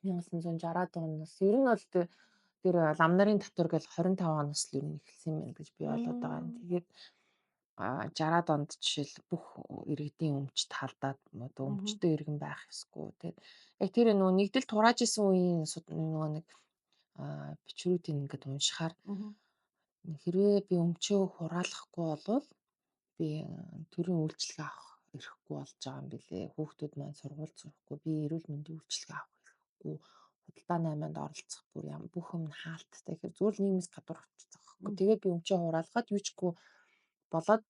1960-аад оноос ер нь бол тэр лам нарын татвар гэл 25 оноос л ер нь эхэлсэн юм байна гэж би ойлгоод байгаа юм. Тэгээд 60-аад онд жишээл бүх иргэдийн өмч талдаад одоо өмчтэй иргэн байх ёсгүй. Тэгээд яг тэр нөгөө нэгдэл турааж исэн үеийн нөгөө нэг бичвэрүүдийг ингээд уншихаар хэрвээ би өмчөө хураалгахгүй болвол би төрийн үйлчилгээ авах эрхгүй болж байгаа юм билээ. Хүүхдүүд маань сургууль сурахгүй, би эрүүл мэндийн үйлчилгээ авах эрхгүй, худалдаа наймаанд оролцох бүр юм бүх юм хаалттай. Тэгэхээр зүгээр л нийгмээс гадуур болчихсон байхгүй. Тэгээд би өмчөө хураалгаад юу чгүй болоод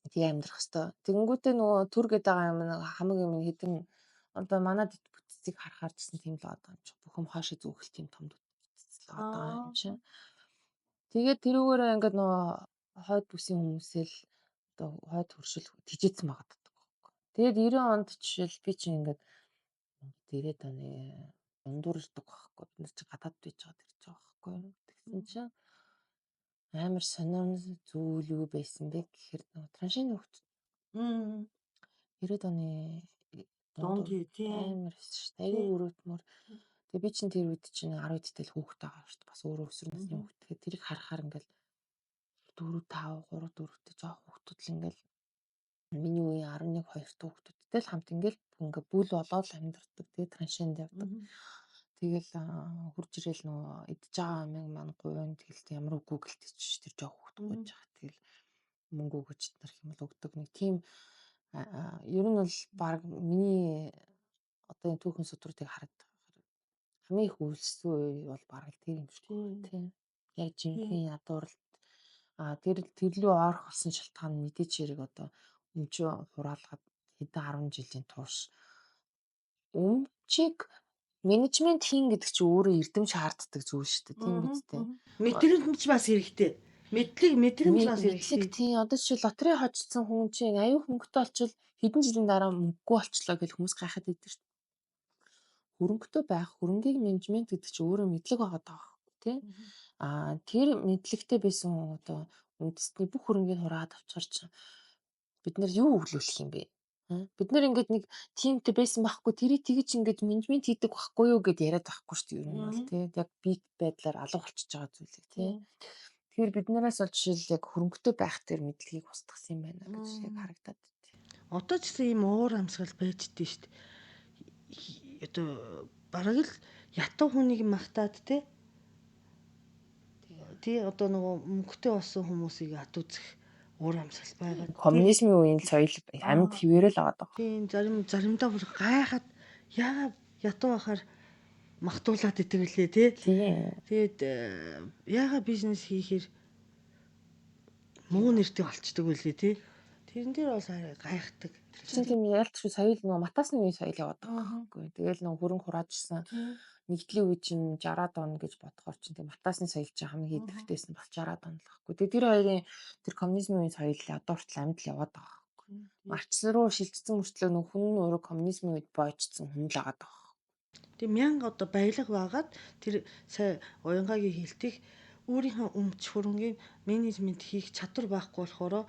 тэгээ амьдрах хэвээр. Тэгэнгүүтээ нөгөө төр гэдэг байгаа юм хамаг юм хэдэн одоо манай дэд бүтцийг харахаар ч гэсэн тийм л байгаа юм чи. Бүх юм хоошо зүүхэл тийм том бүтц л байгаа юм чи. Тэгээд тэрүүгээрээ ингээд нөгөө хойд бүсийн хүмүүсэл одоо хойд хөршил тижээсэн байгаа гэдэг байхгүй. Тэгээд 90 онд жишээл би чинь ингээд 90-ад оны дундуур ирдэг байхгүй. Бид нар чи гадаад байж байгаа тэрч байгаа байхгүй. Тэгсэн чинь амар сонирн зүйл юу байсан бэ гэхээр нөгөө траншийн хүүхд. 90-ад оны дунд тийм амар байсан шүү дээ. Айгүй өрөөтмөр. Тэгээ би чинь тэр үед чинь 10 дэх л хүүхэд байгаа шүү дээ. Бас өөрөө өсвөр насны хүүхэд. Тэгэхээр тэрийг харахаар ингээл 4 5 3 4-тэй жоох хүүхдүүд л ингээл миний үеийн 11 2 хүүхдүүдтэй л хамт ингээл ингээ бүл болоод амьдардаг. Тэгээ траншинд явдаг. Тэгэл хурж ирээл нөгөө идж байгаа юмыг маань гуйн тэгэл ямар үгүй гэлтэй чи тэр жоох хүүхд гуйж байгаа. Тэгэл мөнгө өгөж нар юм бол өгдөг. Нэг тийм ер нь бол баг миний одоо энэ түүхэн судруудыг хараад хамгийн их үйлссэн үе бол бараг л тэр юм шиг тийм. Яг жинхэнэ ядууралт тэр тэрлүү орох болсон шалтгаан мэдээч хэрэг одоо өмчөө хураалгаад хэдэн 10 жилийн турш өмчийг менежмент хийн гэдэг чинь өөрөө эрдэм шаарддаг зүйл шүү дээ. Тийм биз дээ. Мэдрэмж бас хэрэгтэй. Мэдлэг мэдрэмж бас хэрэгтэй. Тийм одоо чи лотерей хожсон хүн чинь аюух мөнгөтэй болчвол хэдэн жилийн дараа мөнгөгүй болчлоо гэж хүмүүс гайхаад байдаг шүү дээ. Хөрөнгөтэй байх, хөрөнгийг менежмент гэдэг чинь өөрөө мэдлэг байгаа даа байхгүй тий. Тэр мэдлэгтэй байсан хүн одоо үндэстний бүх хөрөнгийг хураад авчихар чинь бид нар юу өглөөлөх юм бэ? Бид нар ингээд нэг тимтэй байсан байхгүй тэрийг тэгж ингээд менежмент хийдэг байхгүй юу гэд яриад байхгүй шүү дээ ер нь бол тий. Яг бит байдлаар алга болчихж байгаа зүйлийг тий. Тэгэхээр бид нараас бол жишээл яг хөрөнгөтэй байх тэр мэдлэгийг устгасан юм байна гэж яг харагдаад байна. Одоо ч гэсэн ийм уур амьсгал байж дээ шүү дээ. Одоо бараг л ятуу хүнийг магтаад тий. Тий одоо нөгөө мөнгөтэй болсон хүмүүсийг ат үзэх уур амьсгал байгаа. Коммунизмын үеийн соёл амьд хэвээрэл байгаа даа. Тийм заримдаа бүр гайхаад яагаад ятуу байхаар махтуулаад идэг лээ тий. Тэгээд яагаад бизнес хийхээр Муу нэртэй болчдөг үлээ тий. Тэрэн дээр бол гайхдаг. Тэр чинь тийм ялцгүй соёл нөгөө матасны үеийн соёл яваад байгаа байхгүй. Тэгэл нөгөө хөрөнгө хураажсан нэгдлийн үе чинь 60-аад он гэж бодохоор чинь тийм матасны соёл чинь хамгийн идэвхтэйс нь бол 60-аад он л байхгүй. Тэгээ тэр хоёрын тэр коммунизмын үеийн соёл одоо хүртэл амьд л яваад байгаа байхгүй. Маркс руу шилжсэн мөртлөө нөгөө хүн нь өөрөө коммунизмын үед бойжсон хүн л агаад байгаа. Тэг мянга одоо баялаг байгаад тэр сая уянгагийн хэлтих өөрийнхөө өмч хөрөнгийн менежмент хийх чадвар байхгүй болохоор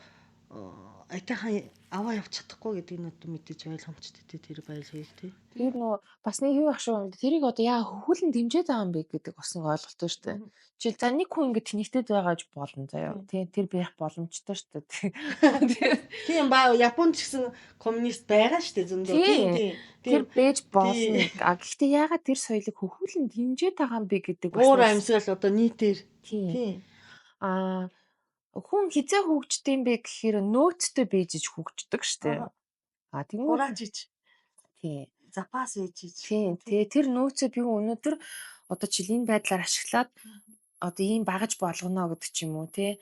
айтайхан аваа явж чадахгүй гэдгийг нь одоо мэдээж ойлгомжтой тий тэр баялагыг тий. Тэр нөө бас нэг юу ах шиг юм. Тэрийг одоо яа хөхүүлэн дэмжиж байгаа юм бэ гэдэг бас нэг ойлголт шүү дээ. Жишээл за нэг хүн ингэ тэнэгтэд байгаа ч болно заяа. Тий тэр байх боломжтой шүү дээ. Тийм ба Японд ч гэсэн коммунист байгаа шүү дээ зөндөө. Тийм тийм. Тэр байж болно. А гэхдээ яагаад тэр соёлыг хөхүүлэн дэмжиж байгаа юм бэ гэдэг бас уур амьсгал одоо нийтээр. Тийм. Аа хүн хизээ хөгждөг юм бэ гэхээр нөөцтэй бийжиж хөгждөг штэ. А тэгмүү хурааж ич. Тийм. Запас ээж ич. Тийм. Тэгээ тэр нөөцөө би өнөөдөр одоо жил энэ байдлаар ашиглаад одоо ийм багаж болгоно гэдэг ч юм уу тий.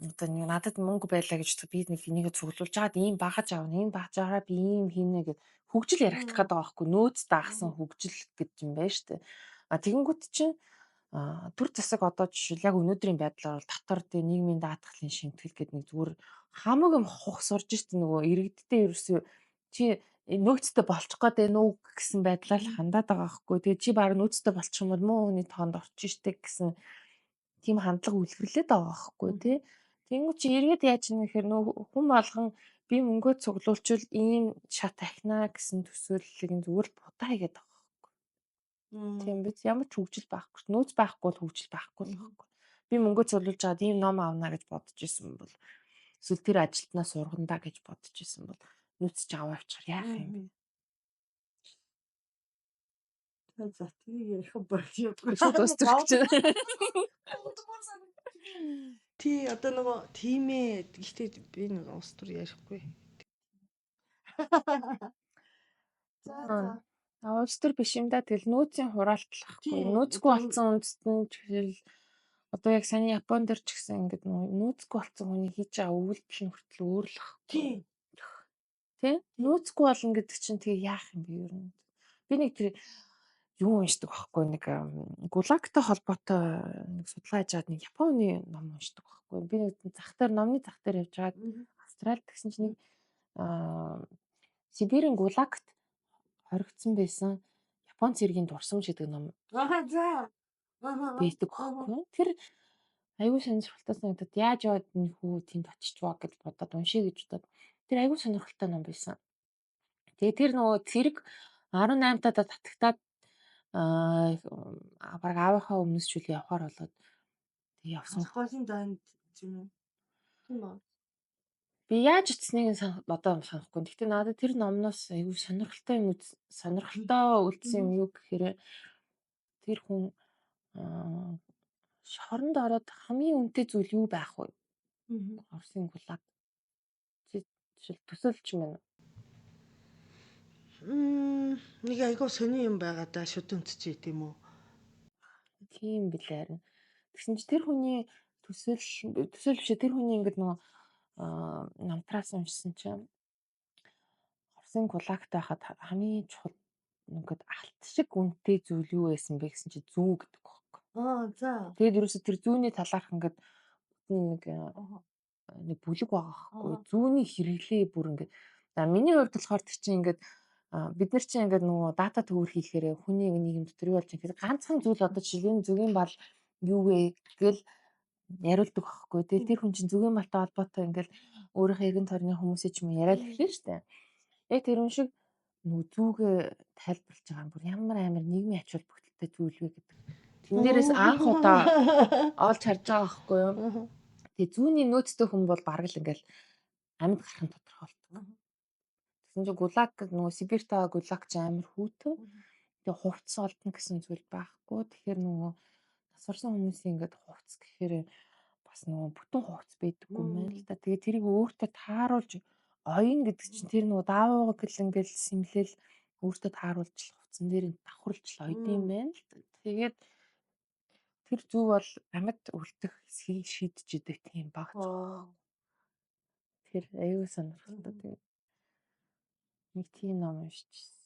Одоо нэг надад мөнгө байлаа гэж би нэг энийг цуглуулж хагаад ийм багаж авна, ийм багаж аваараа би ийм хийнэ гэд хөгжил яригдах гэдэг байгаа байхгүй нөөц даахсан хөгжил гэж юм байна штэ. А тэгэнгүүт чинь төр засаг одоо жишээл яг өнөөдрийн байдлаар бол татвар тий нийгмийн даатгалын шимтгэл гэдэг нэг зүгээр хамаг юм хухс сурж штэ нөгөө иргэдтэй ерөөсөө чи нөөцтэй болчих гээд байна уу гэсэн байдлаар л хандаад байгаа байхгүй. Тэгээ чи баг нөөцтэй болчих юм бол муу хүний тоонд орчих штэ гэсэн тийм хандлага үлгэрлээд байгаа байхгүй тий. Тэнгүү чи эргээд яаж ийм гэхээр нөө хүн болгон би мөнгөө цуглуулчвал ийм шат ахнаа гэсэн төсөөллийг зүгээр л будаа хийгээд байгаа. Тийм биз, ямар ч хөгжил байхгүй. Нөөц байхгүй бол хөгжил байхгүй л байхгүй. Би мөнгөө цуглуулж аваад ийм ном авна гэж бодож исэн бол эсвэл тэр ажилтнаа сургандаа гэж бодож исэн бол нөөц чи аваа авчихар яах юм бэ? За тэрийг ярих болж явдгүй. Шууд дуустчих чинь. Тий одоо нөгөө тийм ээ. Гэхдээ би нэг улс төр ярихгүй. За за. Улс төр биш юм да. Тэгэл нөөцийн хураалт л ахгүй. Нөөцгүй болсон үндэст нь жишээл одоо яг саяны Япон дээр ч гэсэн ингээд нөөцгүй болсон хүний хийж байгаа үйлдэл нь хүртэл өөр л ахгүй. Тийм. Тэ? Нөөцгүй болно гэдэг чинь тэгээ яах юм бэ ер нь? Би нэг тэр юу уншдаг байхгүй нэг гулагтай холбоотой нэг судалгаа хийж байгаад нэг Японы ном уншдаг байхгүй. Би нэг зах дээр номны зах дээр явж байгаад Австралид гэсэн чинь нэг Сибирийн гулагт хоригдсон байсан Япон цэргийн дурсамж гэдэг ном. Аа за. Байдаг байхгүй. Тэр аюул сонирхолтой санагдаад яаж яваад энэ хүү тэнд очичваа гэж бодоод уншия гэж бодоод тэр аюул сонирхолтой ном байсан. Тэгээ тэр нөгөө цэрэг 18 тадаа татагтаад баг аавынхаа өмнөөс ч үл явхаар болоод тэг явсан. Голын дайнд юм уу? Тийм үү? Би яаж утсныг одоо санахгүй. Гэхдээ надад тэр номноос аюу сонирхолтой юм сонирхолтой үлдсэн юм юу гэхээр тэр хүн шоронд ороод хамгийн үнэтэй зүйл юу байх вэ? Оросын гулаг. Жишээл төсөөлч юм байна. Нэг айгүй сони юм байгаа да шүдэнт чи тийм үү? Тийм билээ харин. Тэгсэн чи тэр хүний төсөөл биш тэр хүний ингээд нөгөө намтраас уншсан чинь Оросын гулагт байхад хамгийн чухал ингээд алт шиг үнэтэй зүйл юу байсан бэ гэсэн чи зүү гэдэг байхгүй. Аа за. Тэгээд ерөөсө тэр зүүнний талаарх ингээд нэг нэг бүлэг байгаа байхгүй. Зүүнний хэрэглээ бүр ингээд миний хувьд болохоор тэр чинь ингээд бид нар чинь ингээд нөгөө дата төвөр хийхээр хүний нийгэм дотор юу болж байгаа гэхээр ганцхан зүйл одоо жишээлбэл зүгийн бал юу вэ гэл яриулдаг байхгүй. Тэгэл тэр хүн чинь зүгийн балтай холбоотой ингээл өөрийнхөө эргэн тойрны хүмүүсээ ч юм яриад эхлэн штэ. Яг тэр хүн шиг нөгөө зүгээ тайлбарлаж байгаа юм бүр ямар амар нийгмийн ач холбогдолтой зүйл вэ гэдэг. Тэн дээрээс анх удаа олж харж байгаа байхгүй юу. Тэгээ зүүнний нөөцтэй хүн бол бараг л ингээл амьд гарах нь тодорхой болдог. Тэгсэн чинь гулаг нөгөө Сибирт байгаа гулаг ч амар хүйтэн. Тэгээ хувцас олдно гэсэн зүйл байхгүй. Тэгэхээр нөгөө нас барсан хүмүүсийн ингээд хувцас гэхээр бас нөгөө бүтэн хувцас байдаггүй юм байна л да. Тэгээ тэрийг өөртөө тааруулж оён гэдэг чинь тэр нөгөө даавууг гэл ингээл симлэл өөртөө тааруулж хувцсан дээр давхарлж л ойд юм байна л да. Тэгээд тэр зүү бол амьд үлдэх хэсгийг шийдэж идэг тийм баг. Тэр аюу сонирхолтой. Тэгээд нэг тийм ном уншчихсан.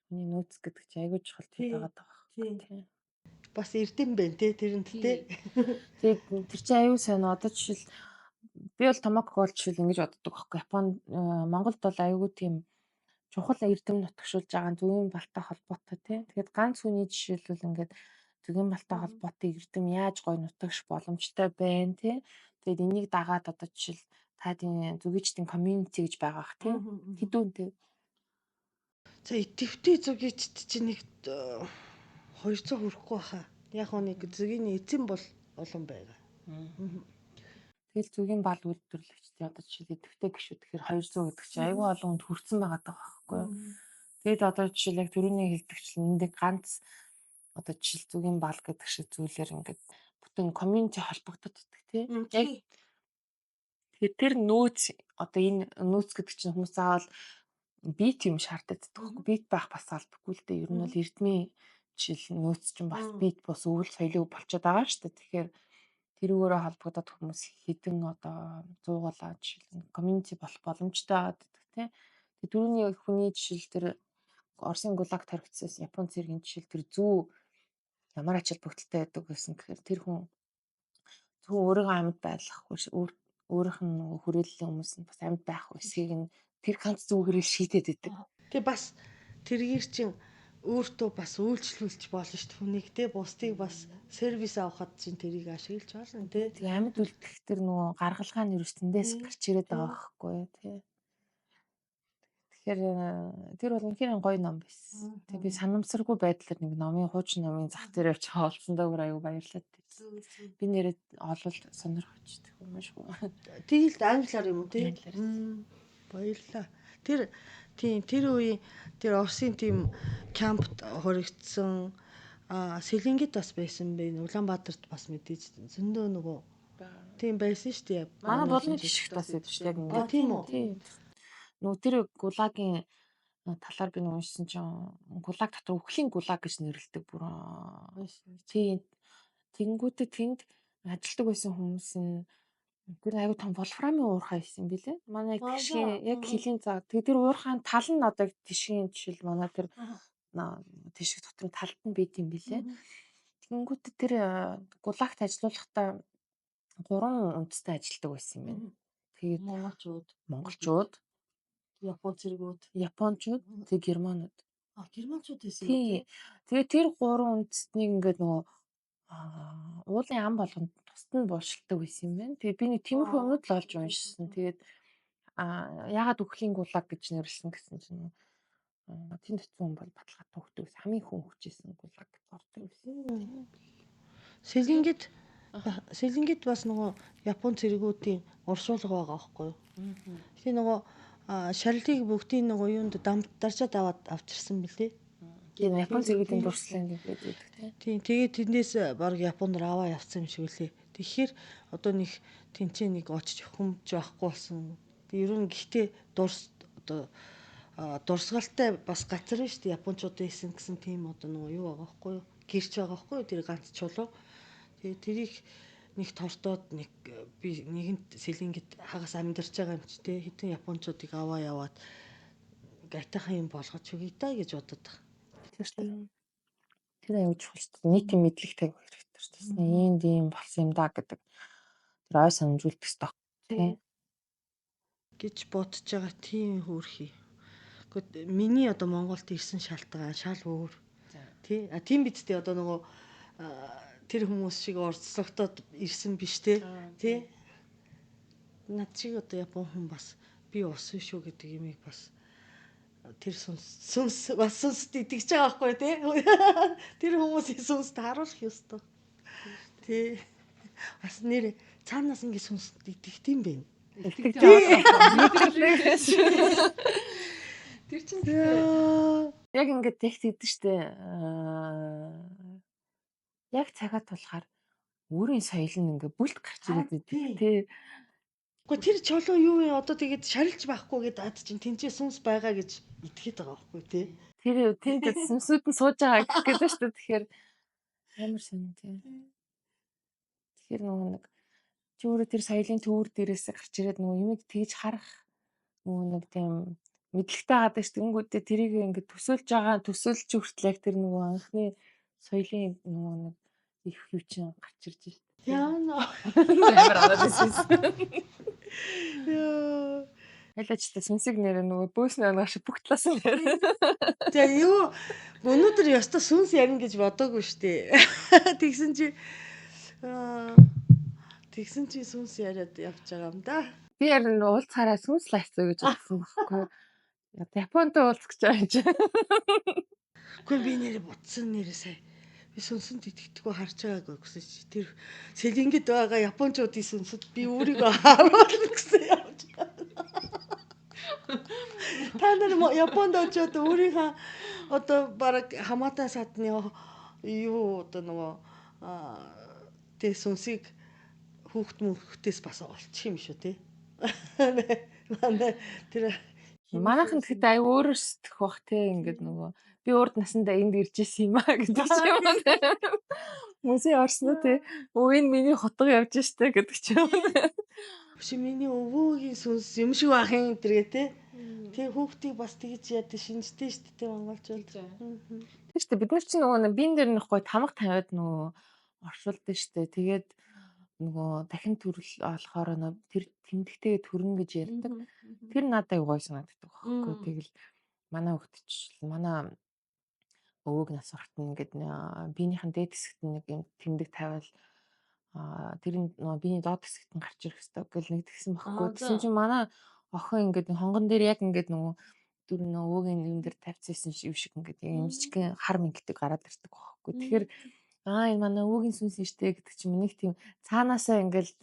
Миний нөөц гэдэг чинь аюу чухал зүйл байгаа даа байхгүй тий. Бас эрдэм байх те тэрэнд те. Тэгээд тэр чинь аюу сайн одоо жишээл би бол Томоко бол жишээл ингэж боддог байхгүй. Япон Монголд бол аюу тийм чухал эрдэм нутагшуулж байгаа зүүн балтай холбоотой тий. Тэгээд ганц хүний жишээлбэл ингээд зүүн балтай холбоотой эрдэм яаж гоё нутагш боломжтой байна тий. Тэгээд энийг дагаад одоо жишээл та тийм зүгийчдийн community гэж байгаа бах тий. Хэдүүн тий. За идэвхтэй зүгийчд чинь нэг 200 хүрэхгүй баха. Яг нэг зүгийн эзэн бол олон байгаа. Тэгэл зүгийн бал үйлдвэрлэгчдийн одоо жишээл идэвхтэй гишүүд тэгэхээр 200 гэдэг чинь айгүй олон хүнд хүрсэн байгаа даа байхгүй юу. Тэгэд одоо жишээл яг түрүүний хэлдэгчлэн энд ганц одоо жишээл зүгийн бал гэдэг шиг зүйлээр ингээд бүтэн community холбогдоод идэх тий. Яг тэгэхээр тэр нөөц одоо энэ нөөц гэдэг чинь хүмүүс заавал бит юм шаарддаг байхгүй бит байх бас албагүй л дээ. Ер нь бол эрдмийн жишээл нөөц чинь бас бит бас өвөл соёлыг болчиход байгаа шүү дээ. Тэгэхээр тэрүүгээрээ холбогдоод хүмүүс хэдэн одоо зуугалаа жишээл community болох боломжтой байгаад байдаг тий. Тэгээ түрүүний хүний жишээл тэр Оросын гулаг торгицсан Япон цэргийн жишээл тэр зүү ямар ач холбогдолтой байдаг гэсэн гэхээр тэр хүн зөвхөн өөрийгөө амьд байлгахгүй өөрийнх нь нөгөө хүрээллийн хүмүүс нь бас амьд байх эсхийг нь тэр ганц зүгээрээ шийдээд байдаг. Тэгээ бас тэргээр чин өөртөө бас үйлчлүүлж болно шүү дээ хүнийг те бусдыг бас сервис авахад чинь тэрийг ашиглаж болно те. Тэгээ амьд үлдэх тэр нөгөө гаргалгаа нь ерөөс тэндээс гарч ирээд байгаа байхгүй тий. Тэгэхээр тэр бол үнэхээр гоё ном байсан. Тэгээ би санамсаргүй байдлаар нэг номын хуучин номын зах дээр явж олсондоо бүр аюу баярлаад байсан. Би нэрээ олвол сонирхож тэг юм шүү. Тэгэл англиар юм уу тий? Баярлалаа. Тэр тийм тэр үеийн тэр Оросын тийм кампт хоригдсан Сэлэнгэд бас байсан бэ. Улаанбаатарт бас мэдээж зөндөө нөгөө тийм байсан шүү дээ. Манай булны жишгт бас байдаг шүү дээ. Яг ингээд. Тийм үү? Тийм. Нөгөө тэр гулагийн талаар би нэг уншсан чинь гулаг дотор үхлийн гулаг гэж нэрлэдэг бүр. Тийм. Тэнгүүтээ тэнд ажилтдаг байсан хүмүүс нь тэр аюу том вольфрамын уурхай байсан юм билээ. Манай тишгийн яг хөлийн заа. Тэгээ тэр уурхайн тал нь одоо тишгийн жишээл манай тэр тишг дотор талд нь байд юм билээ. Тэнгүүтээ тэр гулагт ажилуулахдаа 3 үндэстэй ажилтдаг байсан юм байна. Тэгээд монголчууд, Япон цэргүүд, японочууд, тэг германууд. Германчууд байсан юм тий. Тэгээ тэр 3 үндэстнийг ингээд нөгөө уулын ам болгонд тусад нь булшилдаг байсан юм байна. Тэгээ би нэг тиймэрхүү юмнууд л олж уншсан. Тэгээд яагаад үхлийн гулаг гэж нэрлсэн гэсэн чинь тэнд очисон хүн бол баталгаатай хөхтэй байсан. Хамгийн хүн хүчээсэн гулаг ордог байсан. Сэлэнгэд бас нөгөө Япон цэргүүдийн уршуулга байгаа байхгүй юу? Тэгээ нөгөө шарилтыг бүгдийн нөгөө юунд дамдарчаад аваад авчирсан бэлээ. Тийм Япон цэргүүдийн дурсгалын гэдэг байдаг тийм. Тийм тэгээд тэндээс баг Японоор аваа явцсан юм шиг үлээ. Тэгэхээр одоо нэг тэнцээ нэг очиж хүмж байхгүй болсон. Тэг ер нь гэхдээ дурс одоо дурсгалтай бас газар шүү дээ. Япончууд байсан гэсэн тийм одоо нөгөө юу байгаа байхгүй юу? Гэрч байгаа байхгүй юу? Тэр ганц чулуу. Тэгээд тэрийг нэг тортоод нэг би нэгэнт сэлэнгэд хагас амьдарч байгаа юм чи те хэдэн японочдыг аваа яваад гайтайхан юм болгож өгье та гэж бодод байгаа. Тэр шүү. Тэр аюу чухал шүү дээ. Нийтийн мэдлэг тавих хэрэгтэй шүү дээ. Иймд ийм болсон юм да гэдэг тэр ой санамжуулах хэрэгтэй тий гэж бодож байгаа тийм хөөрхий. Гэхдээ миний одоо Монголд ирсэн шалтгаан шал өөр. Тий. А тийм биз дээ одоо нөгөө тэр хүмүүс шиг орцлогдоод ирсэн биш те. Тий. Над шиг одоо Япон хүн бас би усан шүү гэдэг юмыг бас тэр сүнс бас сүнст итгэж байгаа байхгүй тий. Тэр хүмүүсийн сүнст харуулах ёстой. Тий. Бас нэр цаанаас ингэ сүнст итгэх юм бэ. Итгэж байгаа. Тэр чинь яг ингэ тэгт идэв штэ. Яг цагаа тулахаар өөрийн соёл нь ингээ бүлт гарч ирээд байдаг тий. Гэхдээ тэр чулуу юу юм одоо тэгээд шарилж байхгүй гэдээ ад чинь тэнцээ сүнс байгаа гэж итгээд байгаа байхгүй тий. Тэр тэнд сүнсүүд нь сууж байгаа гэх гээд шүү дээ. Тэгэхээр амар сонин тий. Тэгэхээр нөгөө нэг Чи өөрөө тэр соёлын төвөр дээрээс гарч ирээд нөгөө юмыг тэгж харах нөгөө нэг тийм мэдлэгтэй гадаг ш. Тэнгүүдээ тэрийг ингээд төсөөлж байгаа, төсөөлж хүртэл яг тэр нөгөө анхны соёлын нөгөө нэг их юу чинь гарч ирж шít. Яана. Амар аваад ирсэн. Яа. Ялаач та сүнсийг нэрэ нөгөө бөөсний оноо шиг бүх талаас нь нэрэ. За юу, өнөөдөр ёстой сүнс ярина гэж бодоогүй шүү дээ. Тэгсэн чи аа, тэгсэн чи сүнс яриад явж байгаа юм да. Би ярин уулзахаараа сүнс лайцсан гэж бодсон байхгүй. Японтой уулзах гэж байгаа юм чи. Үгүй, би нэрээ бодсон, нэрээ сая. Би сүнсэнд итгэдэггүй, харж байгаагүй гэсэн чи тэр сэлэнгэд байгаа японочдын сүнсэд би өөрийгөө харуулна гэсэн явж байгаа. Та нар Японд очиод өөрийнхөө одоо бараг хамаатан садны юу одоо нөгөө тэ сүнсийг хүүхд мөнхтөөс бас олчих юм шүү те. Манай тэр Манайхан тэгэхдээ аюу өөрөөр сэтгэх бах те, ингээд нөгөө би урд насандаа энд ирж исэн юм а гэдэг ч юм уу. Музей орсон уу те. Өө, энэ миний хотго явж штэ гэдэг ч юм уу. Биш, миний өвөөгийн сүнс юм шиг байх юм тэргээ те. Тэр хүүхдийг бас тэгж яадаг шинжтэй шүү дээ монголчууд. Тийм шүү дээ. Бид нар чинь нөгөө нэг биен дээр нэг гоё тамга тавиад нөгөө оршуулдаг шүү дээ. Тэгээд нөгөө дахин төрөл болохоор нөгөө тэр тэмдэгтэйгээ төрнө гэж ярьдаг. Тэр надад аягүй гоё санагддаг байхгүй. Тэгэл манай хүүхд ч манай өвөг нас барахт ингээд биенийхэн дээд хэсэгт нэг юм тэмдэг тавиал тэр нь нөгөө биений доод хэсэгт нь гарч ирэх хэвээр гэл нэг тэгсэн байхгүй. Тэгсэн чинь манай охин ингээд хонгон дээр яг ингээд нөгөө дүр нөгөө өвөгийн юм дээр тавьчихсан юм шиг ингээд юм жижигхэн хар мингтэй гараад ирдэг байхгүй. Тэгэхээр энэ манай өвөгийн сүнс нь штэ гэдэг чинь нэг тийм цаанаасаа ингээд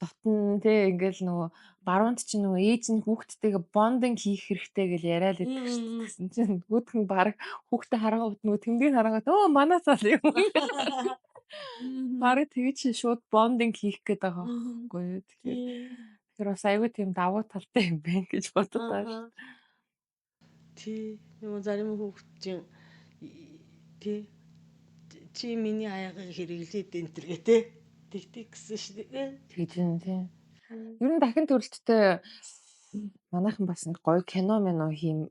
дотн те, ингээл нөгөө баруунд чинь нөгөө ээж нь хүүхдтэйгээ bonding хийх хэрэгтэй гэж яриад байдаг шүү дээ. Тэгсэн чинь нөгөөх нь баг хүүхдээ харангуут нөгөө тэмдгийг харангуут өө манай цаал юм. Бараг тэгэж шууд bonding хийх гээд байгаа байхгүй юу. Тэгэхээр бас айгүй тийм давуу талтай юм байна гэж бодод байгаа шүү дээ. Тий, нөгөө зарим хүүхд чинь тий чи миний аягаыг хэрэглээд энэ төр гэ те. Тэгтийг гэсэн шүү дээ. Тэгж юм тий. Ер нь дахин төрөлттэй манайхан бас нэг гоё кино минь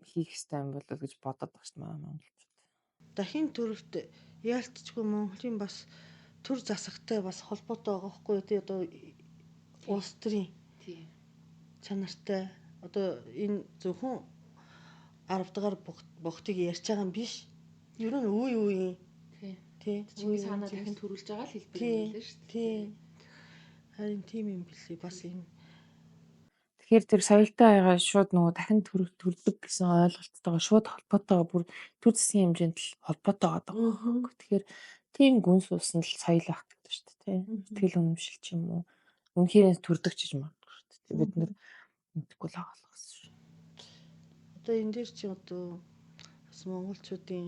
хийх хэрэгтэй юм болов гэж бодод байгаа шүү дээ манай монголчууд. Дахин төрөлт яалтчгүй Монголын бас төр засагтай бас холбоотой байгаа байхгүй юу? Тий, одоо улс төрийн чанартай одоо энэ зөвхөн 10 дугаар богтыг ярьж байгаа юм биш. Ер нь үе үеийн тий. Чингис хаанаа дахин төрүүлж байгаа л хэлбэр юм лээ шүү дээ. Тий. Харин тийм юм билий бас юм. Тэгэхээр тэр соёлтой аягаа шууд нөгөө дахин төрдөг гэсэн ойлголттойгоо шууд холбоотойгоо бүр төр засгийн хэмжээнд л холбоотой байгаа байхгүй. Тэгэхээр тийм гүнс ус нь л соёл байх гэдэг шүү дээ, тий. Сэтгэл үнэмшил ч юм уу. Үнэхээр төрдөг ч гэж магадгүй шүү дээ. Бид нэр мэдгүй л байгаа л гэсэн шүү. Одоо энэ дээр чи одоо бас монголчуудын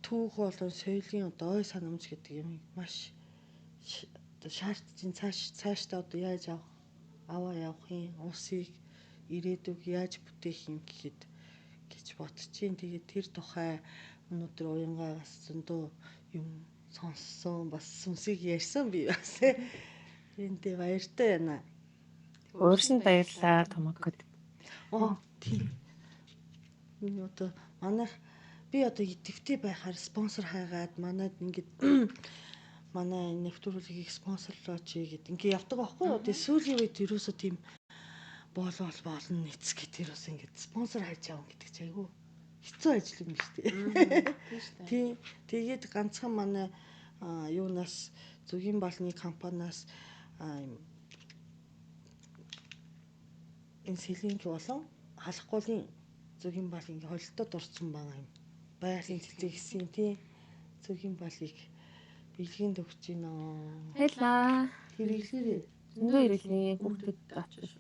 түүх болон соёлын одоо ой санамж гэдэг юм маш одоо шаардж чинь цаашдаа одоо яаж аваа явах юм, улсыг ирээдүг яаж бүтээх юм гэхэд гэж бодчихин. Тэгээд тэр тухай өнөөдөр уянгаагаас зөндөө юм сонссон, бас сүнсийг ярьсан би бас. Энтэй баяртай байна. Уурсанд баярлалаа Томокод. Оо тийм. Энэ одоо манайх би одоо идэвхтэй байхаар спонсор хайгаад манад ингээд манай нэвтрүүлгийг спонсорлооч гэд ингээд явдаг байхгүй юу. Тэгээ сүүлийн үед ерөөсөө тийм болол болно нэц гэт ерөөсөө ингээд спонсор хайж явна гэдэг чи айгүй хэцүү ажил юм биш үү? Тийм. Тэгээд ганцхан манай юунаас зүгийн балны компаниас энэ сэлэнг болон халахгуулын зүгийн бал ингээ холилдоод орсон байгаа юм. Байгалийн цэцэг гэсэн тий зүгийн балыг бэлгийн төгч гинэ. Баярлаа. Хэрэглээрэй. Зөндөө хэрэглээ. Хүүхдэд очиж.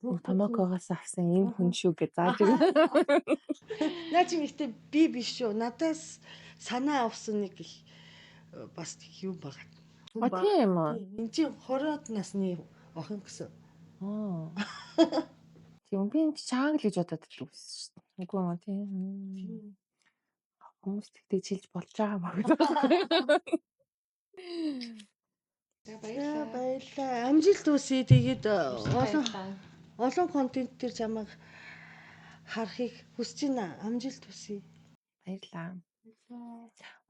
Томокогоос авсан энэ хүн шүү гэж зааж өгнө. Наа чи ихтэй би биш шүү. Надаас санаа авсан нэг их бас юм байгаа. А тийм үү? Энд чинь 20-од насны охин гэсэн. Аа. Тийм, би энэ чаанг л гэж бодоод л үссэн шүү дээ. Үгүй юм тийм. Хүмүүс тэгтээ чилж болж байгаа юм аа. За, баярлалаа. Баярлалаа. Амжилт хүсье. Тэгээд олон контент дээр чамайг харахыг хүсэж байна. Амжилт хүсье. Баярлалаа.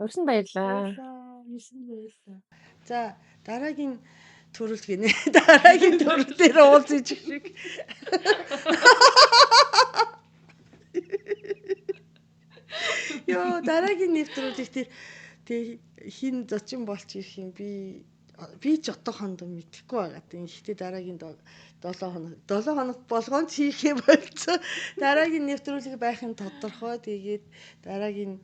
Урьсан баярлалаа. Баярлалаа. Урьсан баярлалаа. За, дараагийн төрөл гинэ. Дараагийн төрөл дээр уулзъя шиг. Йоо, дараагийн нэвтрүүлэг дээр тэг хин зочин болж ирэх юм би ч одоохондоо мэдэхгүй байгаа. Тийм. Гэхдээ дараагийн 7 хоног 7 хоног болгоон ч хийх юм болцоо. Дараагийн нэвтрүүлэг байх нь тодорхой. Тэгээд дараагийн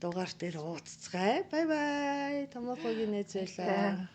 дугаар дээр уулзцгаая. Бай бай. Томоокогийн найз байлаа.